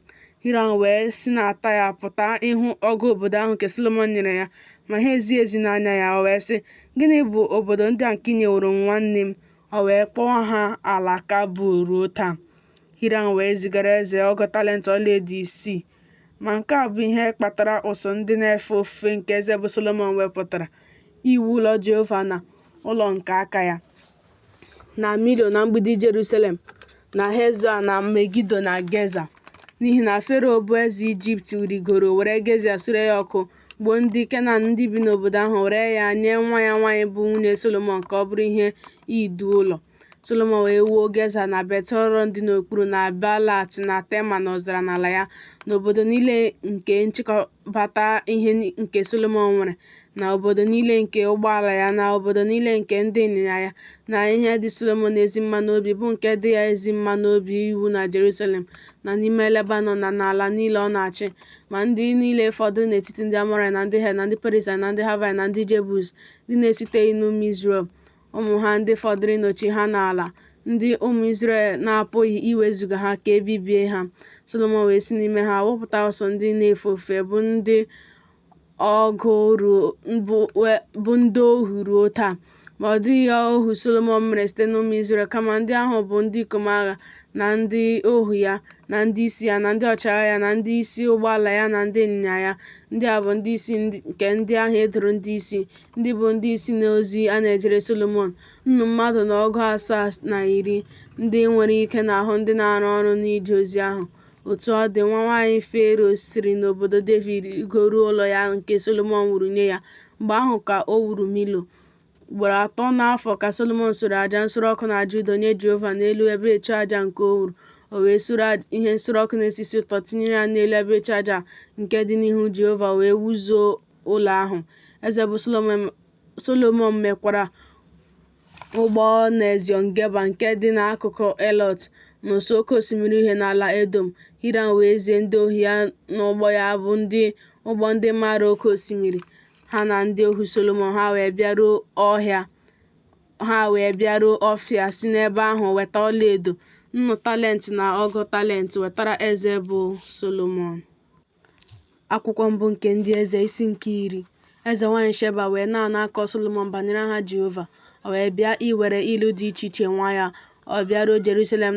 Hiram wee si na Taya pụta ịhụ ọgụ obodo ahụ nke Solomọn nyere ya, ma ha ezighị ezi n'anya ya. O wee sị, Gịnị bụ obodo ndị a nke i nyeworo m nwanne m? O wee kpọọ ha ala Kabul ruo taa. Hiram wee zigara eze ọgụ talent ọlaedo 6. Ma nke a bụ ihe kpatara ụsụụ ndị na-efe ofufe nke eze bụ Solomọn wepụtara, iwu ụlọ Jehova na ụlọ nke aka ya, na Milo na mgbidi Jerusalem, na Hezọ na Megido na Geza. N'ihi na Fero bụ eze Ijipt rigoro were Geza sure ya ọkụ, gbuo ndị Kenan ndị bi n'obodo ahụ, were ya nye nwa ya nwaanyị bụ nwunye Solomọn ka ọ bụrụ ihe idu ụlọ. Solomọn wee wuo Geza na Bet-horon dị n'okpuru, na Baalat na Tema n'ọzara n'ala ya, na obodo niile nke nchịkọbata ihe nke Solomọn nwere, na obodo niile nke ụgbọala ya, na obodo niile nke ndị ịnyịnya ya, na ihe dị Solomọn ezi mma n'obi, bụ nke dị ya ezi mma n'obi iwu na Jerusalem, na n'ime Lebanọn, na n'ala niile ọ na-achị. Ma ndị niile fọdụrụ n'etiti ndị Amọraịt, na ndị Het, na ndị Perizaịt, na ndị Havaịt, na ndị Jebus, ndị na-esiteghị n'ụmụ Izrel, ụmụ ha ndị fọdụrụ ịnọchi ha n'ala, ndị ụmụ Izrel na-apụghị iwezuga ha ka e bibie ha. Solomọn wee si n'ime ha wepụta ụsụụ ndị na-efe ofufe, bụ ndị ohu ruo taa. Ma ọ dịghị ohu Solomọn mere site n'ụmụ Izrel, kama ndị ahụ bụ ndị ikom agha, na ndị ohu ya, na ndị isi ya, na ndị ọchịagha ya, na ndị isi ụgbọala ya na ndị ịnyịnya ya. Ndị a bụ ndị isi nke ndị ahụ e doro ndị isi, ndị bụ ndị isi n'ozi a na-ejere Solomọn, nnu mmadụ na ọgụ asaa na iri, ndị nwere ike n'ahụ ndị na-arụ ọrụ n'ije ozi ahụ. Otu ọ dị, nwa nwaanyị Fero siri n'obodo Devid rigoruo ụlọ ya nke Solomọn wuru nye ya. Mgbe ahụ ka o wuru Milo. Ugboro atọ n'afọ ka Solomọn suru aja nsure ọkụ na aja udo nye Jehova n'elu ebe ịchụaja nke o wuru. O wee sure ihe nsure ọkụ na-esi isi ụtọ tinyere ya n'elu ebe ịchụaja nke dị n'ihu Jehova, o wee wuzuo ụlọ ahụ. Eze bụ Solomọn mekwara ụgbọ n'Eziọn-Geba nke dị n'akụkụ Elọt, n'ụsọ Oke Osimiri Uhie n'ala Edọm. Hiram wee zie ndị ohu ya n'ụgbọ ya, bụ ndị ụgbọ ndị maara oke osimiri, ha na ndị ohu Solomọn, ha wee bịaruo Ọfịa, si n'ebe ahụ weta ọlaedo, nnu talent na ọgụ talent, wetara eze bụ Solomọn. Akwụkwọ mbụ nke ndị eze isi nke 10. Eze nwaanyị Sheba wee na-anụ akọ Solomọn banyere aha Jehova. O wee bịa iwere ilu dị iche iche nwaa ya. Ọ bịaruo Jerusalem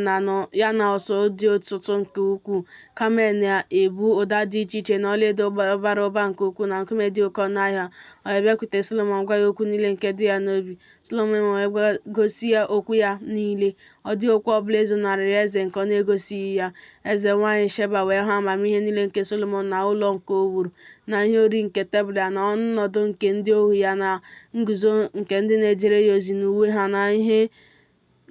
ya na usuu dị ọtụtụ nke ukwuu, kamel na-ebu ụda dị iche iche na ọlaedo bara ụba nke ukwuu na nkume dị oke ọnụ ahịa. O wee bịakwute Solomọn gwa ya okwu niile nke dị ya n'obi. Solomọn wee gosi ya okwu ya niile. Ọ dịghị okwu ọbụla e zonarịrị eze nke ọ na-egosighị ya. Eze nwaanyị Sheba wee hụ amamihe niile nke Solomọn na ụlọ nke o wuru, na ihe oriri nke tebụl ya, na ọnọdụ nke ndị ohu ya, na nguzo nke ndị na-ejere ya ozi, na uwe ha, na ihe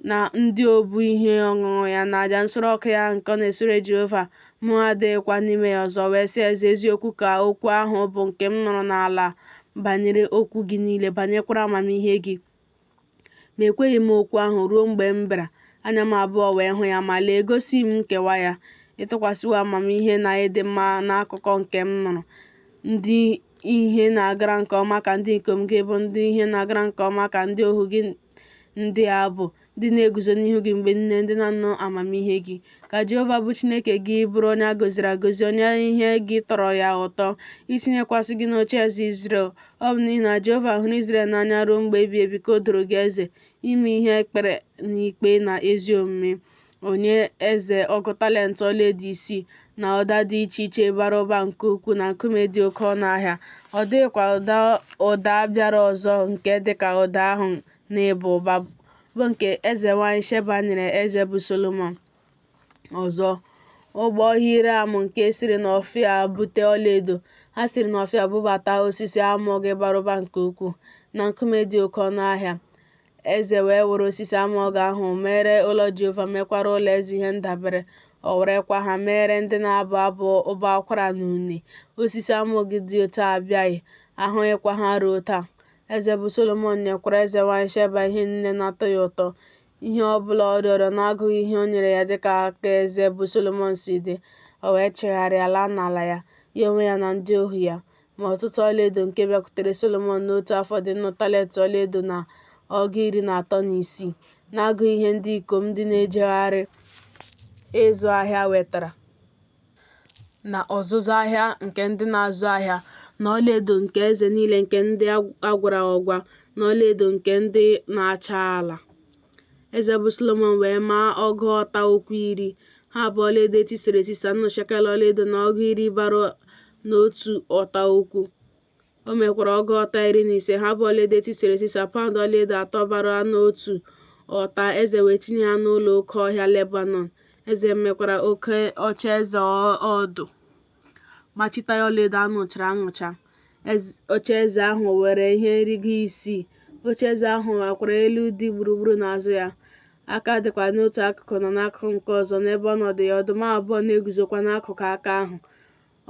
na ndị obu ihe ọṅụṅụ ya, na aja nsure ọkụ ya nke ọ na-esure Jehova, mmụọ adịghịkwa n'ime ya ọzọ. Wee sị eze, Eziokwu ka okwu ahụ bụ nke m nụrụ n'ala banyere okwu gị niile, banyekwara amamihe gị. Ma ekweghị m okwu ahụ ruo mgbe m bịara, anya m abụọ wee hụ ya, ma lee, egosighị m nkewa ya. Ị tụkwasịwo amamihe na ịdị mma n'akụkọ nke m nụrụ. Ndị ihe na-agara nke ọma ka ndị ikom gị bụ, ndị ihe na-agara nke ọma ka ndị ohu gị ndị a bụ, ndị na-eguzo n'ihu gị mgbe niile, ndị na-anụ amamihe gị. Ka Jehova bụ Chineke gị bụrụ onye a gọziri agọzi, onye ihe gị tọrọ ya ụtọ, itinyekwasị gị n'ocheeze Izrel. Ọ bụ n'ihi na Jehova hụrụ Izrel n'anya ruo mgbe ebighị ebi ka o doro gị eze, ime ihe e kpere n'ikpe na ezi omume. O nye eze ọgụ talent ọlaedo isii, na ụda dị iche iche bara ụba nke ukwuu, na nkume dị oke ọnụ ahịa. Ọ dịghịkwa ụda bịara ọzọ nke dị ka ụda ahụ n'ịba ụba, bụ nke eze nwanyị Sheba nyere eze bụ Solomọn. Ọzọ, ụgbọ Hiram nke siri n'Ọfịa bute ọlaedo, ha siri n'Ọfịa bubata osisi almụg bara ụba nke ukwuu, na nkume dị oke ọnụ ahịa. Eze wee were osisi almụg ahụ meere ụlọ Jehova, mekwara ụlọ eze ihe ndabere. O werekwa ha meere ndị na-abụ abụ ụbọ akwara na une. Osisi almụg dị otu a abịaghị, a hụghịkwa ha ruo taa. Eze bụ Solomọn nyekwara eze nwanyị Sheba ihe niile na-atọ ya ụtọ, ihe ọ bụla ọ rịọrọ, n'agụghị ihe o nyere ya dịka aka eze bụ Solomọn si dị. O wee chigharịa laa n'ala ya, ya onwe ya na ndị ohu ya. Ma ọtụtụ ọlaedo nke bịakwutere Solomọn n'otu afọ dị nnu talent ọlaedo na ọgụ iri na atọ na isii, n'agụghị ihe ndị ikom ndị na-ejegharị ịzụ ahịa wetara, na ọzụzụ ahịa nke ndị na-azụ ahịa, na ọlaedo nke eze niile nke ndị a gwara ọgwa, na ọlaedo nke ndị na-achị ala. Eze bụ Solomọn wee maa ọgụ ọta ukwu iri, ha bụ ọlaedo e tisara etisa, nnu shekel ọlaedo na ọgụ iri bara n'otu ọta ukwu. O mekwara ọgụ ọta 15, ha bụ ọlaedo e tisara etisa, paụnd ọlaedo atọ bara n'otu ọta. Eze wee tinye ha n'ụlọ oke ọhịa Lebanọn. Eze mekwara oke ocheeze ọdụ, machite ya ọlaedo a nụchara anụcha. Ocheeze ahụ nwere ihe nrigo isii. Ocheeze ahụ nwekwara elu dị gburugburu n'azụ ya. Aka dịkwa n'otu akụkụ na n'akụkụ nke ọzọ n'ebe ọnọdụ ya. Ọdụm abụọ na-eguzokwa n'akụkụ aka ahụ.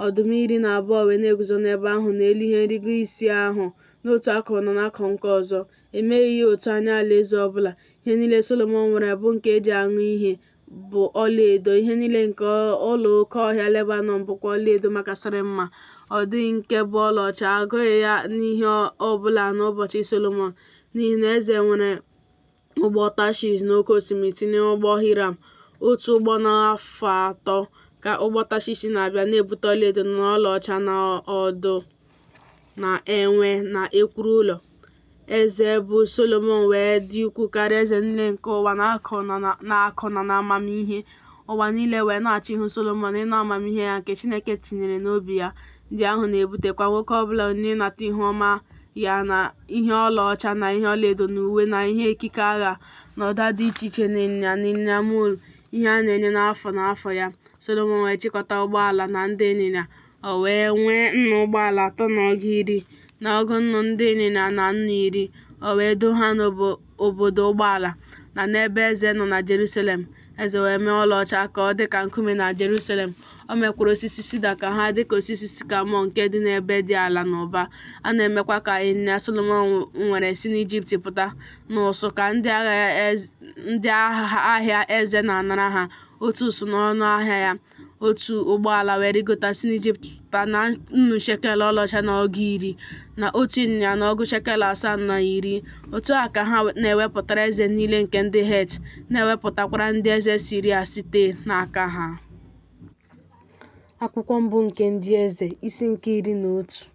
Ọdụm 12 wee na-eguzo n'ebe ahụ n'elu ihe nrigo isii ahụ n'otu akụkụ na n'akụkụ nke ọzọ. E meghị ya otu a nye alaeze ọ bụla. Ihe niile Solomọn nwere bụ nke e ji aṅụ ihe, bụ ọlaedo, ihe niile nke ụlọ oke ọhịa Lebanọn bụkwa ọlaedo makasịrị mma. Ọ dịghị nke bụ ọlaọcha, a gụghị ya n'ihe ọ bụla n'ụbọchị Solomọn, n'ihi na eze nwere ụgbọ Tashish n'oke osimiri tinyere ụgbọ Hiram, otu ụgbọ n'afọ atọ ka ụgbọ Tashish na-abịa na-ebute ọlaedo na ọlaọcha na ọdụ na enwe na ekwuru ụlọ. Eze bụ Solomọn wee dị ukwuu karịa eze niile nke ụwa n'akụ na n'amamihe. Ụwa niile wee na-achọ ihu Solomọn, ịnụ amamihe ya nke Chineke tinyere n'obi ya. Ndị ahụ na-ebutekwa nwoke ọ bụla onyinye ịnata ihu ọma ya, na ihe ọlaọcha na ihe ọlaedo na uwe na ihe ekike agha na ụda dị iche iche na ịnyịnya na ịnyịnya mul, ihe a na-enye n'afọ n'afọ ya. Solomọn wee chịkọta ụgbọala na ndị ịnyịnya. O wee nwee nnu ụgbọala atọ na ọgụ iri, na ọgụ nnu ndị ịnyịnya na nnu iri. O wee doo ha n'obodo ụgbọala, na n'ebe eze nọ na Jerusalem. Eze wee mee ọlaọcha ka ọ dị ka nkume na Jerusalem. O mekwara osisi sida ka ha dị ka osisi sikamọ nke dị n'ebe dị ala n'ụba. A na-emekwa ka ịnyịnya Solomọn nwere si n'Ijipt pụta n'ụsụ ka ndị ahịa eze na-anara ha, otu ụsụ n'ọnụ ahịa ya. Otu ụgbọala wee rịgota si n'Ijipt pụta na nnu shekel ọlaọcha na ọgụ iri, na otu ịnyịnya na ọgụ shekel asaa na iri. Otu a ka ha na-ewepụtara eze niile nke ndị Het, na-ewepụtakwara ndị eze Siria site n'aka ha. Akwụkwọ mbụ nke ndị eze, isi nke 11.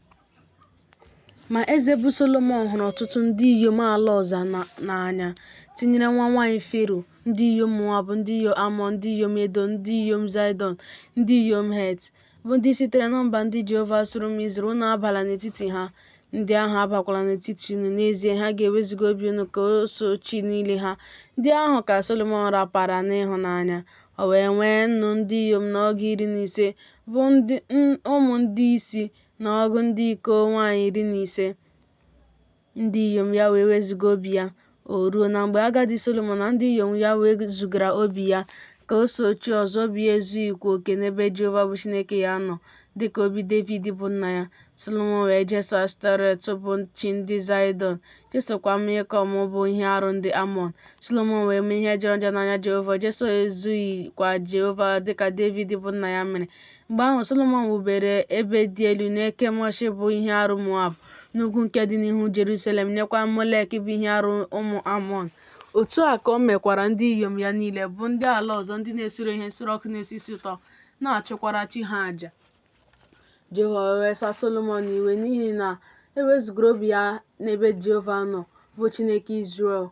Ma eze bụ Solomọn hụrụ ọtụtụ ndị inyom ala ọzọ n'anya, tinyere nwa nwaanyị Fero, ndị inyom Moab, ndị inyom Amọn, ndị inyom Edọm, ndị inyom Zaịdọn, ndị inyom Het, bụ ndị sitere na mba ndị Jehova sịrị ụmụ Izrel, Unu abala n'etiti ha, ndị ahụ abakwala n'etiti unu, n'ezie, ha ga-ewezuga obi unu ka o soo chi niile ha. Ndị ahụ ka Solomọn rapaara n'ịhụnanya. O wee nwee nnu ndị inyom na ọgụ iri na ise, bụ ụmụ ndị isi, na ọgụ ndị iko nwaanyị iri na ise. Ndị inyom ya wee wezuga obi ya. O ruo na mgbe agadi Solomọn na ndị inyom ya wezugara obi ya ka o soo chi ọzọ, obi ya ezughịkwa oke n'ebe Jehova bụ Chineke ya nọ, dị ka obi Devid bụ nna ya. Solomọn wee jeso Ashtọret bụ chi ndị Zaịdọn, jesokwa Milkọm bụ ihe arụ ndị Amọn. Solomọn wee mee ihe jọrọ njọ n'anya Jehova, o jesozughịkwa Jehova dị ka Devid bụ nna ya mere. Mgbe ahụ, Solomọn wubere ebe dị elu nye Kemosh bụ ihe arụ Moab, n'ugwu nke dị n'ihu Jerusalem, nyekwa Molek bụ ihe arụ ụmụ Amọn. Otu a ka o mekwara ndị inyom ya niile, bụ ndị ala ọzọ ndị na-esure ihe nsure ọkụ na-esi isi ụtọ, na-achụkwara chi ha aja. Jehova wee wesa Solomọn iwe n'ihi na e wezugara obi ya n'ebe Jehova nọ, bụ Chineke Izrel,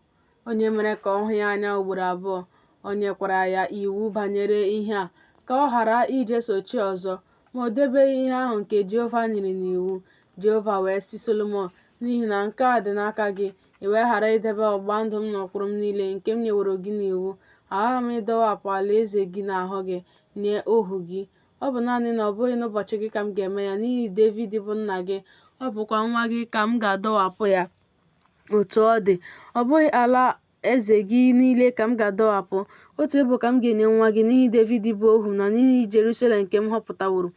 onye mere ka ọ hụ ya anya ugboro abụọ. O nyekwara ya iwu banyere ihe a, ka ọ ghara ijeso chi ọzọ, ma o debeghị ihe ahụ nke Jehova nyere n'iwu. Jehova wee sị Solomọn, N'ihi na nke a dị n'aka gị, i wee ghara idebe ọgbụgba ndụ m na ụkpụrụ m niile nke m nyeworo gị n'iwu, aghaghị m ịdọwapụ alaeze gị n'ahụ gị nye ohu gị. Ọ bụ naanị na ọ bụghị n'ụbọchị gị ka m ga-eme ya, n'ihi Devid bụ nna gị, ọ bụkwa nwa gị ka m ga-adọwapụ ya. Otu ọ dị, ọ bụghị ala eze gị niile ka m ga-adọwapụ, otu ebo ka m ga-enye nwa gị n'ihi Devid bụ ohu m na n'ihi Jerusalem nke m họpụtaworo.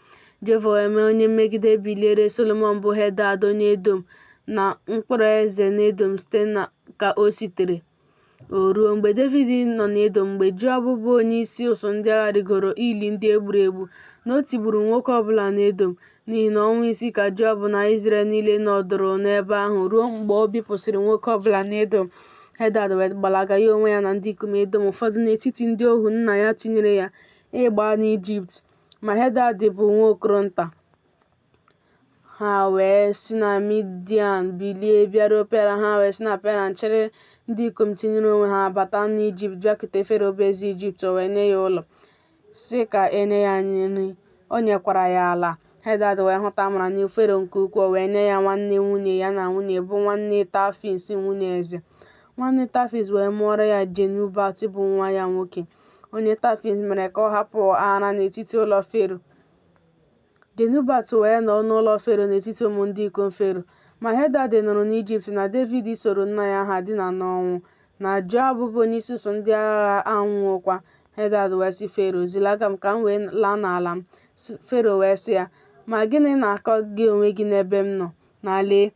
Jehova wee mee onye mmegide biliere Solomọn bụ Hedad onye Edọm, na mkpụrụ eze n'Edọm site na ka o sitere. O ruo, mgbe Devid nọ n'Edọm, mgbe Joab bụ onyeisi ụsụụ ndị agha rịgoro ili ndị e gburu egbu, na o tigburu nwoke ọ bụla n'Edọm. N'ihi na ọnwa isii ka Joab na Izrel niile nọdụrụ n'ebe ahụ ruo mgbe o bipụsịrị nwoke ọ bụla n'Edọm. Hedad wee gbalaga, ya onwe ya na ndị ikom Edọm ụfọdụ n'etiti ndị ohu nna ya tinyere ya ịgba n'Ijipt. Ma Hedad bụ nwa okoro nta. Ha wee si na Midian bilie bịaruo Peran. Ha wee si na Peran chịrị ndị ikom tinyere onwe ha bata n'Ijipt bịakwute Fero bụ eze Ijipt. O wee nye ya ụlọ, sị ka e nye ya nri, o nyekwara ya ala. Hedad wee hụta amara n'ihu Fero nke ukwuu, o wee nye ya nwanne nwunye ya na nwunye, bụ nwanne Tafnes nwunye eze. Nwanne Tafnes wee mụọrọ ya Genubat bụ nwa ya nwoke, onye Tafnes mere ka ọ hapụ ara n'etiti ụlọ Fero. Genubat wee nọọ n'ụlọ Fero n'etiti ụmụ ndị ikom Fero. Ma Hedad nụrụ n'Ijipt na Devid soro nna ya ha dina n'ọnwụ, na Joab bụ onyeisi ụsụụ ndị agha anwụwokwa. Hedad wee sị Fero, Zilaga m ka m wee laa n'ala m. Fero wee sị ya, Ma gịnị na-akọ gị onwe gị n'ebe m nọ, na lee,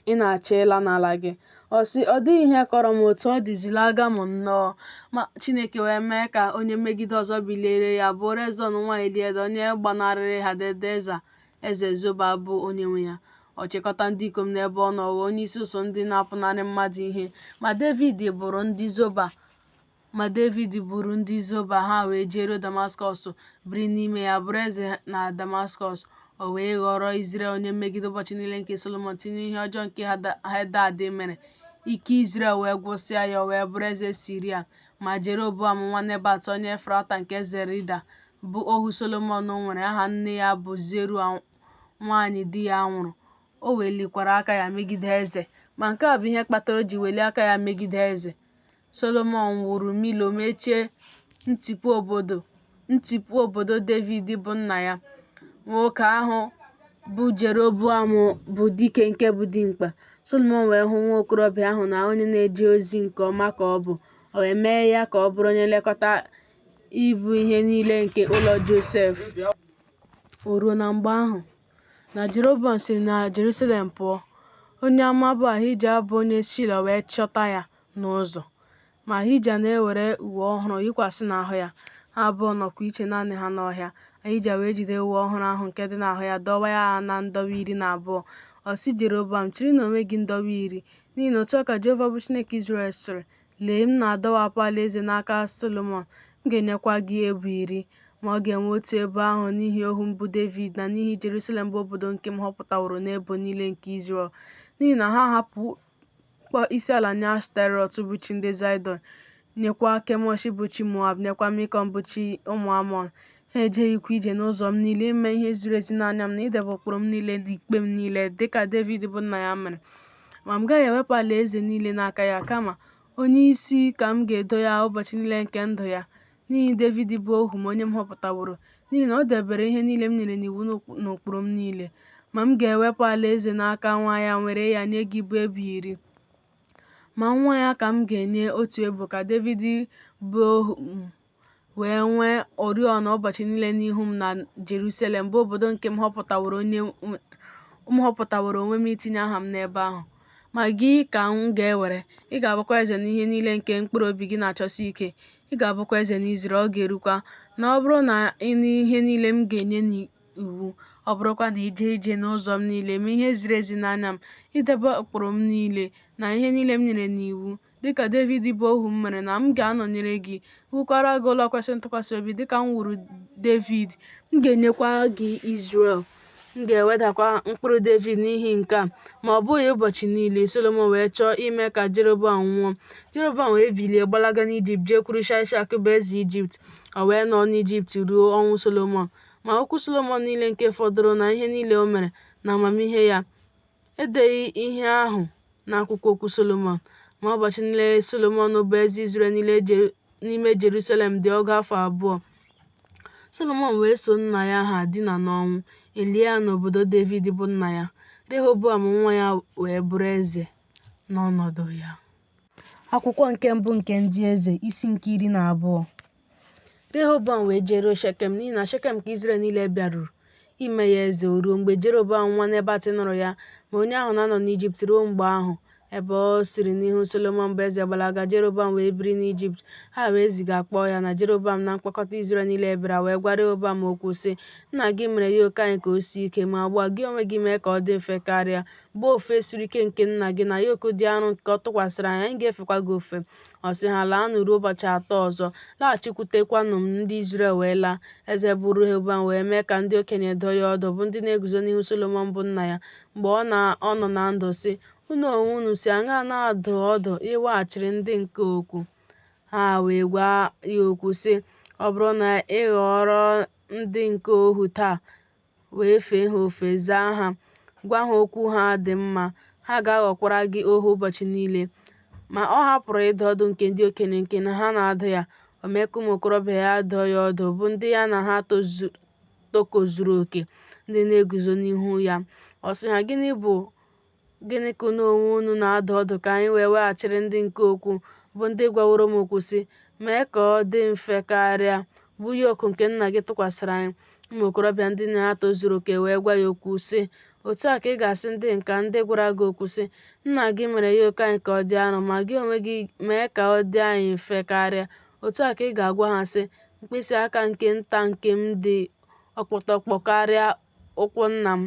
ị na-achọ ịla n'ala gị? Ọ sị, Ọ dịghị ihe kọrọ m, otu ọ dị, zilaga m nnọọ. Ma Chineke wee mee ka onye mmegide ọzọ biliere ya, bụ Rezọn nwa Eliada, onye gbanarịrị Hadadeza eze Zoba bụ onyenwe ya. Ọ chịkọta ndị ikom n'ebe ọ nọ, ghọọ onyeisi ụsụụ ndị na-apụnarị mmadụ ihe. Ma Devid buru ndị Zoba Ma Devid buru ndị Zoba, ha wee jeruo Damaskọs, biri n'ime ya, bụrụ eze na Damaskọs. O wee ghọrọ Izrel onye mmegide ụbọchị niile nke Solomọn, tinye ihe ọjọọ nke Hedad mere. Ike Izrel wee gwụsịa ya, o wee bụrụ eze Siria. Ma Jeroboam nwa Nebat onye Efrata nke Zerida, bụ ohu Solomọn nwere, aha nne ya bụ Zerua nwaanyị di ya nwụrụ, o welikwara aka ya megide eze. Ma nke a bụ ihe kpatara o ji welie aka ya megide eze, Solomọn wuru Milo mechie ntikpọ obodo Devid bụ nna ya. Nwoke ahụ bụ Jeroboam bụ dike nke bụ dimkpa. Solomọn wee hụ nwa okorobịa ahụ na onye na-eje ozi nke ọma ka ọ bụ. O wee mee ya ka ọ bụrụ onye nlekọta ibu ihe niile nke ụlọ Josef. O ruo na mgbe ahụ, na Jeroboam siri na Jerusalem pụọ, onye amụma bụ Ahija bụ onye Shilo wee chọta ya n'ụzọ. Ma Ahija na-ewere uwe ọhụrụ yikwasị n'ahụ ya, ha abụọ nọkwa iche naanị ha n'ọhịa. Ahija wee jide uwe ọhụrụ ahụ nke dị n'ahụ ya, dọwa ya na ndọwa 12. Ọ sị Jeroboam, Chịrị n'onwe gị ndọwa iri, n'ihi na otu a ka Jehova bụ Chineke Izrel sịrị, Lee, m na-adọwapụ alaeze n'aka Solomọn, m ga-enyekwa gị ebo iri. Ma ọ ga-enwe otu ebo ahụ n'ihi ohu m bụ Devid na n'ihi Jerusalem bụ obodo nke m họpụtaworo n'ebo niile nke Izrel, n'ihi na ha ahapụwo kpọọ isiala nye Ashtarọt bụ chi ndị Zaịdọn, nyekwa Kemosh bụ chi Moab, nyekwa Milkọm bụ chi ụmụ Amọn. Ha ejeghịkwa ije n'ụzọ m niile, ime ihe ziri ezi n'anya m na idebe ụkpụrụ m niile na ikpe m niile, dị ka Devid bụ nna ya mere. Ma m gaghị ewepụ alaeze niile n'aka ya, kama onye isi ka m ga-edo ya ụbọchị niile nke ndụ ya, n'ihi Devid bụ ohu m onye m họpụtaworo, n'ihi na o debere ihe niile m nyere n'iwu na ụkpụrụ m niile. Ma m ga-ewepụ alaeze n'aka nwa ya were ya nye gị bụ ebo iri. Ma nwa ya ka m ga-enye otu ebo, ka Devid bụ ohu m wee nwee oriọna ụbọchị niile n'ihu m na Jerusalem, bụ obodo nke m họpụtaworo onwe m itinye aha m n'ebe ahụ. Ma gị ka m ga-ewere, ị ga-abụkwa eze n'ihe niile nke mkpụrụ obi gị na-achọsi ike, ị ga-abụkwa eze n'Izrel. Ọ ga-erukwa na ọ bụrụ na ị nụ ihe niile m ga-enye n'iwu, ọ bụrụkwa na i jee ije n'ụzọ m niile, mee ihe ziri ezi n'anya m, idebe ụkpụrụ m niile na ihe niile m nyere n'iwu, dịka Devid bụ ohu m mere, na m ga-anọnyere gị, wukwara gị ụlọ kwesịrị ntụkwasị obi, dịka m wuru Devid, m ga-enyekwa gị Izrel. M ga-ewedakwa mkpụrụ Devid n'ihi nke a, ma ọ bụghị ụbọchị niile. Solomọn wee chọọ ime ka Jeroboam nwụọ. Jeroboam wee bilie gbalaga n'Ijipt jekwuru Shaịshak bụ eze Ijipt. O wee nọọ n'Ijipt ruo ọnwụ Solomọn. Ma okwu Solomọn niile nke fọdụrụ na ihe niile o mere na amamihe ya, e deghị ihe ahụ n'akwụkwọ okwu Solomọn. Ma ụbọchị niile Solomọn bụ eze Izrel niile n'ime Jerusalem dị ọgụ afọ abụọ. Solomọn wee so nna ya ha dina n'ọnwụ, e lie ya n'obodo Devid bụ nna ya. Rehoboam nwa ya wee bụrụ eze n'ọnọdụ ya. Akwụkwọ nke mbụ nke ndị eze, isi nke 12. Rehoboam wee jeruo Shekem, n'ihi na Shekem ka Izrel niile bịaruru ime ya eze. O ruo mgbe Jeroboam nwa Nebat nụrụ ya, ma onye ahụ na-anọ n'Ijipt ruo mgbe ahụ, ebe o siri n'ihu Solomọn bụ eze gbalaga, Jeroboam wee biri n'Ijipt. Ha wee ziga kpọọ ya, na Jeroboam na mkpọkọta Izrel niile bịara wee gwa Rehoboam okwu, sị, Nna gị mere yoke anyị ka o sie ike, ma ugbu a gị onwe gị mee ka ọ dị mfe karịa, bụ ofufe siri ike nke nna gị na yoke dị arọ nke ọ tụkwasịrị anyị, anyị ga-efekwa gị ofufe. Ọ sị ha, Laanụ ruo ụbọchị 3 ọzọ, laghachikwutekwanụ m. Ndị Izrel wee laa. Eze bụ Rehoboam wee mee ka ndị okenye dụọ ya ọdụ, bụ ndị na-eguzo n'ihu Solomọn bụ nna ya, mgbe ọ nọ na ndụ, sị, Unu onwe unu si aṅaa na-adụ ọdụ iweghachiri ndị nke a okwu? Ha wee gwa ya okwu, sị, Ọ bụrụ na ị ghọrọ ndị nke ohu taa wee fee ha ofufe, zaa ha, gwa ha okwu ha dị mma, ha ga-aghọkwara gị ohu ụbọchị niile. Ma ọ hapụrụ ịdụ ọdụ nke ndị okenye nke na ha na-adụ ya, o mee ka ụmụ okorobịa ya dụọ ya ọdụ, bụ ndị ya na ha tokozuru oke, ndị na-eguzo n'ihu ya. Ọ sị ha, Gịnị ka unu onwe unu na-adụ ọdụ ka anyị wee weghachiri ndị nke okwu, bụ ndị gwaworo m okwu, sị, Mee ka ọ dị mfe karịa, bụ yoke nke nna gị tụkwasịrị anyị? Ụmụ okorobịa ndị na ha tozuru oke wee gwa ya okwu, sị, Otu a ka ị ga-asị ndị nke a ndị gwara gị okwu, sị, Nna gị mere yoke anyị ka ọ dị arọ, ma gị onwe gị mee ka ọ dị anyị mfe karịa. Otu a ka ị ga-agwa ha, sị, Mkpịsị aka nke nta nke m dị ọkpụtọkpụ karịa ụkwụ nna m.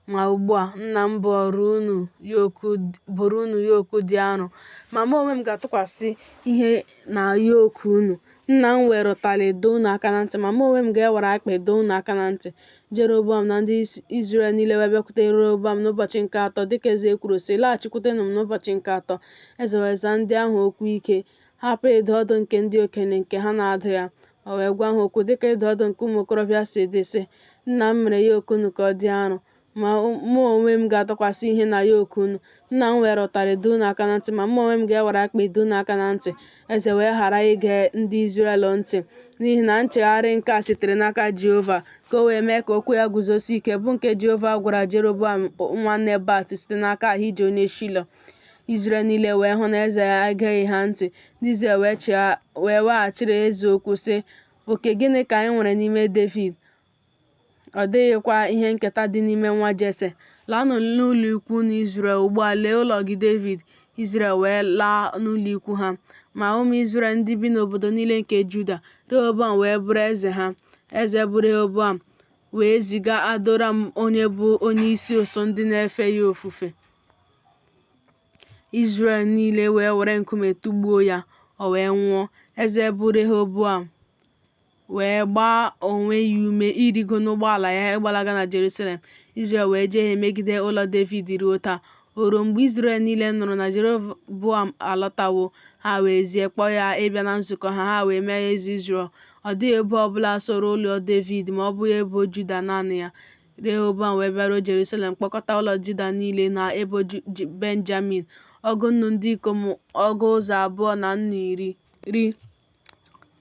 Ma ugbu a, nna m boro unu yoku dị arọ, ma mụ onwe m ga-atụkwasị ihe na yoku unu. Nna m were ụtalị dọọ unu aka na ntị, ma mụ onwe m ga-ewere akpị dọọ unu aka na ntị. Jeroboam na ndị Izrel niile wee bịakwute Rehoboam n'ụbọchị nke atọ, dịka eze kwuru sị, Laghachikwutenụ m n'ụbọchị nke atọ. Eze wee zaa ndị ahụ okwu ike, hapụ ịdụ ọdụ nke ndị okenye nke ha na-adụ ya. O wee gwa ha okwu dịka ịdụ ọdụ nke ụmụ okorobịa si dị, sị, Nna m mere yoku unu ka ọ dị arọ, ma mụ onwe m ga-atụkwasị ihe na yoku unu. Nna m were ụtarị dọọ unu aka na ntị, ma mụ onwe m ga-ewere akpị dọọ unu aka na ntị. Eze wee ghara ige ndị Izrel ntị, n'ihi na nchegharị nke a sitere n'aka Jehova, ka o wee mee ka okwu ya guzosie ike, bụ nke Jehova gwara Jeroboam nwa Nebat site n'aka Ahija onye Shilo. Izrel niile wee hụ na eze egeghị ha ntị. Ndị Izrel wee weghachiri eze okwu, sị, Oke gịnị ka anyị nwere n'ime Devid? Ọ dịghịkwa ihe nketa dị n'ime nwa Jese. Laanụ n'ụlọikwuu unu Izrel, ugbu a lee ụlọ gị Devid. Izrel wee laa n'ụlọikwuu ha. Ma ụmụ Izrel ndị bi n'obodo niile nke Juda, Rehoboam wee bụrụ eze ha. Eze bụ Rehoboam wee ziga Adoram onye bụ onyeisi ụsụụ ndị na-efe ya ofufe. Izrel niile wee were nkume tụgbuo ya, o wee nwụọ. Eze bụ Rehoboam wee gbaa onwe ya ume ịrịgo n'ụgbọala ya ịgbalaga na Jerusalem. Izrel wee jehie megide ụlọ Devid ruo taa. O ruo mgbe Izrel niile nụrụ na Jeroboam alọtawo, ha wee zie kpọọ ya ịbịa na nzukọ ha, ha wee mee ya eze Izrel. Ọ dịghị ebo ọbụla soro ụlọ Devid ma ọ bụghị ebo Juda naanị ya. Rehoboam wee bịaruo Jerusalem kpọkọta ụlọ Juda niile na ebo Benjamin, ọgụ nnu ndị ikom ọgụ ụzọ abụọ na nnu iri,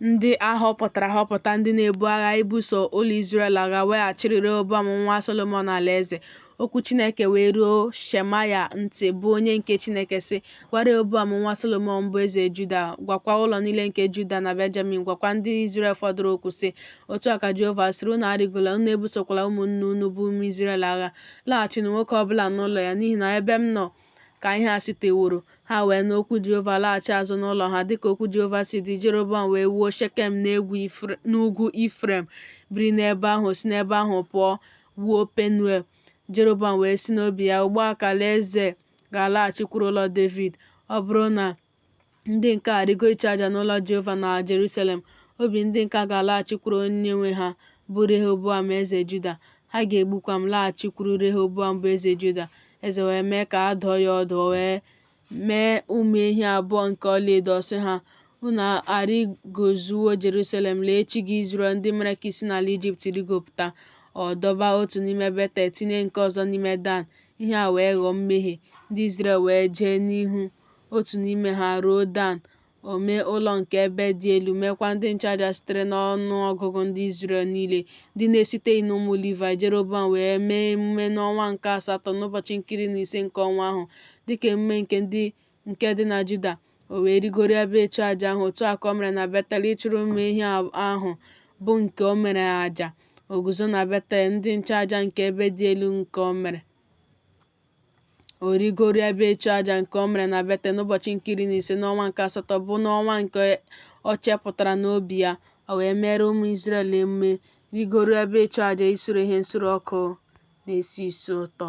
ndị a họpụtara ahọpụta ndị na-ebu agha ibuso ụlọ Izrel agha weghachiri Rehoboam nwa Solomọn alaeze. Okwu Chineke wee ruo Shemaya ntị, bụ onye nke Chineke, sị, Gwa Rehoboam nwa Solomọn bụ eze Juda, gwakwa ụlọ niile nke Juda na Benjamin, gwakwa ndị Izrel fọdụrụ okwu, sị, Otu a ka Jehova sịrị, Unu arịgola, unu ebusokwala ụmụnne unu bụ ụmụ Izrel agha. Laghachinụ nwoke ọ bụla n'ụlọ ya, n'ihi na ebe m nọ ka ihe a siteworo. Ha wee nụ okwu Jehova laghachi azụ n'ụlọ ha, dịka okwu Jehova si dị. Jeroboam wee wuo Shekem n'ugwu Ifrem, biri n'ebe ahụ, si n'ebe ahụ pụọ wuo Penuel. Jeroboam wee sị n'obi ya, Ugbu a ka alaeze ga-alaghachikwuru ụlọ Devid. Ọ bụrụ na ndị nke a arịgo ịchụ aja n'ụlọ Jehova na Jerusalem, obi ndị nke a ga-alaghachikwuru onyenwe ha, bụ Rehoboam eze Juda. Ha ga-egbukwa m, laghachikwuru Rehoboam bụ eze Juda. Eze wee mee ka a dụọ ya ọdụ, o wee mee ụmụ ehi abụọ nke ọlaedo, ọ sị ha, Unu arịgozuwo Jerusalem, lee chi gị Izrel ndị mere ka i si n'ala Ijipt rigopụta. Ọ dọba otu n'ime Betel, tinye nke ọzọ n'ime Dan. Ihe a wee ghọọ mmehie. Ndị Izrel wee jee n'ihu, otu n'ime ha ruo Dan. O mee ụlọ nke ebe dị elu, meekwa ndị nchụaja sitere n'ọnụ ọgụgụ ndị Izrel niile, ndị na-esiteghị n'ụmụ Livaị. Jeroboam wee mee emume n'ọnwa nke asatọ, n'ụbọchị nke 15 nke ọnwa ahụ, dịka emume nke dị na Juda. O wee rigoro ebe ịchụ aja ahụ, otu a ka o mere na Betel ịchụrụ ụmụ ehi ahụ bụ nke o mere aja. O guzo na Betel ndị nchụaja nke ebe dị elu nke o mere. O rigoro ebe ịchụ aja nke o mere na Betel n'ụbọchị nke 15 n'ọnwa nke asatọ, bụ n'ọnwa nke o chepụtara n'obi ya. O wee meere ụmụ Izrel emume, rigoro ebe ịchụ aja isure ihe nsure ọkụ na-esi isi ụtọ.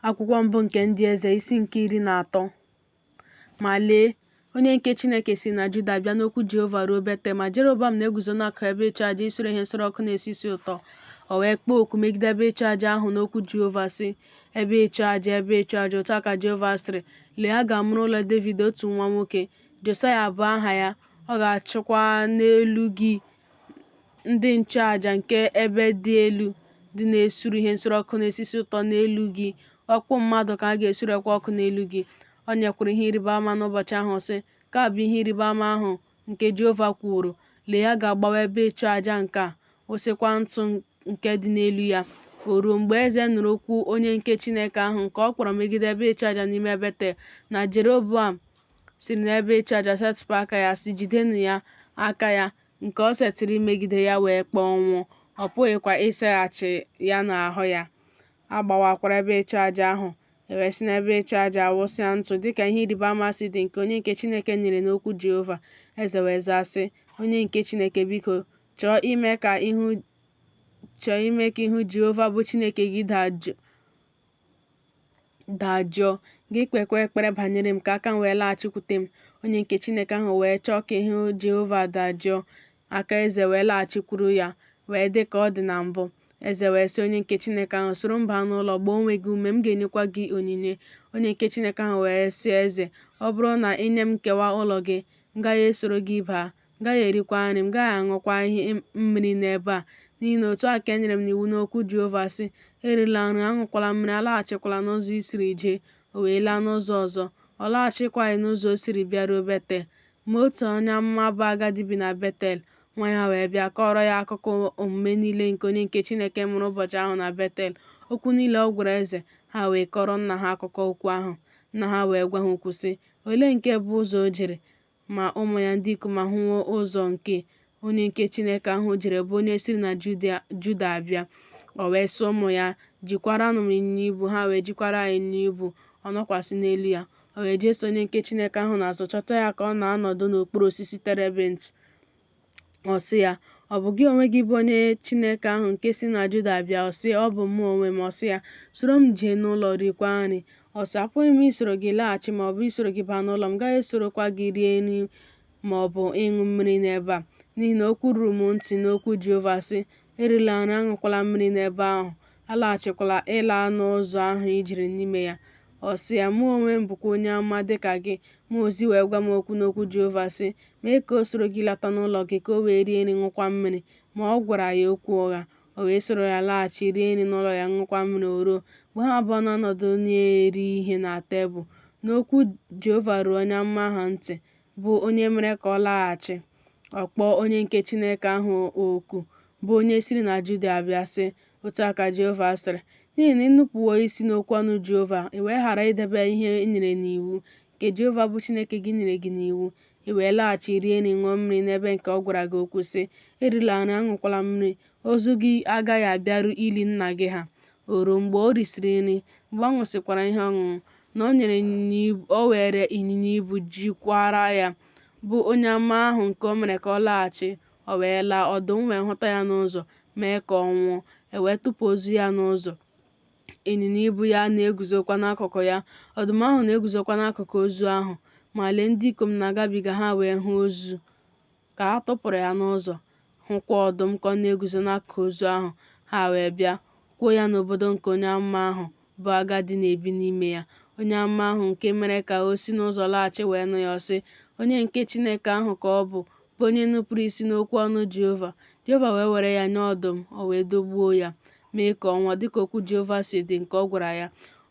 Akwụkwọ mbụ nke ndị eze, isi nke 13. Ma lee, onye nke Chineke si na Juda bịa n'okwu Jehova ruo Betel, ma Jeroboam na-eguzo n'akụkụ ebe ịchụ aja isure ihe nsure ọkụ na-esi isi ụtọ. O wee kpọọ oku megide ebe ịchụ aja ahụ n'okwu Jehova, sị, Ebe ịchụ aja, ebe ịchụ aja, otu a ka Jehova sịrị, Lee, a ga-amụrụ ụlọ Devid otu nwa nwoke, Josaya bụ aha ya, ọ ga-achụkwa n'elu gị ndị nchụaja nke ebe dị elu ndị na-esure ihe nsure ọkụ na-esi isi ụtọ n'elu gị, ọkpụkpụ mmadụ ka a ga-esurekwa ọkụ n'elu gị. O nyekwara ihe ịrịba ama n'ụbọchị ahụ, sị, Nke a bụ ihe ịrịba ama ahụ nke Jehova kwuworo, Lee, a ga-agbawa ebe ịchụ aja nke a, wụsịkwa ntụ nke dị n'elu ya. O ruo, mgbe eze nụrụ okwu onye nke Chineke ahụ nke ọ kpọrọ megide ebe ịchụ aja n'ime Betel, na Jeroboam siri n'ebe ịchụ aja setịpụ aka ya, sị, Jidenụ ya, aka ya nke o setịrị imegide ya wee kpọnwụọ, ọ pụghịkwa iseghachi ya n'ahụ ya. A gbawakwara ebe ịchụ aja ahụ, e wee si n'ebe ịchụ aja wụsịa ntụ, dịka ihe ịrịba ama si dị nke onye nke Chineke nyere n'okwu Jehova. Eze wee zaa, sị, Onye nke Chineke, biko, chọọ ime ka ihu Jehova bụ Chineke gị Dajụọ, gị kpekwa ekpere banyere m, ka aka m wee laghachikwute m. Onye nke Chineke ahụ wee chọọ ka ihu Jehova dajụọ, aka eze wee laghachikwuru ya, wee dị ka ọ dị na mbụ. Eze wee sị onye nke Chineke ahụ, Soro m baa n'ụlọ, gbaa onwe gị ume, m ga-enyekwa gị onyinye. Onye nke Chineke ahụ wee sị eze, Ọ bụrụ na i nye m nkewa ụlọ gị, m gaghị esoro gị baa, m gaghị erikwa nri, m gaghị aṅụkwa ihe mmiri n'ebe a, n'ihi na otu a ka e nyere m n'iwu n'okwu Jehova, sị, Erila nri, aṅụkwala mmiri, alaghachikwala n'ụzọ i siri jee. O wee laa n'ụzọ ọzọ. Ọ laghachikwaghị n'ụzọ o siri bịaruo Betel. Ma otu onye amụma bụ agadi bi na Betel. Nwa ya wee bịa kọọrọ ya akụkọ omume niile nke onye nke Chineke mere ụbọchị ahụ na Betel, okwu niile ọ gwara eze. Ha wee kọọrọ nna ha akụkọ okwu ahụ. Nna ha wee gwa ha okwu sị, Olee nke bụ ụzọ o jere? Ma ụmụ ya ndị ikom ahụwo ụzọ nke onye nke Chineke ahụ jere, bụ onye siri na Juda bịa. O wee sị ụmụ ya, Jikwaranụ m ịnyịnya ibu. Ha wee jikwara ya ịnyịnya ibu, ọ nọkwasị n'elu ya. O wee jeso onye nke Chineke ahụ n'azụ, chọta ya ka ọ na-anọdụ n'okpuru osisi terebint. Ọ sị ya, Ọ bụ gị onwe gị bụ onye Chineke ahụ nke si na Juda bịa? Ọ sị, Ọ bụ mụ onwe m. Ọ sị ya, Soro m jee n'ụlọ riekwa nri. Ọ sị, Apụghị m isoro gị laghachi ma ọ bụ isoro gị baa n'ụlọ m, gaghị esorokwa gị rie nri ma ọ bụ ịṅụ mmiri n'ebe a. N'ihi na okwu ruru m ntị n'okwu Jehova, sị, Erila nri, aṅụkwala mmiri n'ebe ahụ, alaghachikwala ịla n'ụzọ ahụ i jere n'ime ya. Ọ sị ya, Mụ onwe m bụkwa onye amụma dị ka gị. Mmụọ ozi wee gwa m okwu n'okwu Jehova, sị, Mee ka o soro gị lata n'ụlọ gị, ka o wee rie nri ṅụkwa mmiri. Ma ọ gwara ya okwu ụgha. O wee soro ya laghachi, rie nri n'ụlọ ya, ṅụkwa mmiri. O ruo, mgbe ha abụọ na-anọdụ na-eri ihe na tebụl, na okwu Jehova ruru onye amụma ahụ ntị, bụ onye mere ka ọ laghachi. Ọ kpọọ onye nke Chineke ahụ oku, bụ onye siri na Juda bịa, sị, Otu a ka Jehova sịrị, N'ihi na i nupụwo isi n'okwu ọnụ Jehova, i wee ghara idebe ihe e nyere n'iwu, nke Jehova bụ Chineke gị nyere gị n'iwu, i wee laghachi rie nri ṅụọ mmiri n'ebe nke ọ gwara gị okwu, sị, Erila nri, aṅụkwala mmiri, ozu gị agaghị abịaru ili nna gị ha. O ruo, mgbe o risịrị nri, mgbe ọ ṅụsịkwara ihe ọṅụṅụ, na o were ịnyịnya ibu jikwara ya, bụ onye amụma ahụ nke o mere ka ọ laghachi, o wee laa, ọdụm wee hụta ya n'ụzọ, mee ka ọ nwụọ. E wee tụpụ ozu ya n'ụzọ. Ịnyịnya ibu ya na-eguzokwa n'akụkụ ya, ọdụm ahụ na-eguzokwa n'akụkụ ozu ahụ. Ma lee, ndị ikom na-agabiga, ha wee hụ ozu ka a tụpụrụ ya n'ụzọ, hụkwa ọdụm ka ọ na-eguzo n'akụkụ ozu ahụ. Ha wee bịa, kwuo ya n'obodo nke onye amụma ahụ bụ agadi na-ebi n'ime ya. Onye amụma ahụ nke mere ka o si n'ụzọ laghachi wee nụ ya, ọ sị, Onye nke Chineke ahụ ka ọ bụ, bụ onye nupụrụ isi n'okwu ọnụ Jehova. Jehova wee were ya nye ọdụm, o wee dọgbuo ya, mee ka ọ nwụọ, dịka okwu Jehova si dị nke ọ gwara ya.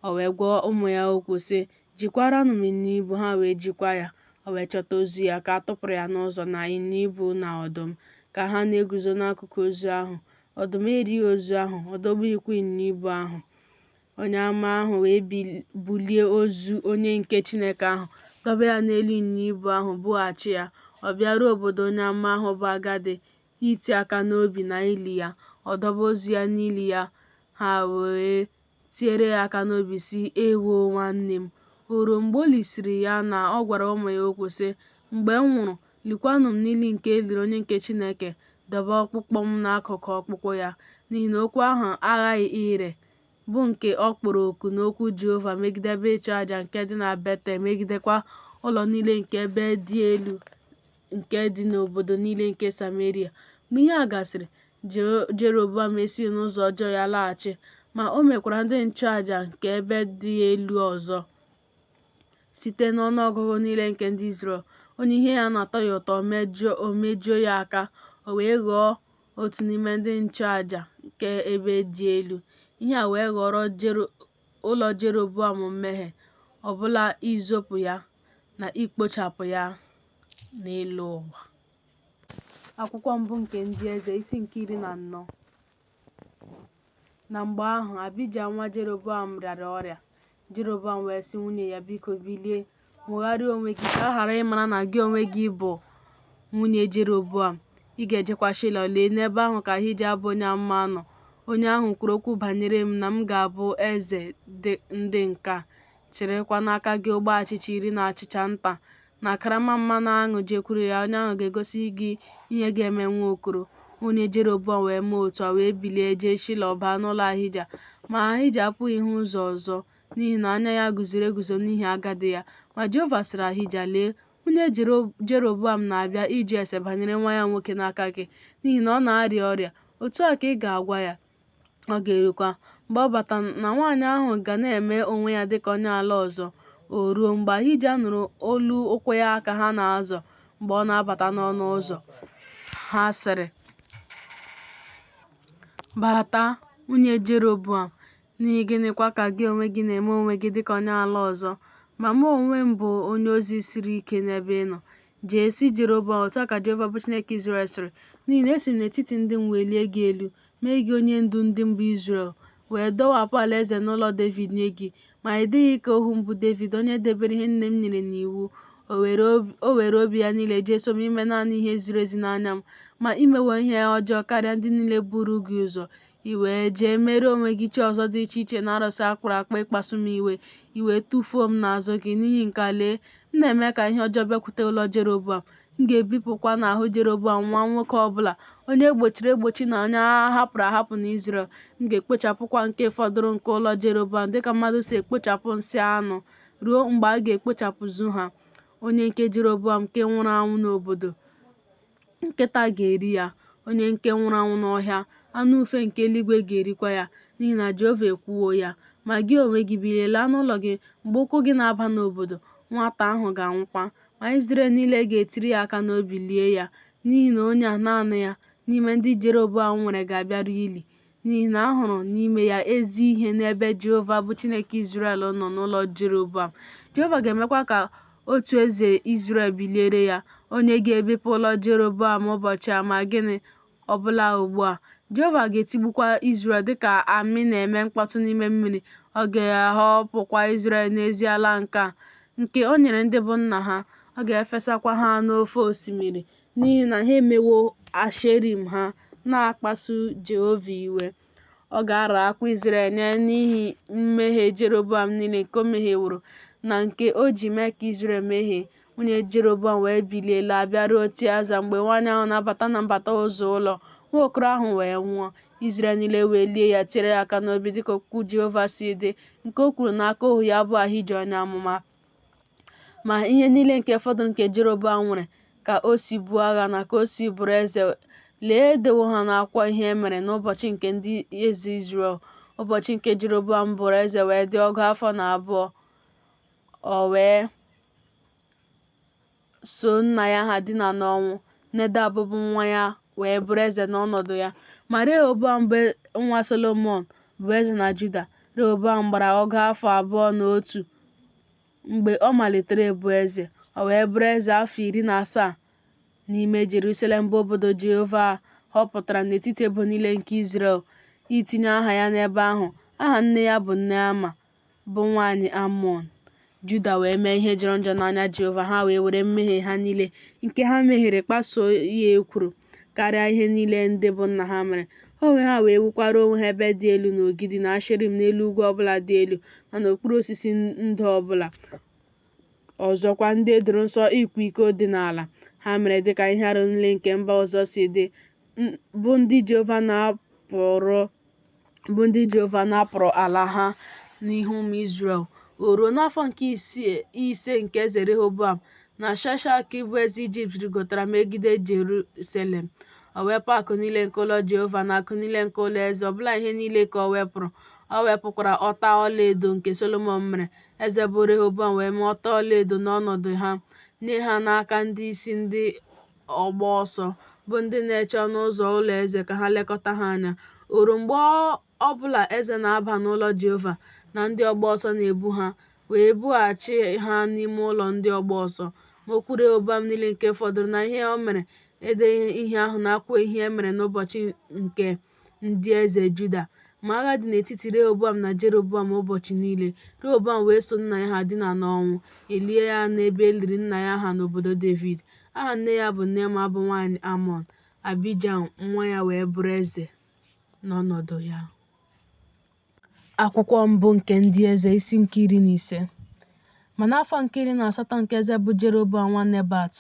O wee gwa ụmụ ya okwu, sị, Jikwaranụ m ịnyịnya ibu. Ha wee jikwa ya. O wee chọta ozu ya ka a tụpụrụ ya n'ụzọ, na ịnyịnya ibu na ọdụm, ka ha na-eguzo n'akụkụ ozu ahụ. Ọdụm erighị ozu ahụ, ọ dọgbughịkwa ịnyịnya ibu ahụ. Onye amụma ahụ wee bulie ozu onye nke Chineke ahụ, dọba ya n'elu ịnyịnya ibu ahụ, bughachi ya. Ọ bịaruo obodo onye amụma ahụ bụ agadi iti aka n'obi na ili ya. Ọ dọba ozu ya n'ili ya, ha wee tiere ya aka n'obi, sị, Ewo, nwanne m! O ruo, mgbe o lisịrị ya na ọ gwara ụmụ ya okwu, sị, Mgbe m nwụrụ, likwanụ m n'ili nke e liri onye nke Chineke, dọba ọkpụkpụ m n'akụkụ ọkpụkpụ ya. N'ihi na okwu ahụ aghaghị ire, bụ nke ọ kpọrọ oku n'okwu Jehova megide ebe ịchụaja nke dị na Betel, megidekwa ụlọ niile nke ebe dị elu nke dị n'obodo niile nke Sameria. Mgbe ihe a gasịrị, Jeroboam esighị n'ụzọ ọjọọ ya laghachi, ma o mekwara ndị nchụaja nke ebe dị elu ọzọ site n'ọnụọgụgụ niile nke ndị Izrel, onye ihe ya na-atọ ya ụtọ, o mejuo ya aka, o wee ghọọ otu n'ime ndị nchụaja nke ebe dị elu. Ihe a wee ghọrọ ụlọ Jeroboam mmehie, ọbụla izopụ ya na ikpochapụ ya n'elu ụwa. Akwụkwọ mbụ nke ndị eze, isi nke 14. Na mgbe ahụ, Abija nwa Jeroboam rịara ọrịa. Jeroboam wee sị nwunye ya, Biko, bilie, nwogharịa onwe gị ka a ghara ịmara na gị onwe gị bụ nwunye Jeroboam. Ị ga-ejekwa Shilo, lee, n'ebe ahụ ka Ahija bụ onye amụma nọ, onye ahụ kwuru okwu banyere m na m ga-abụ eze ndị nke a. Chịrịkwa n'aka gị ogbe achịcha iri na achịcha nta na karama mmanụ aṅụ jekwuru ya, onye ahụ ga-egosi gị ihe ga-eme nwa okoro. Nwunye Jeroboam wee mee otu a, wee bilie jee Shilo baa n'ụlọ Ahija. Ma Ahija apụghị ịhụ ụzọ ọzọ n'ihi na anya ya guzoro eguzo n'ihi agadi ya. Ma Jehova sịrị Ahija, Lee, nwunye Jeroboam na-abịa ịjụ ese banyere nwa ya nwoke n'aka gị, n'ihi na ọ na-arịa ọrịa. Otu a ka ị ga-agwa ya. Ọ ga-erukwa, mgbe ọ batara, na nwaanyị ahụ ga na-eme onwe ya dịka onye ala ọzọ. O ruo, mgbe Ahija nụrụ olu ụkwụ ya ka ha na-azọ mgbe ọ na-abata n'ọnụ ụzọ, ha sịrị, Bata, nwunye Jeroboam, n'ihi gịnịkwa ka gị onwe gị na-eme onwe gị dịka onye ala ọzọ, ma mụ onwe m bụ onye ozi siri ike n'ebe ị nọ? Jee, sị Jeroboam, Otu a ka Jehova bụ Chineke Izrel sịrị, N'ihi na esi m n'etiti ndị m welie gị elu, mee gị onye ndu ndị m bụ Izrel, wee dọwapụ alaeze n'ụlọ Devid nye gị, ma ị dịghị ka ohu m bụ Devid, onye debere ihe niile m nyere n'iwu, o were obi ya niile jeso m ime naanị ihe ziri ezi n'anya m. Ma i mewo ihe ọjọọ karịa ndị niile buru gị ụzọ. I wee jee meere onwe gị chi ọzọ dị iche iche na arụsị a kpụrụ akpụ ịkpasu m iwe, i wee tụfuo m n'azụ gị. N'ihi nke a, lee, m na-eme ka ihe ọjọọ bịakwute ụlọ Jeroboam. M ga-ebipụkwa n'ahụ Jeroboam nwa nwoke ọ bụla, onye e gbochiri egbochi na onye a hapụrụ ahapụ n'Izrel. M ga-ekpochapụkwa nke fọdụrụ nke ụlọ Jeroboam dịka mmadụ si ekpochapụ nsị anụ, ruo mgbe a ga-ekpochapụzu ha. Onye nke Jeroboam nke nwụrụ anwụ n'obodo, nkịta ga-eri ya, onye nke nwụrụ anwụ n'ọhịa, anụ ufe nke eluigwe ga-erikwa ya, n'ihi na Jehova ekwuwo ya. Ma gị onwe gị, bilie laa n'ụlọ gị. Mgbe ụkwụ gị na-aba n'obodo, nwata ahụ ga-anwụkwa. Ma Izrel niile ga-etiri ya aka n'obi lie ya, n'ihi na onye a, naanị ya, n'ime ndị Jeroboam nwere ga-abịaru ili, n'ihi na a hụrụ n'ime ya ezi ihe n'ebe Jehova bụ Chineke Izrel nọ n'ụlọ Jeroboam. Jehova ga-emekwa ka otu eze Izrel biliere ya, onye ga-ebipụ ụlọ Jeroboam ụbọchị a, ma gịnị, ọbụla ugbu a. Jehova ga-etigbukwa Izrel dịka amị na-eme mkpọtụ n'ime mmiri, ọ ga-ahọpụkwa Izrel n'ezi ala nke a, nke o nyere ndị bụ nna ha, ọ ga-efesakwa ha n'ofe osimiri, n'ihi na ha emewo Asherim ha na-akpasu Jehova iwe. Ọ ga-ararakwa Izrel nye n'ihi mmehie Jeroboam niile nke o mehieworo, na nke o ji mee ka Izrel mehie. Nwunye Jeroboam wee bilie laa, bịaruo Tiaza. Mgbe nwaanyị ahụ na-abata na mbata ụzọ ụlọ, nwa okoro ahụ wee nwụọ. Izrel niile wee lie ya, tiere ya aka n'obi, dịka okwu Jehova si dị, nke o kwuru n'aka ohu ya bụ Ahija onye amụma. Ma ihe niile nke fọdụrụ nke Jeroboam nwere, ka o si buo agha na ka o si bụrụ eze, lee, e dewo ha n'akwụkwọ ihe e mere n'ụbọchị nke ndị eze Izrel. Ụbọchị nke Jeroboam bụrụ eze wee dị ọgụ afọ na abụọ, o wee so nna ya ha dina n'ọnwụ. Nedab bụ nwa ya wee bụrụ eze n'ọnọdụ ya. Ma Rehoboam bụ nwa Solomọn bụ eze na Juda. Rehoboam gbara ọgụ afọ abụọ na otu mgbe ọ malitere ịbụ eze. O wee bụrụ eze afọ 17 n'ime Jerusalem, bụ obodo Jehova họpụtara n'etiti ebo niile nke Izrel itinye aha ya n'ebe ahụ. Aha nne ya bụ Neama, bụ nwaanyị Amọn. Juda wee mee ihe jọrọ njọ n'anya Jehova, ha wee were mmehie ha niile nke ha mehiere kpasuo ya ekworo karịa ihe niile ndị bụ nna ha mere. Ha onwe ha wee wukwara onwe ha ebe dị elu na ogidi na Asherim n'elu ugwu ọbụla dị elu na n'okpuru osisi ndo ọbụla, ọzọkwa ndị e doro nsọ ịkwa iko dị n'ala. Ha mere dịka ihe arụ niile nke mba ọzọ si dị, bụ ndị Jehova napụrụ ala ha n'ihu ụmụ Izrel. O ruo n'afọ nke ise nke eze Rehoboam, na Shaịshak bụ eze Ijipt rịgotara megide Jeruselem. O wepụ akụ niile nke ụlọ Jehova na akụ niile nke ụlọ eze, ọbụla ihe niile ka o wepụrụ. O wepụkwara ọta ọlaedo nke Solomọn mere. Eze bụ Rehoboam wee mee ọta ọlaedo n'ọnọdụ ha, nye ha n'aka ndị isi ndị ọgba ọsọ, bụ ndị na-eche ọnụ ụzọ ụlọ eze ka ha lekọta ha anya. O ruo mgbe ọ bụla eze na-aba n'ụlọ Jehova, na ndị ọgba ọsọ na-ebu ha, wee bughachi ha n'ime ụlọ ndị ọgba ọsọ. Ma okwu Rehoboam niile nke fọdụrụ na ihe o mere, e deghị ihe ahụ n'akwụkwọ ihe e mere n'ụbọchị nke ndị eze Juda. Ma agha dị n'etiti Rehoboam na Jeroboam ụbọchị niile. Rehoboam wee so nna ya ha dina n'ọnwụ, e lie ya n'ebe e liri nna ya ha n'obodo Devid. Aha nne ya bụ Neama bụ nwaanyị Amọn. Abijam nwa ya wee bụrụ eze n'ọnọdụ ya. Akwụkwọ mbụ nke ndị eze isi nke 15. Ma n'afọ nke 18 nke eze bụ Jeroboam nwa Nebat,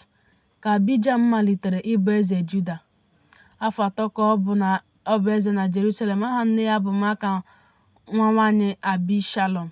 ka Abijam malitere ịbụ eze Juda. Afọ 3 ka ọ bụ eze na Jerusalem. Aha nne ya bụ Maaka nwa nwaanyị Abishalom.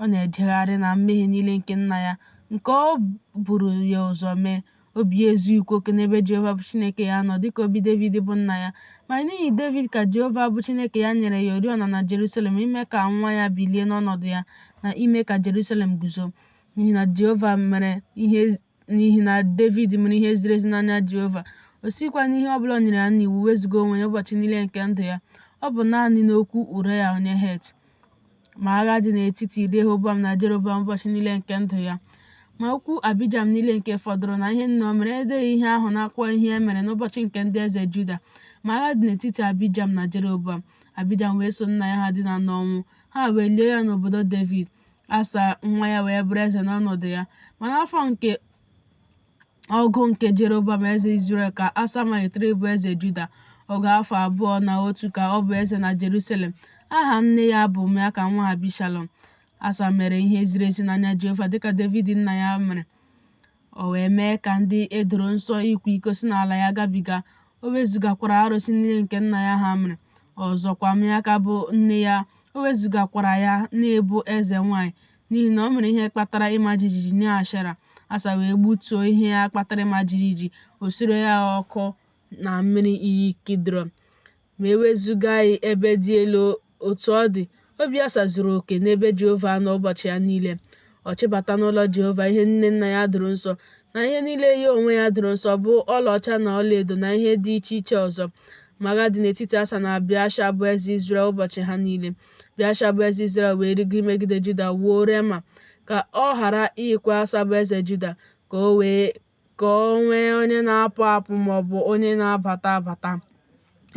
Ọ na-ejegharị na mmehie niile nke nna ya, nke o buru ya ụzọ mee. Obi ya ezughịkwa oke n'ebe Jehova bụ Chineke ya nọ, dịka obi Devid bụ nna ya. Ma n'ihi Devid ka Jehova bụ Chineke ya nyere ya oriọna na Jerusalem, ime ka nwa ya bilie n'ọnọdụ ya, na ime ka Jerusalem guzo. N'ihi na Jehova mere ihe n'ihi na Devid mere ihe ziri ezi n'anya Jehova, o sighịkwa n'ihe ọ bụla o nyere ya n'iwu wezụga onwe ya ụbọchị niile nke ndụ ya. Ọ bụ naanị n'okwu Uraya onye Het. Ma agha dị n'etiti Rehoboam na Jeroboam ụbọchị niile nke ndụ ya. Ma okwu Abijam niile nke fọdụrụ na ihe niile o mere, edeghị ihe ahụ n'akwụkwọ ihe e mere n'ụbọchị nke ndị eze Juda. Ma agha dị n'etiti Abijam na Jeroboam. Abijam wee so nna ya ha dina n'ọnwụ, ha wee lie ya n'obodo Devid. Asa nwa ya wee bụrụ eze n'ọnọdụ ya. Ma n'afọ nke ọgụ nke Jeroboam eze Izrel ka Asa malitere ịbụ eze Juda. Ọgụ afọ 21 ka ọ bụ eze na Jerusalem. Aha nne ya bụ Maaka nwa Abishalom. Asa mere ihe ziri ezi n'anya Jehova dịka Devid nna ya mere. O wee mee ka ndị e doro nsọ ịkwa iko si n'ala ya gabiga. O wezugakwara arụsị niile nke nna ya ha mere. Ọzọkwa, Maaka bụ nne ya, o wezugakwara ya n'ịbụ eze nwanyị, n'ihi na o mere ihe kpatara ịma jijiji nye Ashera. Asa wee gbutuo ihe ya kpatara ịma jijiji, o sure ya ọkụ na mmiri iyi Kidrọn. Ma e wezugaghị ebe dị elu. Otu ọ dị, obi Asa zuru oke n'ebe Jehova nọ ụbọchị ya niile. Ọ chịbata n'ụlọ Jehova ihe niile nna ya doro nsọ, na ihe niile ya onwe ya doro nsọ, bụ ọlaọcha na ọlaedo na ihe dị iche iche ọzọ. Ma agha dị n'etiti Asa na Beasha bụ eze Izrel ụbọchị ha niile. Beasha bụ eze Izrel wee rịgo imegide Juda wuo Rema, ka ọ ghara ikwe Asa bụ eze Juda, ka o wee ka o nwee onye na-apụ apụ ma ọ bụ onye na-abata abata.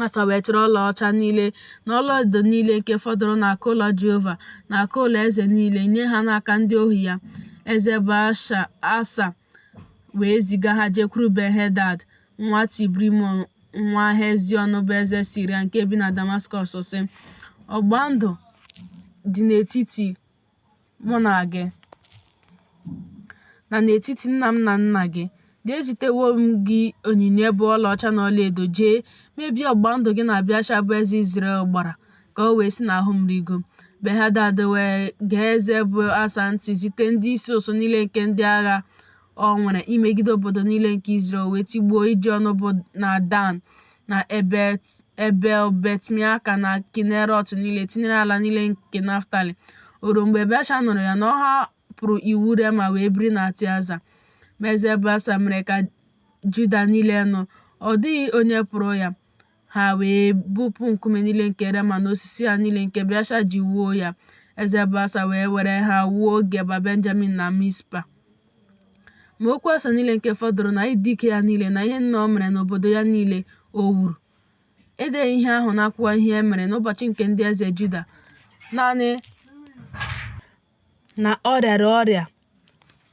Asa wee chịrị ọlaọcha niile na ọlaedo niile nke fọdụrụ n'akụ ụlọ Jehova na akụ ụlọ eze niile nye ha n'aka ndị ohu ya. Eze bụ Asa wee ziga ha jekwuru Ben-Hadad nwa Tibrimon nwa Hezion bụ eze Siria nke bi na Damaskọs, sị, Ọgbụgba ndụ dị n'etiti mụ na gị na n'etiti nna m na nna gị. Lee, ezitewo m gị onyinye bụ ọlaọcha na ọlaedo. Jee, mebie ọgbụgba ndụ gị na Beasha bụ eze Izrel gbara, ka o wee si n'ahụ m rigo. Ben-Hadad wee gee eze bụ Asa ntị, zite ndị isi ụsụ niile nke ndị agha o nwere imegide obodo niile nke Izrel, wee tigbuo Ijiọn bụ na Dan na Ebel Betmeaka na Kinerọt niile, tinyere ala niile nke Naftali. O ruo mgbe Beasha nụrụ ya na ọ hapụrụ iwu Rema wee biri na Tiaza. Ma eze bụ Asa mere ka Juda niile nụ, ọ dịghị onye pụrụ ya. Ha wee bupụ nkume niile nke Rema na osisi ya niile nke Beasha ji wuo ya. Eze bụ Asa wee were ha wuo Geba Benjamin na Mispa. Ma okwu Asa niile nke fọdụrụ na ịdị ike ya niile na ihe niile o mere n'obodo ya niile o wuru, edeghị ihe ahụ n'akwụkwọ ihe e mere n'ụbọchị nke ndị eze Juda. Naanị na ọ rịara ọrịa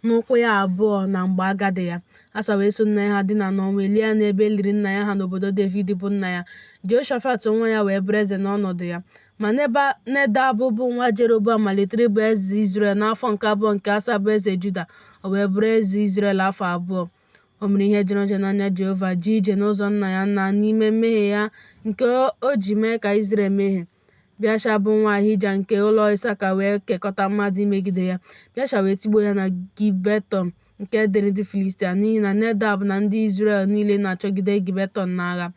n'ụkwụ ya abụọ na mgbe agadi ya. Asa wee so nna ya ha dina n'ọnwụ, e lie ya n'ebe e liri nna ya ha n'obodo Devid bụ nna ya. Jehoshafat nwa ya wee bụrụ eze n'ọnọdụ ya. Ma Nedab bụ nwa Jeroboam malitere ịbụ eze Izrel n'afọ nke abụọ nke Asa bụ eze Juda, o wee bụrụ eze Izrel afọ 2. O mere ihe jọrọ njọ n'anya Jehova, jee ije n'ụzọ nna ya na n'ime mmehie ya nke o ji mee ka Izrel mehie. Beasha bụ nwa Ahija nke ụlọ Isaka wee kekọta mmadụ imegide ya. Beasha wee tigbuo ya na Gibetọn nke dịrị ndị Filistia, n'ihi na Nedab na ndị Izrel niile na-achọgide Gibetọn n'agha.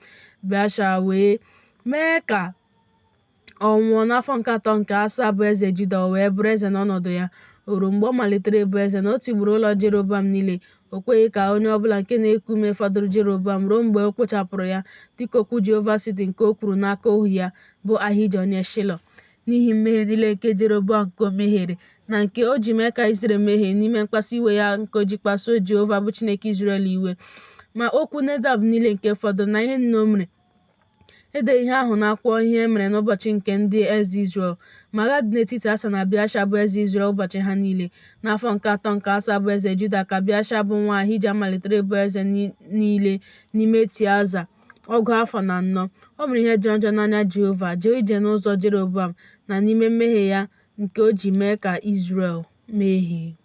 Beasha wee mee ka ọ nwụọ n'afọ nke atọ nke Asa bụ eze Juda, o wee bụrụ eze n'ọnọdụ ya. O ruo mgbe ọ malitere ịbụ eze na o tigburu ụlọ Jeroboam niile. O kweghị ka onye ọbụla nke na-eku ume fọdụrụ Jeroboam ruo mgbe o kpochapụrụ ya, dịka okwu Jehova si dị nke o kwuru n'aka ohu ya, bụ Ahija onye Shilo. N'ihi mmehie niile nke Jeroboam nke o mehiere, na nke o ji mee ka Izrel mehie n'ime mkpasu iwe ya nke o ji kpasuo Jehova bụ Chineke Izrel iwe. Ma okwu Nedab niile nke fọdụrụ na ihe niile o mere, edeghị ihe ahụ n'akwụkwọ ihe e mere n'ụbọchị nke ndị eze Izrel. Ma agha dị n'etiti Asa na Beasha bụ eze Izrel ụbọchị ha niile. N'afọ nke atọ nke Asa bụ eze Juda ka Beasha bụ nwa Ahija malitere ịbụ eze niile n'ime Tiaza, ọgụ afọ na anọ. O mere ihe jọrọ njọ n'anya Jehova, jee ije n'ụzọ Jeroboam na n'ime mmehie ya nke o ji mee ka Izrel mehie.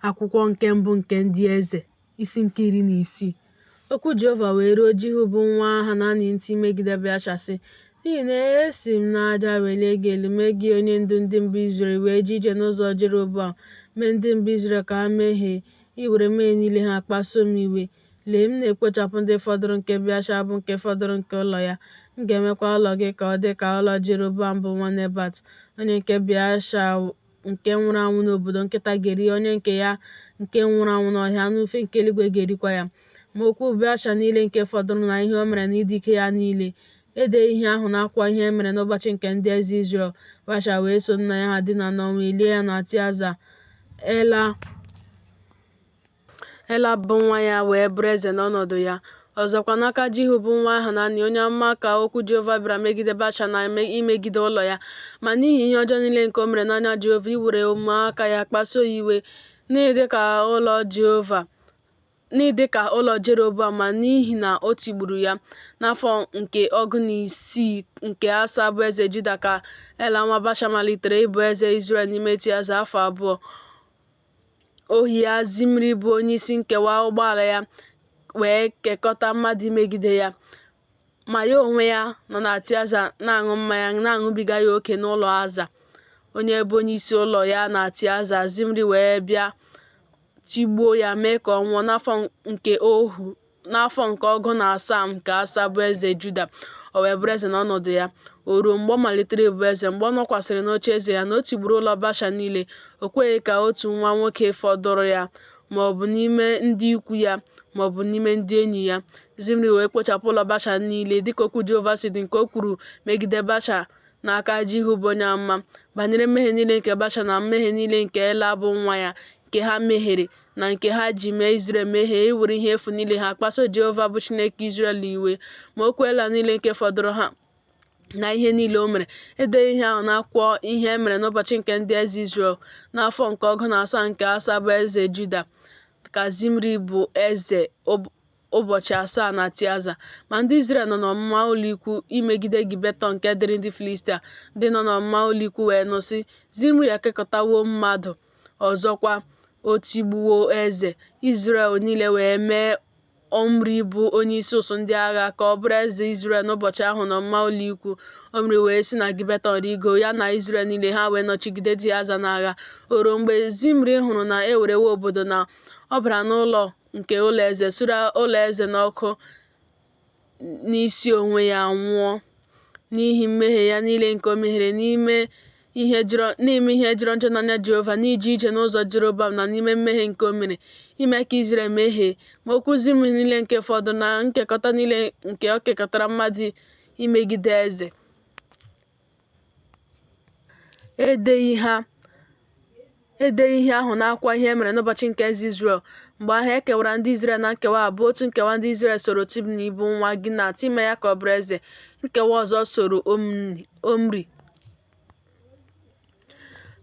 Akwụkwọ nke mbụ nke ndị eze, isi nke 16. Okwu Jehova wee ruo Jihu bụ nwa Hanani ntị imegide Beasha, sị, N'ihi na esi m n'aja welie gị elu, mee gị onye ndu ndị m bụ Izrel, i wee jee ije n'ụzọ Jeroboam, mee ndị m bụ Izrel ka ha mehie, iwere mmehie niile ha kpasuo m iwe. Lee, m na-ekpochapụ ndị fọdụrụ nke Beasha bụ nke fọdụrụ nke ụlọ ya, m ga-emekwa ụlọ gị ka ọ dị ka ụlọ Jeroboam bụ nwa Nebat, onye nke Beasha nke nwụrụ anwụ n'obodo, nkịta ga-eri onye nke ya nke nwụrụ anwụ n'ọhịa, anụ ufe nke eluigwe ga-erikwa ya. Ma okwu Beasha niile nke fọdụrụ na ihe o mere na ịdị ike ya niile, e deghị ihe ahụ n'akwụkwọ ihe e mere n'ụbọchị nke ndị eze Izrel. Beasha wee so nna ya ha dina n'ọnwụ, e lie ya na Tiaza. Ela bụ nwa ya wee bụrụ eze n'ọnọdụ ya. Ọzọkwa, n'aka Jihu bụ nwa Hanani onye amụma ka okwu Jehova bịara megide Baasha na imegide ụlọ ya, ma n'ihi ihe ọjọọ niile nke o mere n'anya Jehova, iwere omume aka ya kpasuo ya iwe, n'ịdị ka ụlọ Jehova, n'ịdị ka ụlọ Jeroboam, ma n'ihi na o tigburu ya. N'afọ nke 16 nke Asa bụ eze Juda ka Ela nwa Baasha malitere ịbụ eze Izrel n'ime Tiaza afọ 2. Ohu ya Zimri bụ onyeisi nkewa ụgbọala ya wee kekọta mmadụ imegide ya. Ma ya onwe ya nọ na Tiaza na-aṅụ mmanya na-aṅụbiga ya oke n'ụlọ Aza, onye bụ onyeisi ụlọ ya na Tiaza. Zimri wee bịa tigbuo ya mee ka ọ nwụọ n'afọ nke 17 nke Asa bụ eze Juda, o wee bụrụ eze n'ọnọdụ ya. O ruo mgbe ọ malitere ịbụ eze, mgbe ọ nọkwasịrị n'oche eze ya, na o tigburu ụlọ Baasha niile, o kweghị ka otu nwa nwoke fọdụrụ ya, ma ọ bụ n'ime ndị ikwu ya, ma ọ bụ n'ime ndị enyi ya. Zimri wee kpochapụ ụlọ Baasha niile, dịka okwu Jehova si dị nke o kwuru megide Baasha n'aka Jihu bụ onye amụma, banyere mmehie niile nke Baasha na mmehie niile nke Ela bụ nwa ya, nke ha mehiere, na nke ha ji mee Izrel mehie, iwere ihe efu niile ha kpasuo Jehova bụ Chineke Izrel iwe. Ma okwu Ela niile nke fọdụrụ ha na ihe niile o mere, edeghị ihe ahụ n'akwụkwọ ihe e mere n'ụbọchị nke ndị eze Izrel. N'afọ nke 17 nke Asa bụ eze Juda, ka Zimri bụ eze ụbọchị 7 na Tiaza. Ma ndị Izrel nọ n'ọmụma ụlọikwu imegide Gibetọn nke dịrị ndị Filistia. Ndị nọ n'ọmụma ụlọikwu wee nụ, sị, Zimri ekekọtawo mmadụ, ọzọkwa, o tigbuwo eze. Izrel niile wee mee Omri bụ onyeisi ụsụ ndị agha ka ọ bụrụ eze Izrel n'ụbọchị ahụ n'ọmụma ụlọikwu. Omri wee si na Gibetọn rịgo, ya na Izrel niile, ha wee nọchigide Tiaza n'agha. O ruo mgbe Zimri hụrụ na e werewo obodo na ọ bara n'ụlọ nke ụlọ eze, sure ụlọ eze n'ọkụ n'isi onwe ya nwụọ n'ihi mmehie ya niile nke o mehiere n'ime ihe jọrọ njọ n'anya Jehova, n'ije ije n'ụzọ Jeroboam na n'ime mmehie nke o mere, ime ka Izrel mehie. Ma okwu Zimri niile nke fọdụrụ na nkekọta niile nke o kekọtara mmadụ imegide eze, edeghị ihe ahụ n'akwụkwọ ihe e mere n'ụbọchị nke eze Izrel. Mgbe ahụ, e kewara ndị Izrel na nkewa abụọ. Otu nkewa ndị Izrel soro Tibni bụ nwa Ginat ime ya ka ọ bụrụ eze. Nkewa ọzọ soro Omri.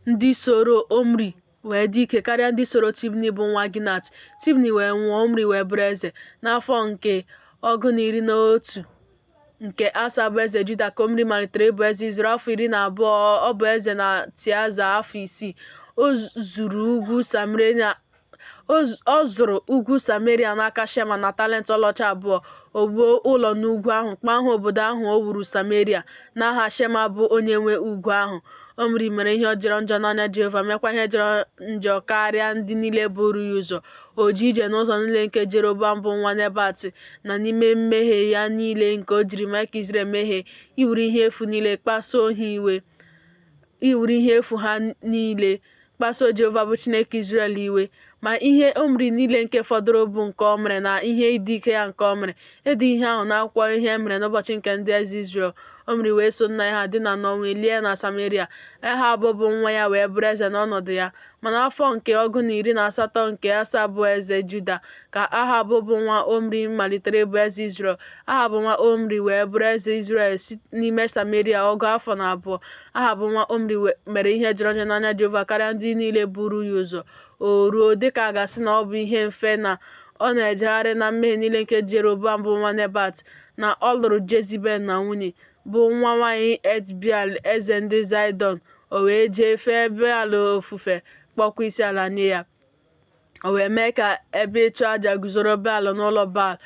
Ndị soro Omri wee dị ike karịa ndị soro Tibni bụ nwa Ginat. Tibni wee nwụọ, Omri wee bụrụ eze. N'afọ nke 11 nke Asa bụ eze Juda ka Omri malitere ịbụ eze Izrel, afọ 12 ọ bụ eze na Tiaza afọ 6. Ọ zụrụ ugwu Sameria n'aka Shema na talent ọlaọcha 2. O wuo ụlọ n'ugwu ahụ, kpọọ aha obodo ahụ o wuru Sameria, n'aha Shema bụ onye nwe ugwu ahụ. Omri mere ihe jọrọ njọ n'anya Jehova, meekwa ihe jọrọ njọ karịa ndị niile buru ya ụzọ. O jee ije n'ụzọ niile nke Jeroboam bụ nwa Nebat, na n'ime mmehie ya niile nke o jiri mee ka Izrel mehie, iwere ihe efu niile kpasuo ha iwe, iwere ihe efu ha niile kpasuo Jehova bụ Chineke Izrel iwe. Ma ihe Omri niile nke fọdụrụ bụ nke o mere na ihe ịdị ike ya nke o mere, edeghị ihe ahụ n'akwụkwọ ihe e mere n'ụbọchị nke ndị eze Izrel. Omri wee so nna ya ha dina n'ọnwụ, e lie ya na Sameria. Ehab bụ nwa ya wee bụrụ eze n'ọnọdụ ya. Ma n'afọ nke 18 nke Asa bụ eze Juda, ka Ahab bụ nwa Omri malitere ịbụ eze Izrel. Ahab nwa Omri wee bụrụ eze Izrel n'ime Sameria 12. Ahab nwa Omri mere ihe jọrọ njọ n'anya Jehova karịa ndị niile buru ya ụzọ. O ruo, dịka a ga-asị na ọ bụ ihe mfe na ọ na-ejegharị na mmehie niile nke Jeroboam bụ nwa Nebat, na ọ lụrụ Jezibel na nwunye, bụ nwa nwanyị Etbeal eze ndị Zaịdọn, o wee jee fee Beal ofufe, kpọọkwa isiala nye ya. O wee mee ka ebe ịchụ aja guzoro Beal n'ụlọ Baal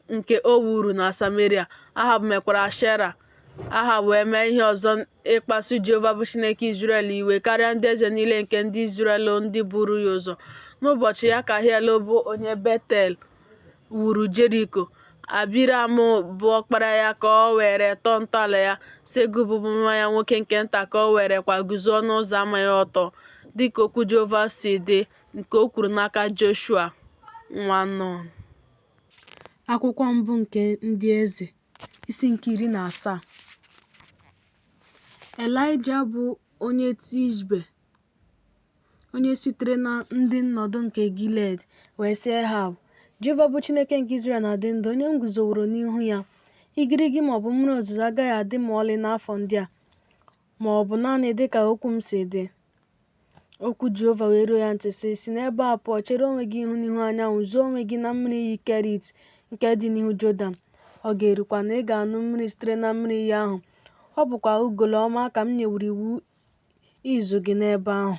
nke o wuru na Sameria. Ahab mekwara Ashera Ahab wee mee ihe ọzọ ịkpasu Jehova bụ Chineke Izrel iwe karịa ndị eze niile nke ndị Izrel ndị buru ya ụzọ. N'ụbọchị ya ka Hiel bụ onye Betel wuru Jeriko. Abiram bụ ọkpara ya ka o were tọọ ntọala ya, Segub bụ nwa ya nwoke nke nta ka o werekwa guzo ọnụ ụzọ ama ya ọtọ, dịka okwu Jehova si dị nke o kwuru n'aka Joshua nwa Nun. Akwụkwọ mbụ nke ndị eze, isi nke 17. Elaịja bụ onye Tishbe, onye sitere na ndị nnọdụ nke Gilead, wee sị Ehab, Jehova bụ Chineke nke Izrel na-adị ndụ, onye m guzoworo n'ihu ya, igirigi ma ọ bụ mmiri ozuzo agaghị adị ma ọlị n'afọ ndị a, ma ọ bụ naanị dị ka okwu m si dị. Okwu Jehova wee ruo ya ntị, sị, Si n'ebe a pụọ, chere onwe gị ihu n'ihu anyanwụ, zoo onwe gị na mmiri iyi Kerit nke dị n'ihu Jọdan. Ọ ga-erukwa na ị ga-aṅụ mmiri sitere na mmiri iyi ahụ, ọ bụkwa ugoloọma ka m nyeworo iwu ịzụ gị n'ebe ahụ.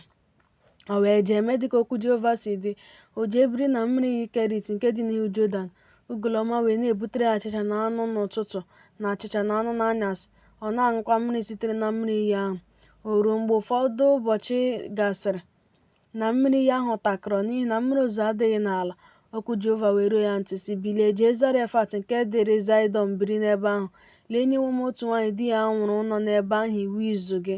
O wee jee mee dịka okwu Jehova si dị. O jee biri na mmiri iyi Kerit nke dị n'ihu Jọdan. Ugoloọma wee na-ebutere ya achịcha na anụ n'ụtụtụ na achịcha na anụ n'anyasị. Ọ na-aṅụkwa mmiri sitere na mmiri iyi ahụ. O ruo mgbe ụfọdụ ụbọchị gasịrị na mmiri iyi ahụ takọrọ n'ihi na mmiri ozuzo adịghị n'ala. Okwu Jehova wee ruo ya ntị, sị, Bilie, jee Zarefat nke dịrị Zaịdọn biri n'ebe ahụ. Lee, enyewo m otu nwaanyị di ya nwụrụ nọ n'ebe ahụ iwu ịzụ gị.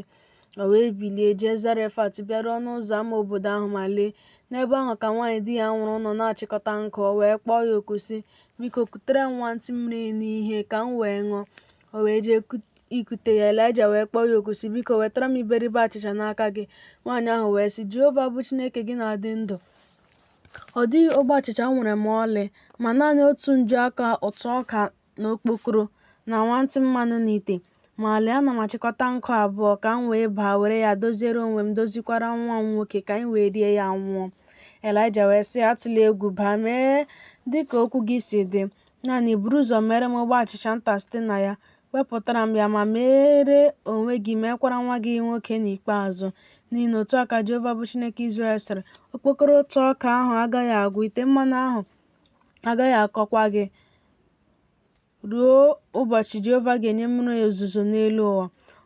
O wee bilie jee Zarefat, bịaruo ọnụ ụzọ ama obodo ahụ, ma lee, n'ebe ahụ ka nwaanyị di ya nwụrụ nọ na-achịkọta nkụ. O wee kpọọ ya oku, sị, Biko, kutere m nwantị mmiri n'ihe ka m wee ṅụọ. O wee jee ikute ya. Elaịja wee kpọọ ya oku, sị, Biko, wetara m iberibe achịcha n'aka gị. Nwaanyị ahụ wee sị, Jehova bụ Chineke gị na-adị ndụ. Ọ dịghị ogbe achịcha m nwere ma ọlị, ma naanị otu njuaka ụtụ ọka n'okpokoro, na nwantị mmanụ n'ite. Ma lee, ana m achịkọta nkụ abụọ, ka m wee baa were ya doziere onwe m, dozikwara nwa m nwoke, ka anyị wee rie ya nwụọ. Elaịja wee sị ya, Atụla egwu, baa, mee dị ka okwu gị si dị. Naanị buru ụzọ meere m ogbe achịcha nta site na ya, wepụtara m ya, ma meere onwe gị, meekwara nwa gị nwoke n'ikpeazụ. N'ihi na otu a ka Jehova bụ Chineke Izrel sịrị, Okpokoro ụtụ ọka ahụ agaghị agwụ, ite mmanụ ahụ agaghị akọkwa gị, ruo ụbọchị Jehova ga-enye mmiri ozuzo n'elu ụwa.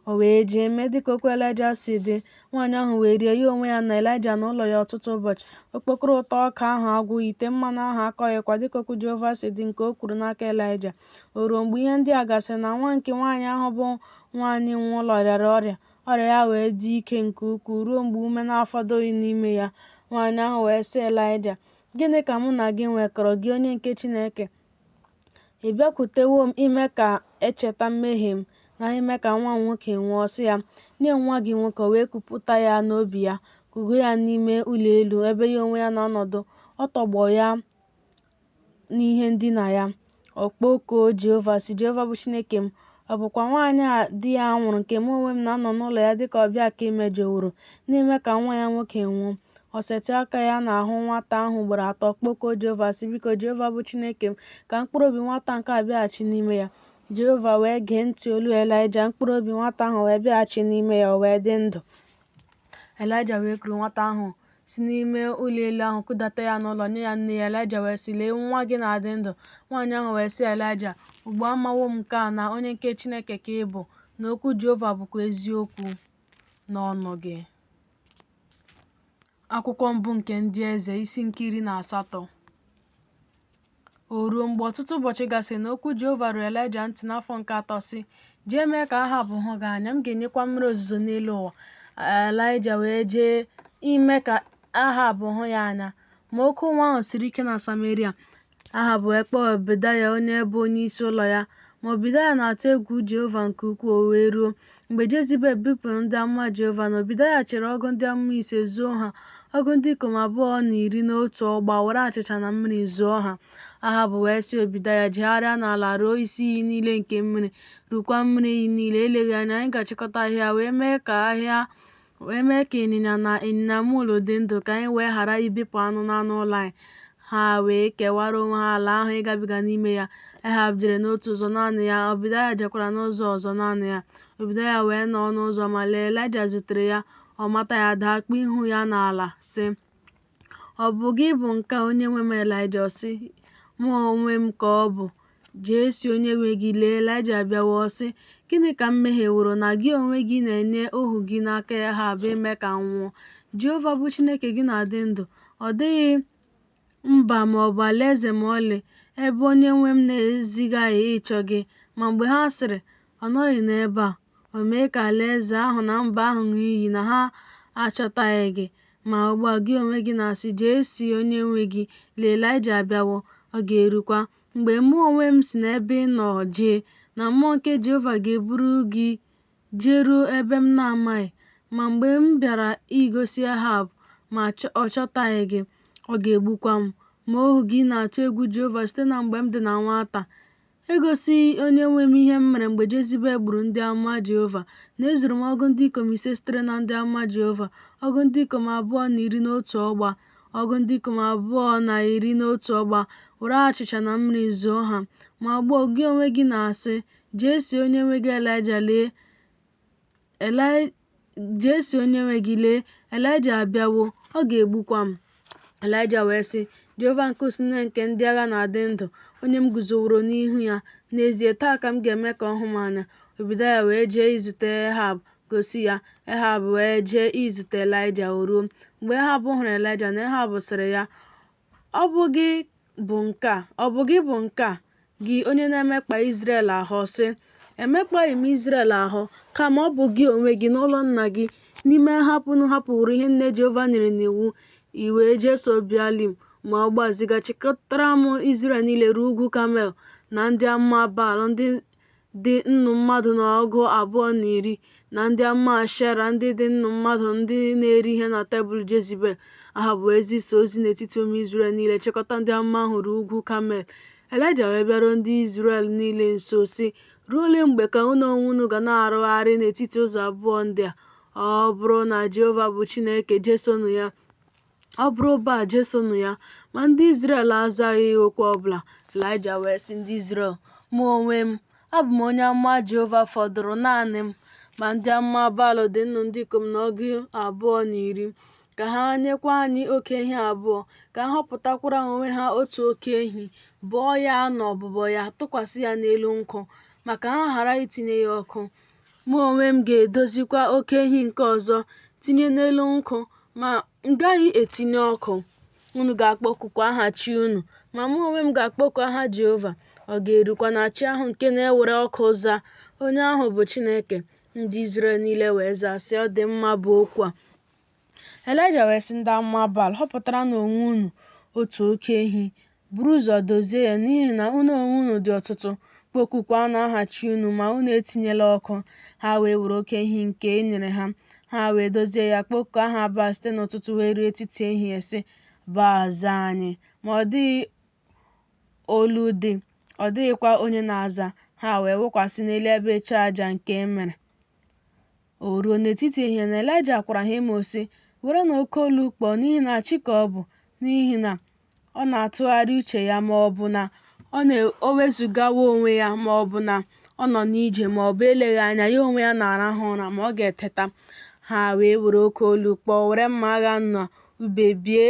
O wee jee mee dịka okwu Elaịja si dị. Nwaanyị ahụ wee rie, ya onwe ya na Elaịja na ụlọ ya ọtụtụ ụbọchị. Okpokoro ụtụ ọka ahụ agwụghị, ite mmanụ ahụ akọghịkwa, dịka okwu Jehova si dị nke o kwuru n'aka Elaịja. O ruo mgbe ihe ndị a gasịrị na nwa nke nwaanyị ahụ bụ nwaanyị nwe ụlọ rịara ọrịa, ọrịa ya wee dị ike nke ukwuu ruo mgbe ume na-afọdụghị n'ime ya. Nwaanyị ahụ wee sị Elaịja, Gịnị ka mụ na gị nwekọrọ, gị onye nke Chineke? Ị bịakwutewo m ime ka e cheta mmehie m na ime ka nwa m nwoke nwụọ. Ọ sị ya, Nye m nwa gị nwoke. O wee kupụta ya n'obi ya, kugo ya n'ime ụlọ elu ebe ya onwe ya na-anọdụ. Ọ tọgbọ ya n'ihe ndina ya. Ọ kpọkuo Jehova, sị, Jehova bụ Chineke m, ọ bụkwa nwaanyị a di ya nwụrụ nke mụ onwe m na-anọ n'ụlọ ya dịka ọbịa ka i mejọworo, n'ime ka nwa ya nwoke nwụọ? O setịa aka ya n'ahụ nwata ahụ ugboro atọ, kpọkuo Jehova, sị, Biko, Jehova bụ Chineke m, ka mkpụrụ obi nwata nke a bịaghachi n'ime ya. Jehova wee gee ntị olu Elaịja, mkpụrụ obi nwata ahụ wee bịaghachi n'ime ya, o wee dị ndụ. Elaịja wee kuru nwata ahụ si n'ime ụlọ elu ahụ kudata ya n'ụlọ nye ya nne ya. Elaịja wee sị, Lee, nwa gị na-adị ndụ. Nwaanyị ahụ wee sị Elaịja, Ugbu a amawo m nke a na onye nke Chineke ka ị bụ, na okwu Jehova bụkwa eziokwu n'ọnụ gị. Akwụkwọ mbụ nke ndị eze, isi nke 18. O ruo mgbe ọtụtụ ụbọchị gasịrị na okwu Jehova ruru Elaịja ntị n'afọ nke atọ, sị, Jee mee ka Ahab hụ gị anya, m ga-enyekwa mmiri ozuzo n'elu ụwa. Elaịja wee jee ime ka Ahab hụ ya anya. Ma oke ụnwụ ahụ siri ike na Sameria. Ahab wee kpọọ Obadaya onye bụ onyeisi ụlọ ya. Ma Obadaya na-atụ egwu Jehova nke ukwuu. O wee ruo, mgbe Jezibel bipụrụ ndị amụma Jehova, na Obadaya chịrị ọgụ ndị amụma ise zoo ha, ọgụ ndị ikom abụọ na iri n'otu ọgba, were achịcha na mmiri zụọ ha. Ahab wee sị Obadaya, Jegharịa n'ala ruo isi iyi niile nke mmiri, rukwa mmiri iyi niile. Eleghị anya anyị ga-achịkọta ahịhịa wee mee ka ịnyịnya na ịnyịnya mul dị ndụ, ka anyị wee ghara ibipụ anụ n'anụ ụlọ anyị. Ha wee kewara onwe ha ala ahụ ịgabiga n'ime ya. Ehab jere n'otu ụzọ naanị ya, Obadaya jekwara n'ụzọ ọzọ naanị ya. Obadaya wee nọọ n'ụzọ, ma lee, Elaịja zutere ya, ọ mata ya, daa kpuo ihu ya n'ala, sị, Ọ bụ gị bụ nke a, onyenwe m Elaịja? Ọ sị, Mụ onwe m ka ọ bụ. Jee sị onyenwe gị, Lee, Elaịja abịawo. Ọ sị, Gịnị ka m mehieworo, na gị onwe gị na-enye ohu gị n'aka Ehab ime ka m nwụọ? Jehova bụ Chineke gị na-adị ndụ, ọ dịghị mba ma ọ bụ alaeze ma ọlị, ebe onyenwe m na-ezigaghị ịchọ gị. Ma mgbe ha sịrị, Ọ nọghị n'ebe a, o mee ka alaeze ahụ na mba ahụ ṅụọ iyi na ha achọtaghị gị. Ma ugbu a, gị onwe gị na-asị, Jee sị onyenwe gị, Lee, Elaịja abịawo. Ọ ga-erukwa, mgbe mụ onwe m si n'ebe ị nọ jee, na mmụọ nke Jehova ga-eburu gị jeruo ebe m na-amaghị. Ma mgbe m bịara igosi Ehab, ma ọ chọtaghị gị, ọ ga-egbukwa m. Ma ohu gị na-atụ egwu Jehova site na mgbe m dị na nwata. Egosighị onyenwe m ihe m mere mgbe Jezibel gburu ndị amụma Jehova, na ezuru m ọgụ ndị ikom ise sitere na ndị amụma Jehova, ọgụ ndị ikom 20 n'otu ọgba, ọgụ ndị ikom 20 n'otu ọgba, were achịcha na mmiri zụọ ha. Ma ugbu a gị onwe gị na-asị, Jee sị onyenwe gị Elaịja, lee, Jee sị onyenwe gị, Lee, Elaịja abịawo, ọ ga-egbukwa m. Elaịja wee sị, Jehova nke usuu niile nke ndị agha na-adị ndụ, onye m guzoworo n'ihu ya, n'ezie, taa ka m ga-eme ka ọ hụ m anya. Obadaya wee jee izute Ehab, gosi ya. Ehab wee jee izute Elaịja. O ruo, mgbe Ehab hụrụ Elaịja, na Ehab sịrị ya, Ọ bụ gị bụ nke a, ọ bụ gị bụ nke a, gị onye na-emekpa Izrel ahụ? Ọ sị, Emekpaghị m Izrel ahụ, kama ọ bụ gị onwe gị na ụlọ nna gị, n'ime nhapụ unu hapụworo ihe niile Jehova nyere n'iwu, i wee jeso Bealim. Ma ugbu a, ziga chịkọtara m Izrel niile ruo ugwu Kamel, na ndị amụma Baal ndị dị nnu mmadụ na 210, na ndị amụma Ashera ndị dị nnu mmadụ ndị na-eri ihe na tebụl Jezibel. Ahab wee zisa ozi n'etiti ụmụ Izrel niile, chịkọta ndị amụma ahụ ruo ugwu Kamel. Elaịja wee bịaruo ndị Izrel niile nso, sị, Ruo ole mgbe ka unu onwe unu ga na-arụgharị n'etiti ụzọ abụọ ndị a? Ọ bụrụ na Jehova bụ Chineke, jesonụ ya. Ọ bụrụ Baal, jesonụ ya. Ma ndị Izrel azaghị okwu ọbụla. Elaịja wee sị ndị Izrel, Mụ onwe m, abụ m onye amụma Jehova fọdụrụ naanị m, ma ndị amụma Baal dị nnu ndị ikom na 210. Ka ha nyekwa anyị oke ehi abụọ, ka ha họpụtakwara onwe ha otu oke ehi, bọọ ya n'ọbụbọ ya, tụkwasị ya n'elu nkụ, ma ka ha ghara itinye ya ọkụ. Mụ onwe m ga-edozikwa oke ehi nke ọzọ tinye n'elu nkụ, ma m gaghị etinye ọkụ. Unu ga-akpọkukwa aha chi unu, ma mụ onwe m ga-akpọku aha Jehova. Ọ ga-erukwa na chi ahụ nke na-ewere ọkụ zaa, onye ahụ bụ Chineke. Ndị Izrel niile wee zaa, sị, Ọ dị mma bụ okwu a. Elaịja wee sị ndị amụma Baal, Họpụtaranụ onwe unu otu oke ehi, buru ụzọ dozie ya, n'ihi na unu onwe unu dị ọtụtụ, kpọkukwanụ aha chi unu, ma unu etinyela ọkụ. Ha wee were oke ehi nke e nyere ha, ha wee dozie ya, kpọkuo aha Baal site n'ụtụtụ wee ruo etiti ehihie, sị, Baal, zaa anyị. Ma ọ dịghị olu dị, ọ dịghịkwa onye na-aza. Ha wee wụkwasị n'elu ebe ịchụ aja nke e mere. O ruo n'etiti ehihie na Elaịja kwara ha emo, sị, Werenụ oke olu kpọọ, n'ihi na chi ka ọ bụ, n'ihi na ọ na-atụgharị uche ya, ma ọ bụ na o wezụgawo onwe ya, ma ọ bụ na ọ nọ n'ije, ma ọ bụ eleghị anya ya onwe ya na-arahụ ụra, ma ọ ga-eteta. Ha wee were oke olu kpọọ, were mma agha na ube bie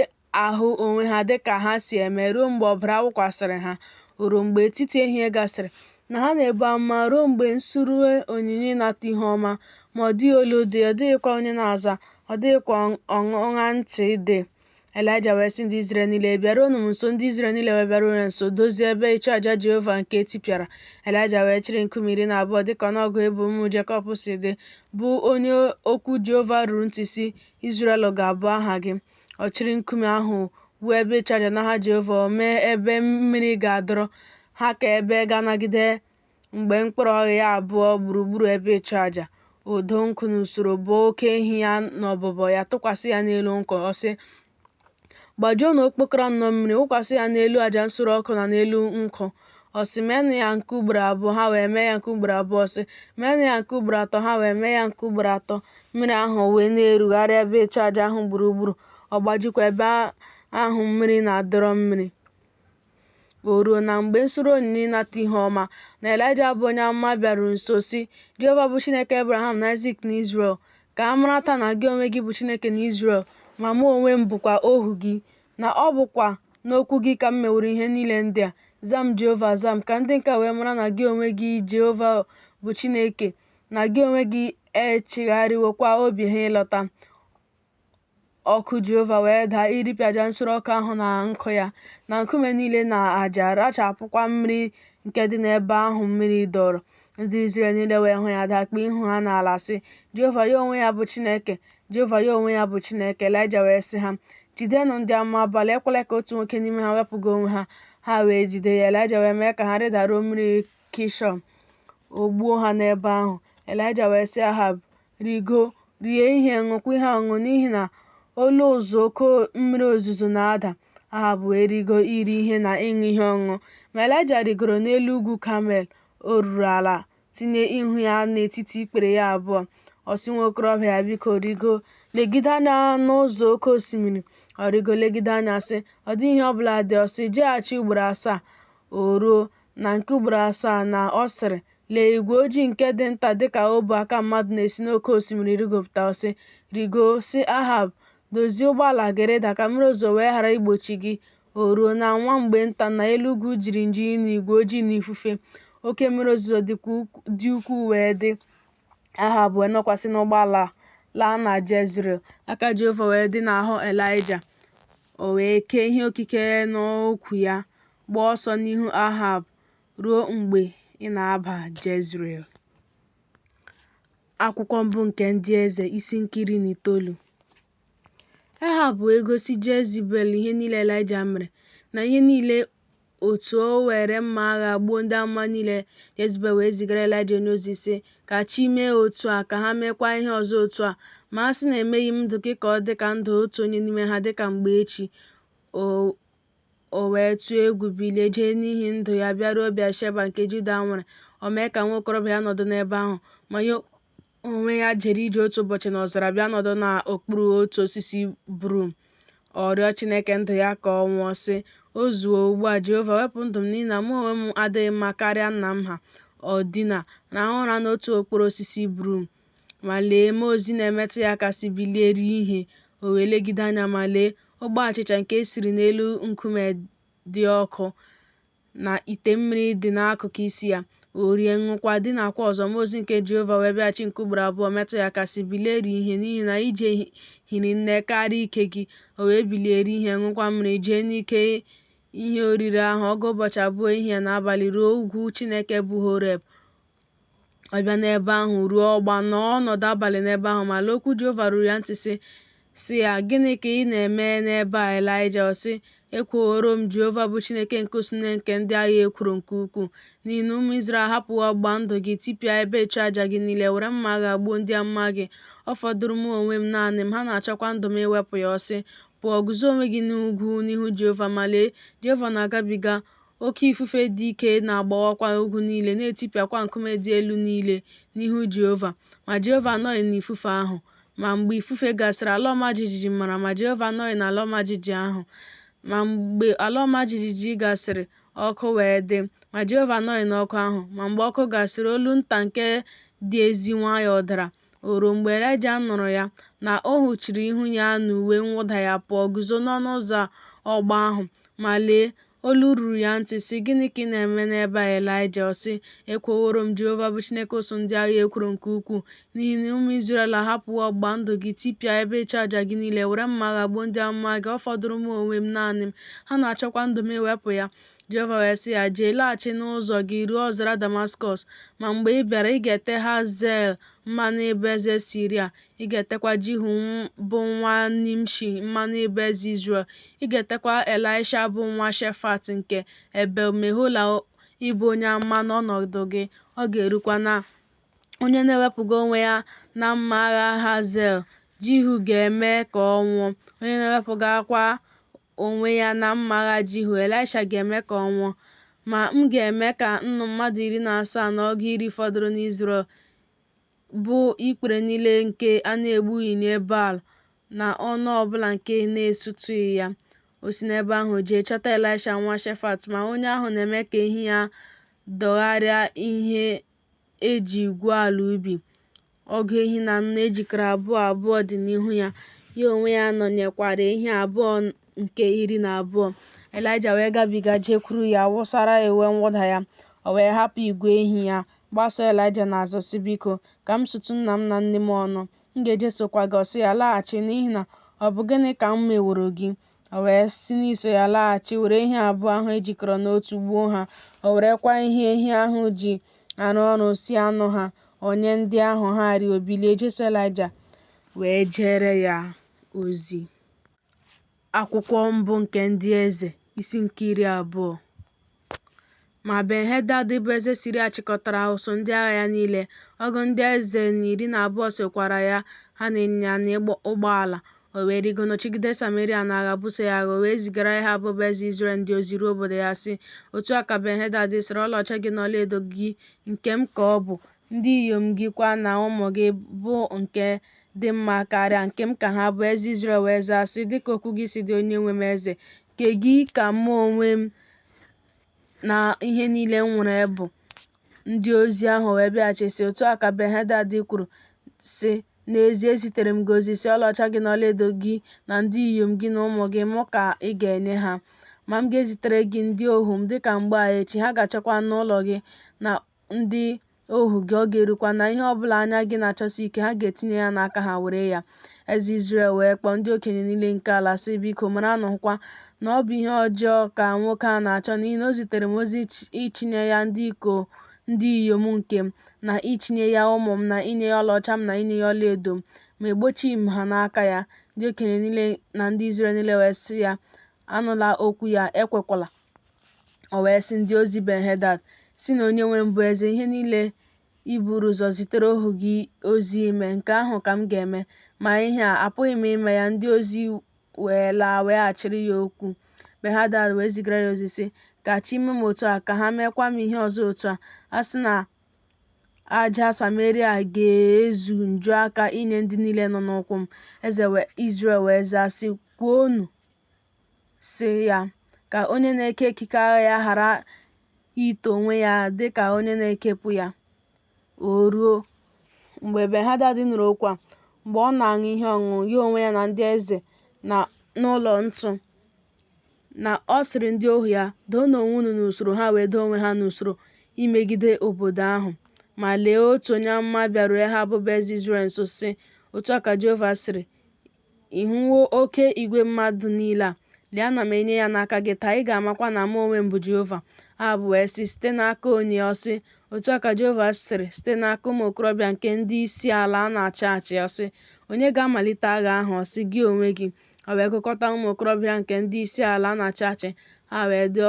ahụ onwe ha dị ka ha si eme ruo mgbe ọbara wụkwasịrị ha. O ruo mgbe etiti ehihie gasịrị, na ha na-ebu amụma ruo mgbe nsure onyinye ịnata ihu ọma, ma ọ dịghị olu dị, ọ dịghịkwa onye na-aza, ọ dịghịkwa ọṅa ntị dị. Elaịja wee sị ndị Izrel niile, Bịaruonụ m nso. Ndị Izrel niile wee bịaruo ya nso, dozie ebe ịchụaja Jehova nke e tipịara. Elaịja wee chịrị nkume 12 dịka ọnụọgụgụ ebo ụmụ Jekọb si dị, bụ onye okwu Jehova ruru ntị, sị, Izrel ga-abụ aha gị. Ọ chịrị nkume ahụ wuo ebe ịchụaja n'aha Jehova. O mee ebe mmiri ga-adọrọ ha ka ebe ga-anagide mgbe mkpụrụ ọghịgha abụọ gburugburu ebe ịchụaja. O doo nkụ n'usoro, bọọ oke ehi ya n'ọbụbọ ya, tụkwasị ya n'elu nkụ. Ọ sị, Gbajuonụ okpokoro anọ mmiri, wụkwasị ya n'elu aja nsure ọkụ na n'elu nkụ. Ọ sị, Meenụ ya nke ugboro abụọ. Ha wee mee ya nke ugboro abụọ. Ọ sị, Meenụ ya nke ugboro atọ. Ha wee mee ya nke ugboro atọ. Mmiri ahụ wee na-erugharị ebe ịchụaja ahụ gburugburu, ọ gbajikwa ebe ahụ mmiri na-adọrọ mmiri. O ruo na mgbe nsure onyinye ịnata ihu ọma, na Elaịja bụ onye amụma bịaruru nso, sị, Jehova bụ Chineke Ebraham na Aịzik na Izrel, ka a mara taa na gị onwe gị bụ Chineke n'Izrel, ma mụ onwe m bụkwa ohu gị, na ọ bụkwa n'okwu gị ka m meworo ihe niile ndị a. Za m, Jehova, za m, ka ndị nke a wee mara na gị onwe gị, Jehova, bụ Chineke, na gị onwe gị echigharịwokwa obi ha ịlọta. Ọkụ Jehova wee daa iripịa aja nsure ọkụ ahụ na nkụ ya, na nkume niile na aja, rachapụkwa mmiri nke dị n'ebe ahụ mmiri dọrọ. Ndị Izrel niile wee hụ ya daa kpuo ihu ha n'ala, sị, Jehova, ya onwe ya bụ Chineke! Jehova, ya onwe ya bụ Chineke! Elaịja wee sị ha, Jidenụ ndị amụma Baal, ekwela ka otu nwoke n'ime ha wepụga onwe ha. Ha wee jide ya. Elaịja wee mee ka ha rịdaruo mmiri Kishọn, o gbuo ha n'ebe ahụ. Elaịja wee sị Ehab, Rịgoo, rie ihe, ṅụọkwa ihe ọṅụṅụ, n'ihi na olu ụzụ oke mmiri ozuzo na-ada. Ehab wee rịgoo iri ihe na ịṅụ ihe ọṅụṅụ. Ma Elaịja rịgoro n'elu ugwu Kamel, o ruru ala, tinye ihu ya n'etiti ikpere ya abụọ. Ọ sị nwa okorobịa ya, Biko, rịgoo, legide anya n'ụzọ oke osimiri. Ọ rịgo legide anya, sị, Ọ dịghị ihe ọ bụla dị. Ọ sị, Jeghachi ugboro asaa. O ruo, na nke ugboro asaa, na ọ sịrị, Lee, igwe ojii nke dị nta dị ka ọbụ aka mmadụ na-esi n'oke osimiri rịgopụta. Ọ sị, Rịgoo, sị Ahab, Dozie ụgbọala gị, rịda, ka mmiri ozuzo wee ghara igbochi gị. O ruo, na nwa mgbe nta, na eluigwe jiri nji na igwe ojii na ifufe, oke mmiri ozuzo dị ukwuu wee dị. Ahab wee nọkwasị n'ụgbọala laa na Jezril. Aka Jehova wee dị n'ahụ Elaịja. O wee kee ihe okike n'ukwu ya, gbaa ọsọ n'ihu Ahab ruo mgbe ị na-aba Jezril. Akwụkwọ mbụ nke ndị eze, isi nke 19. Ehab wee gosi Jezibel ihe niile Elaịja mere, na ihe niile otu o were mma agha gbuo ndị amụma niile. Jezibel wee zigara Elaịja onye ozi, sị, Ka chi mee otu a, ka ha meekwa ihe ọzọ otu a, ma a sị na emeghị m ndụ gị ka ọ dị ka ndụ otu onye n'ime ha dị ka mgbe echi. O wee tụọ egwu bilie jee n'ihi ndụ ya bịaruo Bịasheba nke Juda nwere. O mee ka nwa okorobịa ya nọdụ n'ebe ahụ. Ma ya onwe ya jere ije otu ụbọchị n'ọzara bịa nọdụ n'okpuru otu osisi brum. Ọ rịọ Chineke ndụ ya ka ọ nwụọ, sị, O zuwo ugbu a, Jehova, wepụ ndụ m, n'ihi na mụ onwe m adịghị mma karịa nna m ha. Ọ dina, rahụ ụra n'otu okporo osisi brum. Ma lee, mmụọ ozi na-emetụ ya aka, sị, Bilie, rie ihe. O wee legide anya, ma lee, ogbe achịcha nke e siri n'elu nkume dị ọkụ, na ite mmiri dị n'akụkụ isi ya. O rie, ṅụọkwa, dinakwa ọzọ. Mmụọ ozi nke Jehova wee bịaghachi nke ugboro abụọ, metụ ya aka, sị, Bilie rie ihe, n'ihi na ije hiri nne karịa ike gị. O wee bilie rie ihe, ṅụọkwa mmiri, jee n'ike ihe oriri ahụ ọgụ ụbọchị abụọ ehihie na abalị ruo ugwu Chineke bụ Horeb. Ọ bịa n'ebe ahụ ruo ọgba, nọọ ọnọdụ abalị n'ebe ahụ. Ma lee, okwu Jehova ruru ya ntị, sị ya, Gịnị ka ị na-eme n'ebe a, Elaịja? Ọ sị, Ekwoworo m Jehova bụ Chineke nke usuu niile nke ndị agha ekworo nke ukwuu, n'ihi na ụmụ Izrel ahapụwo ọgbụgba ndụ gị, tipịa ebe ịchụaja gị niile, were mma agha gbuo ndị amụma gị. Ọ fọdụrụ mụ onwe m naanị m, ha na-achọkwa ndụ m iwepụ ya. Ọ sị, Pụọ, guzo onwe gị n'ugwu n'ihu Jehova. Ma lee, Jehova na-agabiga, oke ifufe dị ike na-agbawakwa ugwu niile, na-etipịakwa nkume dị elu niile n'ihu Jehova. Ma Jehova anọghị n'ifufe ahụ. Ma mgbe ifufe gasịrị, ala ọma jijiji mara, ma Jehova anọghị n'ala ọma jijiji ahụ. Ma mgbe ala ọma jijiji gasịrị, ọkụ wee dị, ma Jehova anọghị n'ọkụ ahụ. Ma mgbe ọkụ gasịrị, olu nta nke dị ezi nwayọọ dara. O ruo, mgbe Elaịja nụrụ ya, na o huchiri ihu ya n'uwe mwụda ya pụọ, guzo n'ọnụ ụzọ ọgba ahụ. Ma lee, olu ruru ya ntị, sị, Gịnị ka ị na-eme n'ebe a, Elaịja? Ọ sị, Ekwoworo m Jehova bụ Chineke usuu ndị agha ekworo nke ukwuu, n'ihi na ụmụ Izrel ahapụwo ọgbụgba ndụ gị, tipịa ebe ịchụaja gị niile, were mma agha gbuo ndị amụma gị. Ọ fọdụrụ mụ onwe m naanị m, ha na-achọkwa ndụ m iwepụ ya. Jehova wee sị ya, Jee, laghachi n'ụzọ gị ruo ọzara Damaskọs, ma mgbe ị bịara, ị ga-ete Hazael mmanụ ịbụ eze Siria, ị ga-etekwa Jihu bụ nwa Nimshi mmanụ ịbụ eze Izrel, ị ga-etekwa Elaịsha bụ nwa Shefat nke Ebel-mehola ịbụ onye amụma n'ọnọdụ gị. Ọ ga-erukwa na onye na-ewepụga onwe ya na mma agha Hazael, Jihu ga-eme ka ọ nwụọ, onye na-ewepụgakwa onwe ya na mma agha Jihu, Elaịsha ga-eme ka ọ nwụọ. Ma m ga-eme ka nnụ mmadụ 17 na ọgụ iri fọdụrụ n'Izrel, bụ ikpere niile nke a na-egbughị nye Baal, na ọnụ ọbụla nke na-esutụghị ya. O si n'ebe ahụ jee chọta Elaịsha nwa Shefat, ma onye ahụ na-eme ka ehi ya dọgharịa ihe e ji gwuo ala ubi. Ọgụ ehi na anọ e jikọrọ abụọ abụọ dị n'ihu ya, ya onwe ya nọnyekwara ehi abụọ nke 12. Elaịja wee gabiga jekwuru ya, wụsara ya uwe mwụda ya. O wee hapụ igwe ehi ya, gbasoo Elaịja n'azụ, sị, Biko, ka m sutụ nna m na nne m ọnụ, m ga-ejesokwa gị. Ọ sị ya, Laghachi, n'ihi na ọ bụ gịnị ka m meworo gị? O wee si n'iso ya laghachi, were ehi abụọ ahụ e jikọrọ n'otu gbuo ha. O werekwa ihe ehi ahụ ji arụ ọrụ sie anụ ha, o nye ndị ahụ, ha rie. O bilie jeso Elaịja wee jeere ya ozi. Akwụkwọ mbụ nke Ndị Eze, isi nke 20. Ma Ben-hedad bụ eze Siria chịkọtara ụsụụ ndị agha ya niile, ọgụ ndị eze na 12 sokwara ya, ha na ịnyịnya na ụgbọala. O wee rịgo nọchigide Sameria n'agha, buso ya agha. O wee zigara Ehab bụ eze Izrel ndị ozi ruo obodo ya, sị, Otu a ka Ben-hedad sịrị, Ọlaọcha gị na ọlaedo gị nke m ka ọ bụ, ndị inyom gị kwa na ụmụ gị, bụ nke dị mma karịa, nke m ka ha bụ. Eze Izrel wee zaa, sị, Dị ka okwu gị si dị, onyenwe m eze, nke gị ka mụ onwe m na ihe niile m nwere bụ. Ndị ozi ahụ wee bịaghachi, sị, Otu a ka Ben-hedad kwuru, sị, N'ezie, ezitere m gị ozi, sị, Ọlaọcha gị na ọlaedo gị na ndị inyom gị na ụmụ gị, mụ ka ị ga-enye ha. Ma m ga-ezitere gị ndị ohu m dịka mgbe a echi, ha ga-achọkwa anụ ụlọ gị na ndị ohu gị, ọ ga-erukwa na ihe ọ bụla anya gị na-achọsi ike, ha ga-etinye ya n'aka ha were ya. Eze Izrel wee kpọọ ndị okenye niile nke ala, sị, Biko, maranụ, hụkwa na ọ bụ ihe ọjọọ ka nwoke a na-achọ, n'ihi na o zitere m ozi ịchịnye ya ndị inyom nke m, na ịchịnye ya ụmụ m, na inye ya ọlaọcha m na inye ya ọlaedo m, ma egbochighị m ha n'aka ya. Ndị okenye niile na ndị Izrel niile wee sị ya, Anụla okwu ya, ekwekwala. O wee sị ndị ozi Ben-hedad, Sịnụ onyenwe m bụ eze, Ihe niile i buru ụzọ zitere ohu gị ozi ime, nke ahụ ka m ga-eme, ma ihe a, apụghị m ime ya. Ndị ozi wee laa weghachiri ya okwu. Ben-hadad wee zigara ya ozi, sị, Ka chi mee m otu a, ka ha meekwa m ihe ọzọ otu a, a sị na aja Sameria ga-ezu njuaka inye ndị niile nọ n'ụkwụ m. Eze Izrel wee zaa, sị, Kwuonụ, sị ya, Ka onye na-eke ekike agha ya ghara ito onwe ya dị ka onye na-ekepụ ya. O ruo, mgbe Ben-hadad nụrụ okwu a, mgbe ọ na-aṅụ ihe ọṅụṅụ, ya onwe ya na ndị eze n'ụlọ ntụ, na ọ sịrị ndị ohu ya, Doonụ onwe unu n'usoro. Ha wee doo onwe ha n'usoro imegide obodo ahụ. Ma lee, otu onye amụma bịaruru Ehab bụ eze Izrel nso, sị, Otu a ka Jehova sịrị, Ị hụwo oke igwe mmadụ niile a? Lee, ana m enye ya n'aka gị taa, ị ga-amakwa na mụ onwe m bụ Jehova. Ehab wee sị, Site n'aka onye? Ọ sị, Otu a ka Jehova sịrị, Site n'aka ụmụ okorobịa nke ndị isi ala a na-achị achị. Ọ sị, Onye ga-amalite agha ahụ? Ọ sị, Gị onwe gị. O wee gụkọta ụmụ okorobịa nke ndị isi ala a na-achị achị, ha wee dị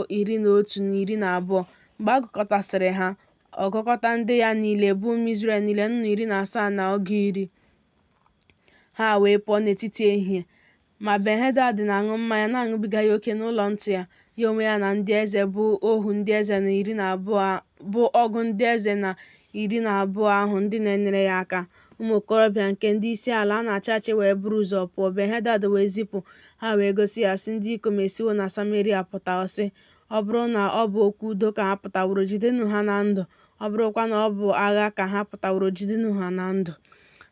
11 na 12. Mgbe a gụkọtasịrị ha, ọ gụkọta ndị ya niile, bụ ụmụ Izrel niile, 17,000 na 10. Ha wee pụọ n'etiti ehihie. Ma Ben-hedad na-aṅụ mmanya na-aṅụbiga ya oke n'ụlọ ntụ ya, ya onwe ya na ndị eze bụ ohu ndị eze na 12 bụ ọgụ ndị eze na 12 ahụ ndị na-enyere ya aka. Ụmụ okorobịa nke ndị isi ala a na-achị achị wee buru ụzọ pụọ. Ben-hedad wee zipụ, ha wee gosi ya, sị, Ndị ikom esiwo na Sameria pụta. Ọ sị, Ọ bụrụ na ọ bụ okwu udo ka ha pụtaworo, jidenụ ha na ndụ, ọ bụrụkwa na ọ bụ agha ka ha pụtaworo, jidenụ ha na ndụ.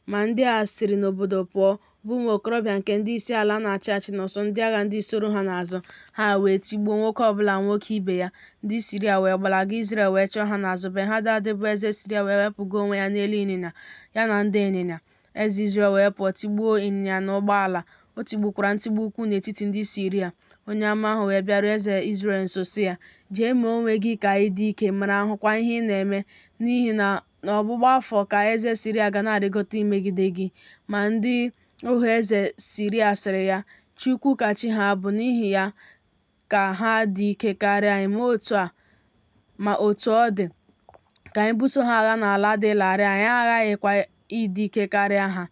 Ma ndị a siri n'obodo pụọ, bụ ụmụ okorobịa nke ndị isi ala a na-achị achị na ụsụụ ndị agha ndị soro ha n'azụ, ha wee tigbuo nwoke ọ bụla nwoke ibe ya. Ndị Siria wee gbalaga, Izrel wee chọọ ha n'azụ. Ben-hadad bụ eze Siria wee wepụga onwe ya n'elu ịnyịnya, ya na ndị ịnyịnya. Eze Izrel wee pụọ tigbuo ịnyịnya na ụgbọala. O tigbukwara ntigbu ukwu n'etiti ndị Siria. Onye amụma ahụ wee bịaruo eze Izrel nso, sị ya, Jee mee onwe gị ka ị dị ike, mara hụkwa ihe ị na-eme, n'ihi na n'ọgbụgba afọ ka eze Siria ga na-arịgota imegide gị. Ma ndị ohu eze Siria sịrị ya, Chi ukwu ka chi ha bụ, n'ihi ya ka ha dị ike karịa anyị. Ma otu ọ dị, ka anyị buso ha agha n'ala dị larịị, anyị aghaghịkwa ịdị ike karịa ha.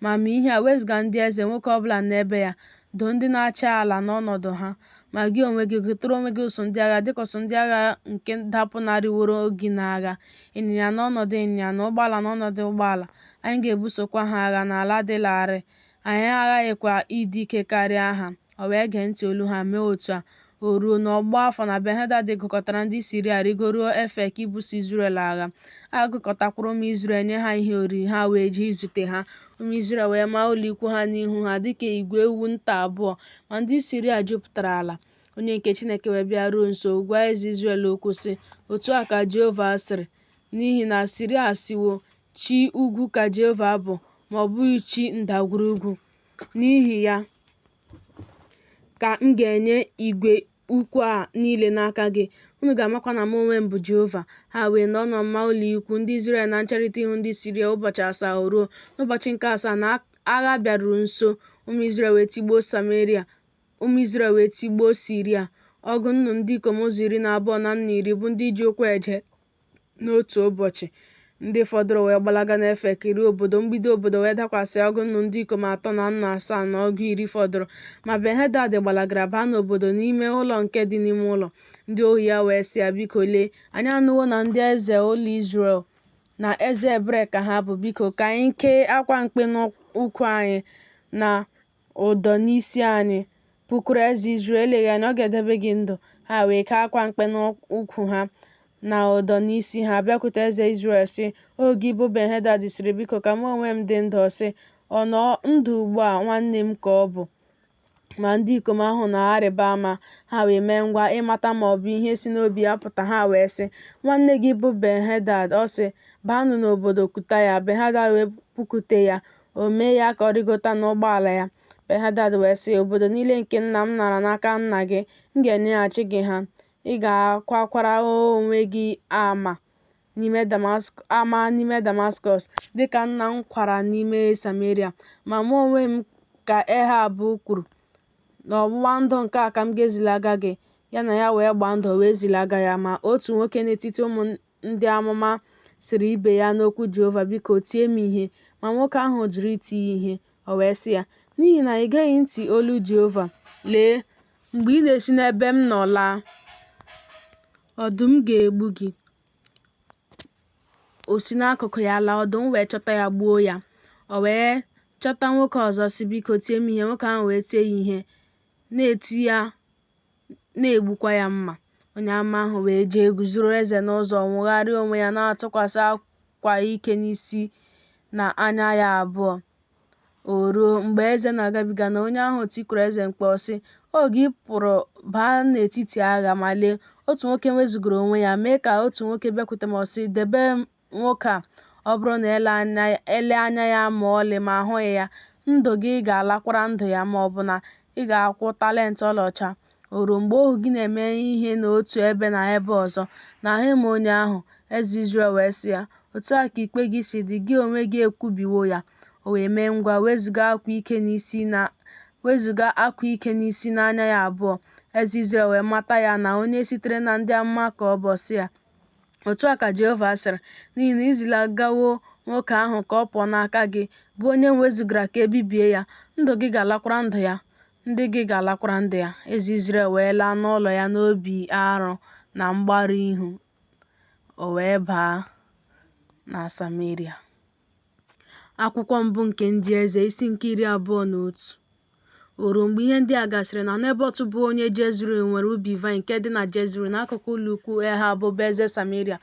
Ma mee ihe a, wezụga ndị eze, nwoke ọ bụla n'ebe ya, doo ndị na-achị ala n'ọnọdụ ha. Ma gị onwe gị, gụtụrụ onwe gị ụsụụ ndị agha, dịka ụsụụ ndị agha nke dapụnarịworo gị n'agha, ịnyịnya n'ọnọdụ ịnyịnya, na ụgbọala n'ọnọdụ ụgbọala. Anyị ga-ebusokwa ha agha n'ala dị larịị, anyị aghaghịkwa ịdị ike karịa ha. O wee gee ntị olu ha, mee otu a. O ruo, n'ọgbụgba afọ, na Ben-hedad gụkọtara ndị Siria, rịgoruo Efek ibuso Izrel agha. A gụkọtakwara ụmụ Izrel nye ha ihe oriri, ha wee jee izute ha. Ụmụ Izrel wee maa ụlọikwu ha n'ihu ha dịka igwe ewu nta abụọ, ma ndị Siria jupụtara ala. Onye nke Chineke wee bịa ruo nso gwa eze Izrel okwu, sị, Otu a ka Jehova sịrị, 'N'ihi na Siria asịwo, Chi ugwu ka Jehova bụ, ma ọ bụghị chi ndagwurugwu, n'ihi ya ka m ga-enye igwe ukwu a niile n'aka gị, unu ga-amakwa na mụ onwe m bụ Jehova. Ha wee nọọ n'ọmụma ụlọ ikwu ndị Izrel na ncherịta ihu ndị Siria ụbọchị asaa. O ruo n'ụbọchị nke asaa na agha bịaruru nso, ụmụ Izrel wee tigbuo Sameria, ụmụ Izrel wee tigbuo Siria, ọgụ nnu ndị ikom ụzọ iri na abụọ na nnu iri, bụ ndị ji ụkwụ eje n'otu ụbọchị. Ndị fọdụrụ wee gbalaga n'Efek ruo obodo, mgbidi obodo wee dakwasị ọgụ nnu ndị ikom atọ na nnu asaa na ọgụ iri fọdụrụ. Ma Ben-hedad gbalagara baa n'obodo n'ime ụlọ nke dị n'ime ụlọ. Ndị ohu ya wee sị ya, Biko, lee, anyị anụwo na ndị eze ụlọ Izrel na eze ebere ka ha bụ. Biko, ka anyị kee akwa mkpe n'ukwu anyị na ụdọ n'isi anyị, pụkwuru eze Izrel, eleghị anya ọ ga-edebe gị ndụ. Ha wee kee akwa mkpe n'ukwu ha na ụdọ n'isi ha, bịakwute eze Izrel, sị, Ohu gị bụ Ben-hedad sịrị, Biko, ka mụ onwe m dị ndụ. Ọ sị, Ọ nọ ndụ ugbu a, nwanne m ka ọ bụ. Ma ndị ikom ahụ na-arịba ama, ha wee mee ngwa ịmata ma ọ bụ ihe si n'obi ya pụta. Ha wee sị, Nwanne gị bụ Ben-hedad. Ọ sị, Baanụ n'obodo kuta ya. Ben-hedad wee pụkwute ya, o mee ya ka ọ rịgota n'ụgbọala ya. Ben-hedad wee sị, Obodo niile nke nna m nara n'aka nna gị, m ga-enyeghachi gị ha. Ị ga-akwakwara onwe gị ama n'ime Damaskọs, dị ka nna m kwara n'ime Sameria. Ma mụ onwe m, ka Ehab kwuru, n'ọgbụgba ndụ nke a ka m ga-ezilaga gị. Ya na ya wee gbaa ndụ, o wee zilaga ya. Ma otu nwoke n'etiti ụmụ ndị amụma sịrị ibe ya n'okwu Jehova, Biko, tie m ihe. Ma nwoke ahụ jụrụ iti ya ihe. O wee sị ya, N'ihi na i geghị ntị olu Jehova, lee, mgbe ị na-esi n'ebe m nọ laa, ọdụm ga-egbu gị. O si n'akụkụ ya laa, ọdụm wee chọta ya gbuo ya. O wee chọta nwoke ọzọ, sị, Biko, tie m ihe. Nwoke ahụ wee tie ya ihe, na-eti ya, na-egbukwa ya mma. Onye amụma ahụ wee jee guzoro eze n'ụzọ, nwogharịa onwe ya, na-atụkwasị akwa ike n'isi na anya ya abụọ. O ruo, mgbe eze na-agabiga, na onye ahụ tikuru eze mkpu, ọ sị, Ohu gị pụrụ baa n'etiti agha, ma lee, otu nwoke wezugara onwe ya, mee ka otu nwoke bịakwute m, ọ sị, Debe nwoke a, ọ bụrụ na e lee anya ya ma ọlị ma ahụghị ya, ndụ gị ga-alakwara ndụ ya, ma ọ bụ na ị ga-akwụ talent ọlaọcha. O ruo, mgbe ohu gị na-eme ihe n'otu ebe na ebe ọzọ, na ahụghị m onye ahụ. Eze Izrel wee sị ya, Otu a ka ikpe gị si dị, gị onwe gị ekwubiwo ya. O wee mee ngwa wezuga akwa ike n'isi n'anya ya abụọ. Eze Izrel wee mata ya na onye sitere na ndị amụma ka ọ bụ, ọ sị ya, Otu a ka Jehova sịrị, N'ihi na i zilagawo nwoke ahụ ka ọ pụọ n'aka gị, bụ onye m wezugara ka e bibie ya, ndụ gị ga-alakwara ndụ ya, ndị gị ga-alakwara ndị ya. Eze Izrel wee laa n'ụlọ ya n'obi arụ na mgbarụ ihu, o wee baa na Sameria. Akwụkwọ mbụ nke Ndị Eze, isi nke 21. O ruo mgbe ihe ndị a gasịrị na Nebọt bụ onye Jezril nwere ubi vaịn nke dị na Jezril n'akụkụ ụlọ ukwu Ehab bụ eze Sameria.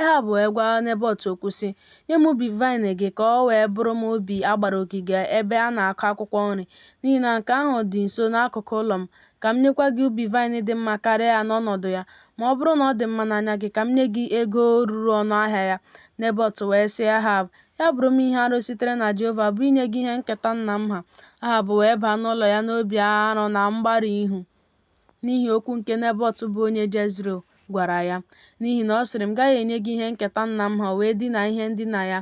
Ehab wee gwa Nebọt okwu sị, Nye m ubi vaịn gị ka ọ wee bụrụ m ubi a gbara ogige ebe a na-akụ akwụkwọ nri, n'ihi na nke ahụ dị nso n'akụkụ ụlọ m, ka m nyekwa gị ubi vaịn dị mma karịa ya n'ọnọdụ ya. Ma ọ bụrụ na ọ dị mma n'anya gị, ka m nye gị ego ruru ọnụ ahịa ya. Nebọt wee sị Ehab, Ya bụrụ m ihe arụ sitere na Jehova, bụ inye gị ihe nketa nna m ha. Ehab wee baa n'ụlọ ya n'obi arụ na mgbarụ ihu n'ihi okwu nke Nebọt bụ onye Jezril gwara ya. N'ihi na ọ sịrị, M gaghị enye gị ihe nketa nna m ha. O wee dina ihe ndina ya,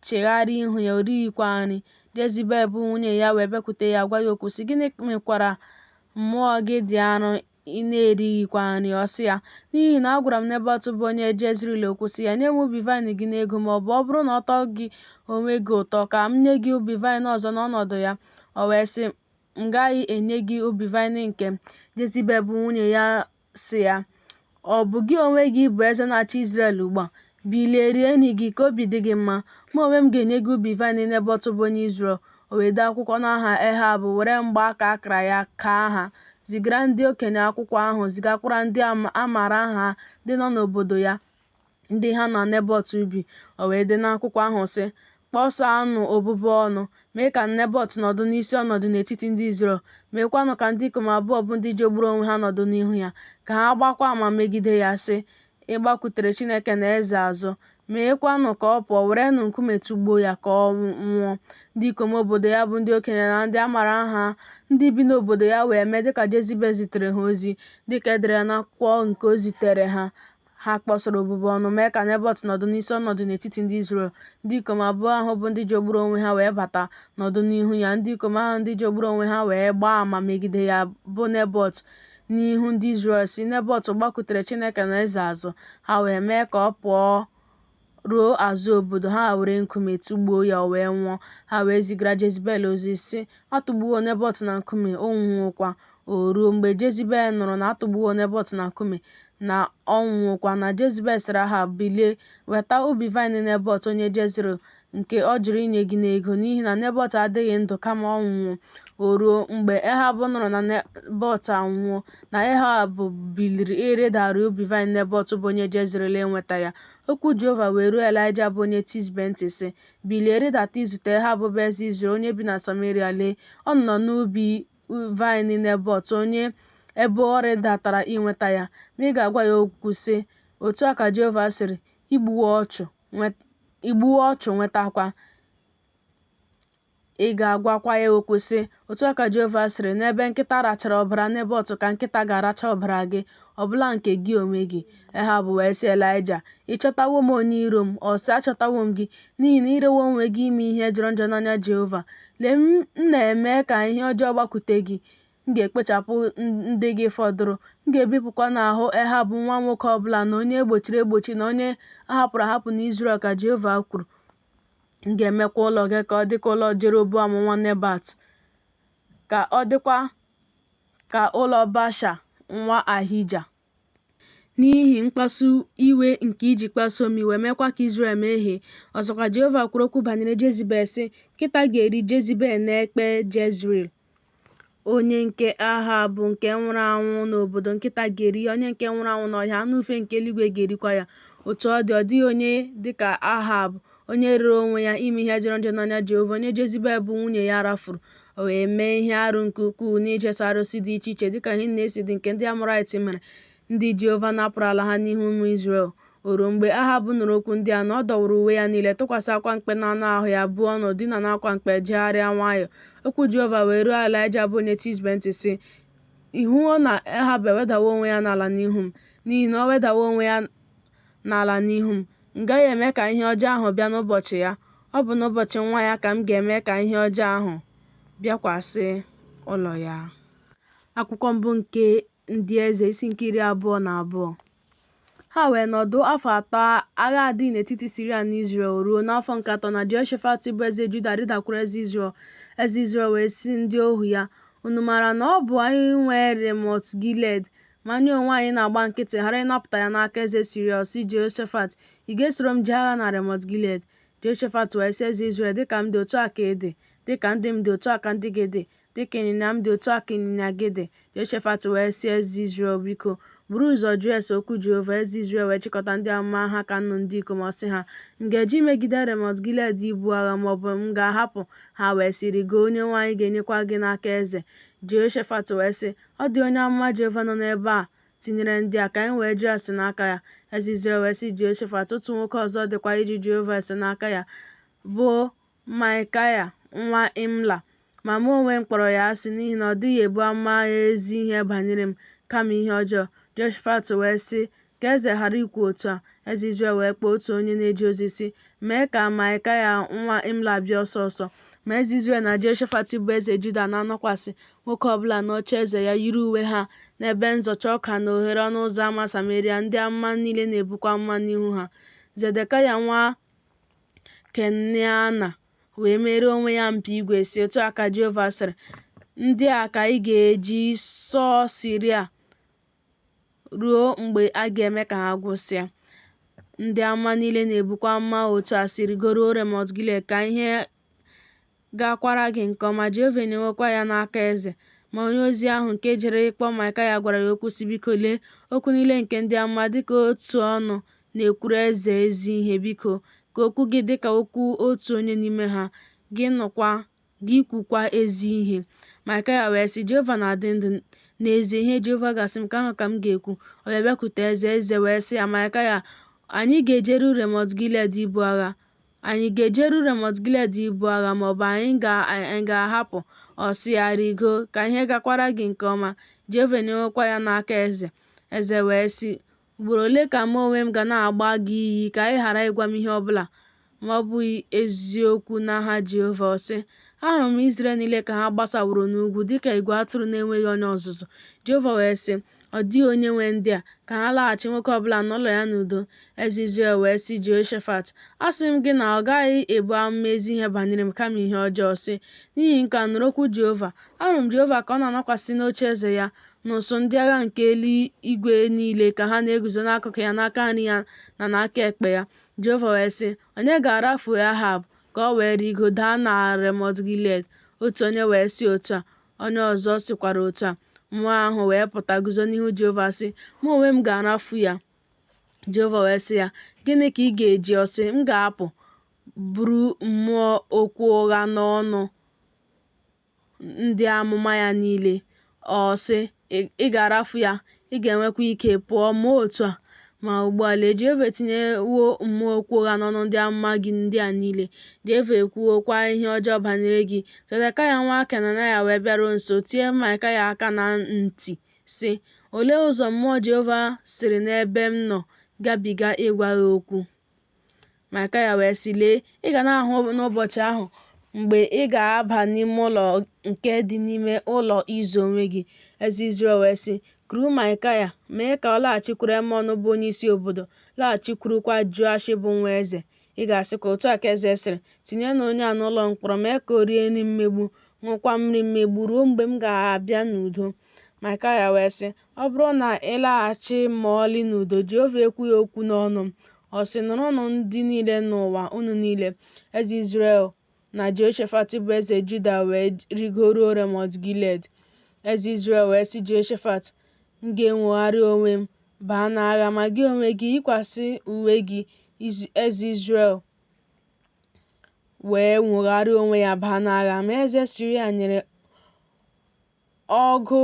chigharịa ihu ya, o righịkwa nri. Jezibel bụ nwunye ya wee bịakwute ya gwa ya okwu sị, Gịnị mekwara mmụọ gị dị arọ ị na-erighịkwa nri? Ọ sị ya, N'ihi na agwara m Nebọt bụ onye Jezril okwu sị ya, Nye m ubi vaịn gị n'ego, ma ọ bụ ọ bụrụ na ọ tọọ gị onwe gị ụtọ, ka m nye gị ubi vaịn ọzọ n'ọnọdụ ya. O wee sị, M gaghị enye gị ubi vaịn nke m. Jezibel bụ nwunye ya sị ya, Ọ bụ gị onwe gị bụ eze na-achị Izrel ugbu a? Bilie rie nri gị ka obi dị gị mma. Mụ onwe m ga-enye gị ubi vaịn Nebọt bụ onye Izrel. O wee dee akwụkwọ n'aha Ehab, were mgbaaka akara ya kaa ha, zigara ndị okenye akwụkwọ ahụ, zigakwara ndị a maara aha ha ndị nọ n'obodo ya, ndị ha na Nebọt bi. O wee dee n'akwụkwọ ahụ sị, Kpọsaanụ obubu ọnụ, mee ka Nebọt nọdụ n'isi ọnọdụ n'etiti ndị Izrel, meekwanụ ka ndị ikom abụọ bụ ndị jọgburu onwe ha nọdụ n'ihu ya, ka ha gbaakwa ama megide ya, sị, Ị gbakụtara Chineke na eze azụ. Meekwanụ ka ọ pụọ, werenụ nkume tụgbuo ya, ka ọ nwụọ. Ndị ikom obodo ya, bụ ndị okenye na ndị a maara aha ha, ndị bi n'obodo ya wee mee dịka Jezibel zitere ha ozi, dịka e dere ya n'akwụkwọ nke o zitere ha. Ha kpọsara obubu ọnụ, mee ka Nebọt nọdụ n'isi ọnọdụ n'etiti ndị Izrel. Ndị ikom abụọ ahụ bụ ndị jọgburu onwe ha wee bata, nọdụ n'ihu ya. Ndị ikom ahụ ndị jọgburu onwe ha wee gbaa ama megide ya, bụ Nebọt, n'ihu ndị Izrel, sị, Nebọt gbakụtara Chineke na eze azụ. Ha wee mee ka ọ pụọ ruo azụ obodo, ha were nkume tụgbuo ya, o wee nwụọ. Ha wee zigara Jezibel ozi, sị, A tụgbuwo Nebọt na nkume, ọ nwụwokwa. O ruo, mgbe Jezibel nụrụ na a tụgbuwo Nebọt na nkume, na ọ nwụwokwa, na Jezibel sịrị Ehab, Bilie, weta ubi vaịn Nebọt onye Jezril, nke ọ jụrụ inye gị n'ego, n'ihi na Nebọt adịghị ndụ kama ọ nwụwo. O ruo, mgbe Ehab nụrụ na Nebọt anwụwo, na Ehab biliri ịrịdaru ubi vaịn Nebọt bụ onye Jezril inweta ya. Okwu Jehova wee ruo Elaịja bụ onye Tisbe ntị, sị, Bilie, rịdata izute Ehab bụ eze Izrel, onye bi na Sameria. Lee, ọ nọ n'ubi vaịn Nebọt, onye ebe ọ rịdatara inweta ya. Ma ị ga-agwa ya okwu, sị, Otu a ka Jehova sịrị, I gbuwo ọchụ, nwetakwa. Ị ga-agwakwa ya okwu, sị, Otu a ka Jehova sịrị, N'ebe nkịta rachara ọbara Nebọt ka nkịta ga-aracha ọbara gị, ọbụna nke gị onwe gị. Ehab wee sị Elaịja, Ị chọtawo m, onye iro m? Ọ sị, Achọtawo m gị, n'ihi na i rewo onwe gị ime ihe jọrọ njọ n'anya Jehova. Lee, m na-eme ka ihe ọjọọ gbakwute gị, m ga-ekpochapụ ndị gị fọdụrụ, m ga-ebipụkwa n'ahụ Ehab nwa nwoke ọ bụla na onye e gbochiri egbochi na onye a hapụrụ ahapụ n'Izrel, ka Jehova kwuru. M ga-emekwa ụlọ gị ka ọ dị ka ụlọ Jeroboam nwa Nebat, ka ọ dịkwa ka ụlọ Baasha nwa Ahija. N'ihi mkpasu iwe nke i ji kpasuo m iwe, meekwa ka Izrel mehie. Ọzọkwa, Jehova kwuru okwu banyere Jezibel, sị, Nkịta ga-eri Jezibel n'ekpe Jezril. Onye nke Ehab nke nwụrụ anwụ n'obodo, nkịta ga-eri ya, onye nke nwụrụ anwụ n'ọhịa, anụ ufe nke eluigwe ga-erikwa ya. Otu ọ dị, ọ dịghị onye dị ka Ehab, onye rere onwe ya ime ihe jọrọ njọ n'anya Jehova, onye Jezibel bụ nwunye ya rafuru. O wee mee ihe arụ nke ukwuu n'ijeso arụsị dị iche iche, dịka ihe niile si dị nke ndị Amọraịt mere, ndị Jehova napụrụ ala ha n'ihu ụmụ Izrel. O ruo, mgbe Ehab nụrụ okwu ndị a, na ọ dọwara uwe ya niile, tụkwasị akwa mkpe n'anụ ahụ ya, buo ọnụ, dina n'akwa mkpe, jegharịa nwayọọ. Okwu Jehova wee ruo Elaịja bụ onye Tisbe ntị, sị, Ị hụwo na Ehab ewedawo onwe ya n'ala n'ihu m? N'ihi na o wedawo onwe ya n'ala n'ihu m, m gaghị eme ka ihe ọjọọ ahụ bịa n'ụbọchị ya. Ọ bụ n'ụbọchị nwa ya ka m ga-eme ka ihe ọjọọ ahụ bịakwasị ụlọ ya. Akwụkwọ mbụ nke Ndị Eze, isi nke 22. Ha wee nọdụ afọ 3, agha adịghị n'etiti Siria na Izrel. O ruo n'afọ nke atọ na Jehoshafat bụ eze Juda rịdakwuru eze Izrel. Eze Izrel wee sị ndị ohu ya, Unu maara na ọ bụ anyị nwe Remọt-gilied, ma anyị onwe anyị na-agba nkịtị, ghara ịnapụta ya n'aka eze Siria. Ọ sị Jehoshafat, Ị ga-esoro m jee agha na Remọt-gilied? Jehoshafat wee sị eze Izrel, Dị ka m dị, otu a ka ị dị, dị ka ndị m dị, otu a ka ndị gị dị, dị ka ịnyịnya m dị, otu a ka ịnyịnya gị dị. Jehoshafat wee sị eze Izrel, Biko, buru ụzọ jụọ ese okwu Jehova. Eze Izrel wee chịkọta ndị amụma ha ka nnụ ndị ikom. Ọ sị ha, M ga-eje imegide Remọt-gilied ibu agha, ma ọ bụ m ga-ahapụ? Ha wee sị, Rịgoo, Onyenwe anyị ga-enyekwa gị n'aka eze. Jehoshafat wee sị, Ọ dị onye amụma Jehova nọ n'ebe a tinyere ndị a, ka anyị wee jụọ ase n'aka ya? Eze Izrel wee sị Jehoshafat, Otu nwoke ọzọ dịkwa ịjụ Jehova ase n'aka ya, bụ Maịkaya nwa Imla. Ma mụ onwe m kpọrọ ya asị, n'ihi na ọ dịghị ebu amụma ezi ihe banyere m, kama ihe ọjọọ. Jehoshafat wee sị, Ka eze ghara ikwu otu a. Eze Izrel wee kpọọ otu onye na-eje ozi, sị, Mee ka Maịkaya nwa Imla bịa ọsọ ọsọ. Ma eze Izrel na Jehoshafat bụ eze Juda na-anọkwasị, nwoke ọ bụla n'ocheeze ya, yiri uwe ha, n'ebe nzọcha ọka n'oghere ọnụ ụzọ ama Sameria, ndị amụma niile na-ebukwa amụma n'ihu ha. Zedekaya nwa Keneana wee meere onwe ya mpi igwe, sị, Otu a ka Jehova sịrị, Ndị a ka ị ga-eji soo Siria ruo mgbe a ga-eme ka ha gwụsịa. Ndị amụma niile na-ebukwa amụma otu a, sị, Rịgoruo Remọt Gilead, ka ihe gaakwara gị nke ọma, Jehova enyewokwa ya n'aka eze. Ma onye ozi ahụ nke jere ịkpọ Maịkaya gwara ya okwu, sị, Biko, lee, okwu niile nke ndị amụma dị ka otu ọnụ na-ekwuru eze ezi ihe. Biko, Ka okwu gị dị ka okwu otu onye n'ime ha, gị nụkwa, gị kwukwa ezi ihe. Maịkaya wee sị, Jehova na-adị ndụ, n'ezie, ihe Jehova ga-asị m, nke ahụ ka m ga-ekwu. Ọ wee bịakwute eze, eze wee sị ya, Maịkaya, anyị ga-ejeru Remọt Gilead ibu agha? Anyị ga-ejeru Remọt Gilead ibu agha, ma ọ bụ anyị ga-ahapụ? Ọ sị ya, Rịgo, ka ihe gakwara gị nke ọma, Jehova enyewokwa ya n'aka eze. Eze wee sị, Ugboro ole ka mụ onwe m ga na-agba gị iyi ka ị ghara ịgwa m ihe ọ bụla ma ọ bụghị eziokwu n'aha Jehova? Ọ sị, Ahụrụ m Izrel niile ka ha gbasaworo n'ugwu, dị ka igwe atụrụ na-enweghị onye ọzụzụ. Jehova wee sị, Ọ dịghị onye nwe ndị a. Ka ha laghachi nwoke ọ bụla n'ụlọ ya n'udo. Eze Izrel wee sị Jehoshafat, Asịghị m gị na ọ gaghị ebu amụma ezi ihe banyere m, kama ihe ọjọọ? Sị, N'ihi nke a, nụrụ okwu Jehova. Ahụrụ m Jehova ka ọ na-anọkwasị n'ocheeze ya, na ụsụụ ndị agha nke eluigwe niile ka ha na-eguzo n'akụkụ ya n'aka nri ya na n'aka ekpe ya. Jehova wee sị, Onye ga-arafu Ehab, ka o wee rịgo daa na Remọt Gilead? Otu onye wee sị otu a, onye ọzọ sịkwara otu a. Mmụọ ahụ wee pụta guzo n'ihu Jehova sị, Mụ onwe m ga-arafu ya. Jehova wee sị ya, Gịnị ka ị ga-eji? Ọ sị, M ga-apụ, buru mmụọ okwu ụgha n'ọnụ ndị amụma ya niile. Ọ sị, Ị ga-arafu ya, ị ga-enwekwa ike pụọ mee otu a. Ma ugbu a, lee, Jehova etinyewo mmụọ okwu ụgha n'ọnụ ndị amụma gị ndị a niile. Jehova ekwuwokwa ihe ọjọọ banyere gị. Zedekaya nwa Kenanaya wee bịaruo nso, tie Maịkaya aka na nti, sị, Olee ụzọ mmụọ Jehova siri n'ebe m nọ gabiga ịgwa gị okwu? Maịkaya wee sị, Lee, ị ga na-ahụ n'ụbọchị ahụ mgbe ị ga-aba n'ime ụlọ nke dị n'ime ụlọ izo onwe gị. Eze Izrel wee sị, Kuru Maịkaya, mee ka ọ laghachikwuru Emọn bụ onyeisi obodo, laghachikwurukwa Joash bụ nwa eze. Ị ga-asịkwa, Otu a ka eze sịrị, Tinyenụ onye a n'ụlọ mkpọrọ, mee ka o rie nri mmegbu, ṅụọkwa mmiri mmegbu ruo mgbe m ga-abịa n'udo. Maịkaya wee sị, Ọ bụrụ na ị laghachi ma ọlị n'udo, Jehova ekwughị okwu n'ọnụ m. Ọ sị, Nụrụnụ ndị niile n'ụwa, unu niile. Eze Izrel na Jehoshafat bụ eze Juda wee rịgoruo Remọt Gilead. Eze Izrel wee sị Jehoshafat, M ga-enwogharị onwe m baa n'agha, ma gị onwe gị yikwasị uwe gị. Eze Izrel wee nwogharịa onwe ya baa n'agha. Ma eze Siria nyere ọgụ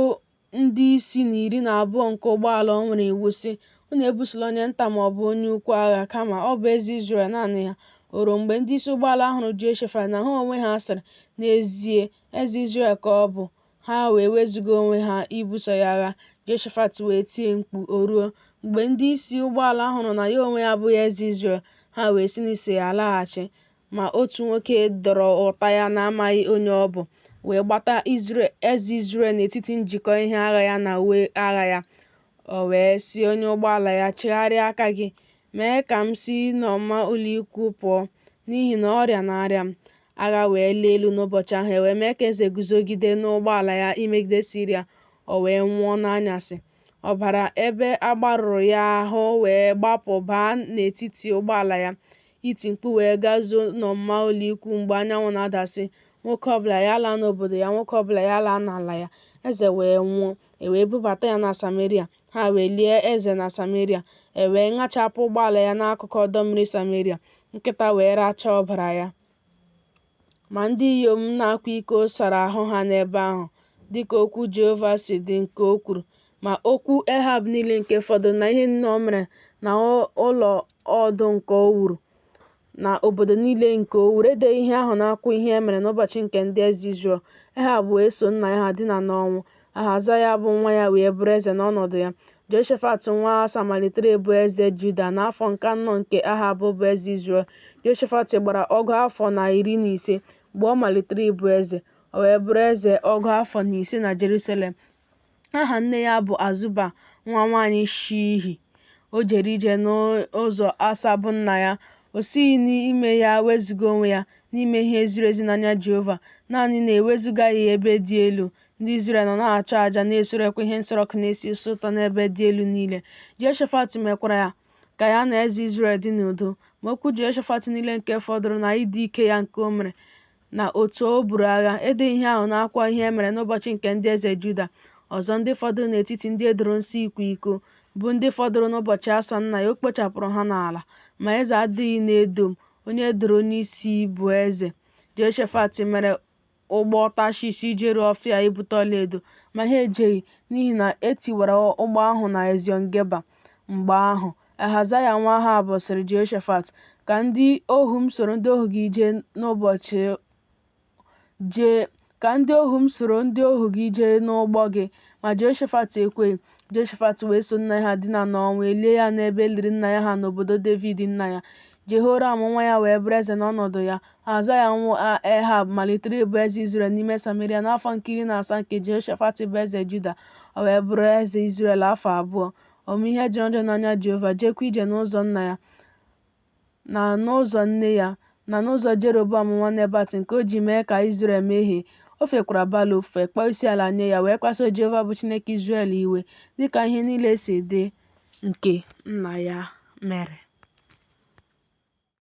ndị isi na 12 nke ụgbọala o nwere iwu, sị, Unu ebusola onye nta ma ọ bụ onye ukwu agha, kama ọ bụ eze Izrel naanị ya. O ruo mgbe ndị isi ụgbọala hụrụ Jehoshafat na ha onwe ha sịrị, N'ezie, eze Izrel ka ọ bụ. Ha wee wezụga onwe ha ibuso ya agha. Jehoshafat wee tie mkpu. O ruo, mgbe ndị isi ụgbọala hụrụ na ya onwe ya abụghị eze Izrel, ha wee si n'iso ya laghachi. Ma otu nwoke dọrọ ụta ya n'amaghị onye ọ bụ, wee gbata eze Izrel n'etiti njikọ ihe agha ya na uwe agha ya. O wee sị onye ụgbọala ya, Chigharịa aka gị, mee ka m si n'ọmụma ụlọikwuu pụọ, n'ihi na ọrịa na-arịa m. Agha wee lie elu n'ụbọchị ahụ, e wee mee ka eze guzogide n'ụgbọala ya imegide Siria, o wee nwụọ n'anyasị. Ọbara ebe a gbarụrụ ya ahụ wee gbapụ baa n'etiti ụgbọala ya. Iti mkpu wee gazuo n'ọmụma ụlọikwuu mgbe anyanwụ na-ada, sị, Nwoke ọ bụla ya laa n'obodo ya, nwoke ọ bụla ya laa n'ala ya. Eze wee nwụọ, e wee bubata ya na Sameria. Ha wee lie eze na Sameria. E wee ṅachapụ ụgbọala ya n'akụkụ ọdọ mmiri Sameria. Nkịta wee rachaa ọbara ya. Ma ndị inyom na-akwa iko sara ahụ ha n'ebe ahụ, dị ka okwu Jehova si dị nke o kwuru. Ma okwu Ehab niile nke fọdụrụ, na ihe niile o mere, na ụlọ ọdụ nke o wuru, na obodo niile nke o wuru, edeghị ihe ahụ n'akwụkwọ ihe e mere n'ụbọchị nke ndị eze Izrel. Ehab wee so nna ya ha dina n'ọnwụ. Ahazaya bụ nwa ya wee bụrụ eze n'ọnọdụ ya. Jehoshafat nwa Asa malitere ịbụ eze Juda n'afọ nke anọ nke Ehab bụ eze Izrel. Jehoshafat gbara ọgụ afọ na 15 mgbe ọ malitere ịbụ eze. O wee bụrụ eze ọgụ afọ na ise na Jerusalem. Aha nne ya bụ Azuba nwa nwaanyị Shilhi. O jere ije n'ụzọ Asa bụ nna ya. O sighị n'ime ya wezụga onwe ya, n'ime ihe ziri ezi n'anya Jehova, naanị na e wezụgaghị ebe dị elu. Ndị Izrel nọ na-achụ aja na-esurekwa ihe nsure ọkụ na-esi isi ụtọ n'ebe dị elu niile. Jehoshafat mekwara ka ya na eze Izrel dị n'udo. Ma okwu Jehoshafat niile nke fọdụrụ na ịdị ike ya nke o mere, na otu o buru agha, edeghị ihe ahụ n'akwụkwọ ihe e mere n'ụbọchị nke ndị eze Juda. Ọzọ, ndị fọdụrụ n'etiti ndị e doro nsọ ịkwa iko, bụ ndị fọdụrụ n'ụbọchị Asa nna ya, o kpochapụrụ ha n'ala. Ma eze adịghị n'Edọm, onye e doro n'isi ịbụ eze. Jehoshafat mere ụgbọ Tashish ijeru Ọfịa ibute ọlaedo, ma ha ejeghị, n'ihi na e tiwara ụgbọ ahụ na Eziọn-geba. Mgbe ahụ, Ahazaya nwa Ehab sịrị Jehoshafat, Ka ndị ohu m soro ndị ohu gị jee n'ụbọchị jee ka ndị ohu m soro ndị ohu gị jee n'ụgbọ gị. Ma Jehoshafat ekweghị. Jehoshafat wee so nna ya ha dina n'ọnwụ, e lie ya n'ebe e liri nna ya ha n'obodo Devid nna ya. Jehoram nwa ya wee bụrụ eze n'ọnọdụ ya. Ahazaya nwa Ehab malitere ịbụ eze Izrel n'ime Sameria n'afọ nke 17 nke Jehoshafat bụ eze Juda, o wee bụrụ eze Izrel afọ 2. O mee ihe jọrọ njọ n'anya Jehova, jeekwa ije n'ụzọ nna ya na n'ụzọ nne ya, na n'ụzọ Jeroboam nwa Nebat nke o ji mee ka Izrel mehie. O fekwara Baal ofufe, kpọọ isiala nye ya, wee kpasuo Jehova bụ Chineke Izrel iwe, dị ka ihe niile si dị nke nna ya mere.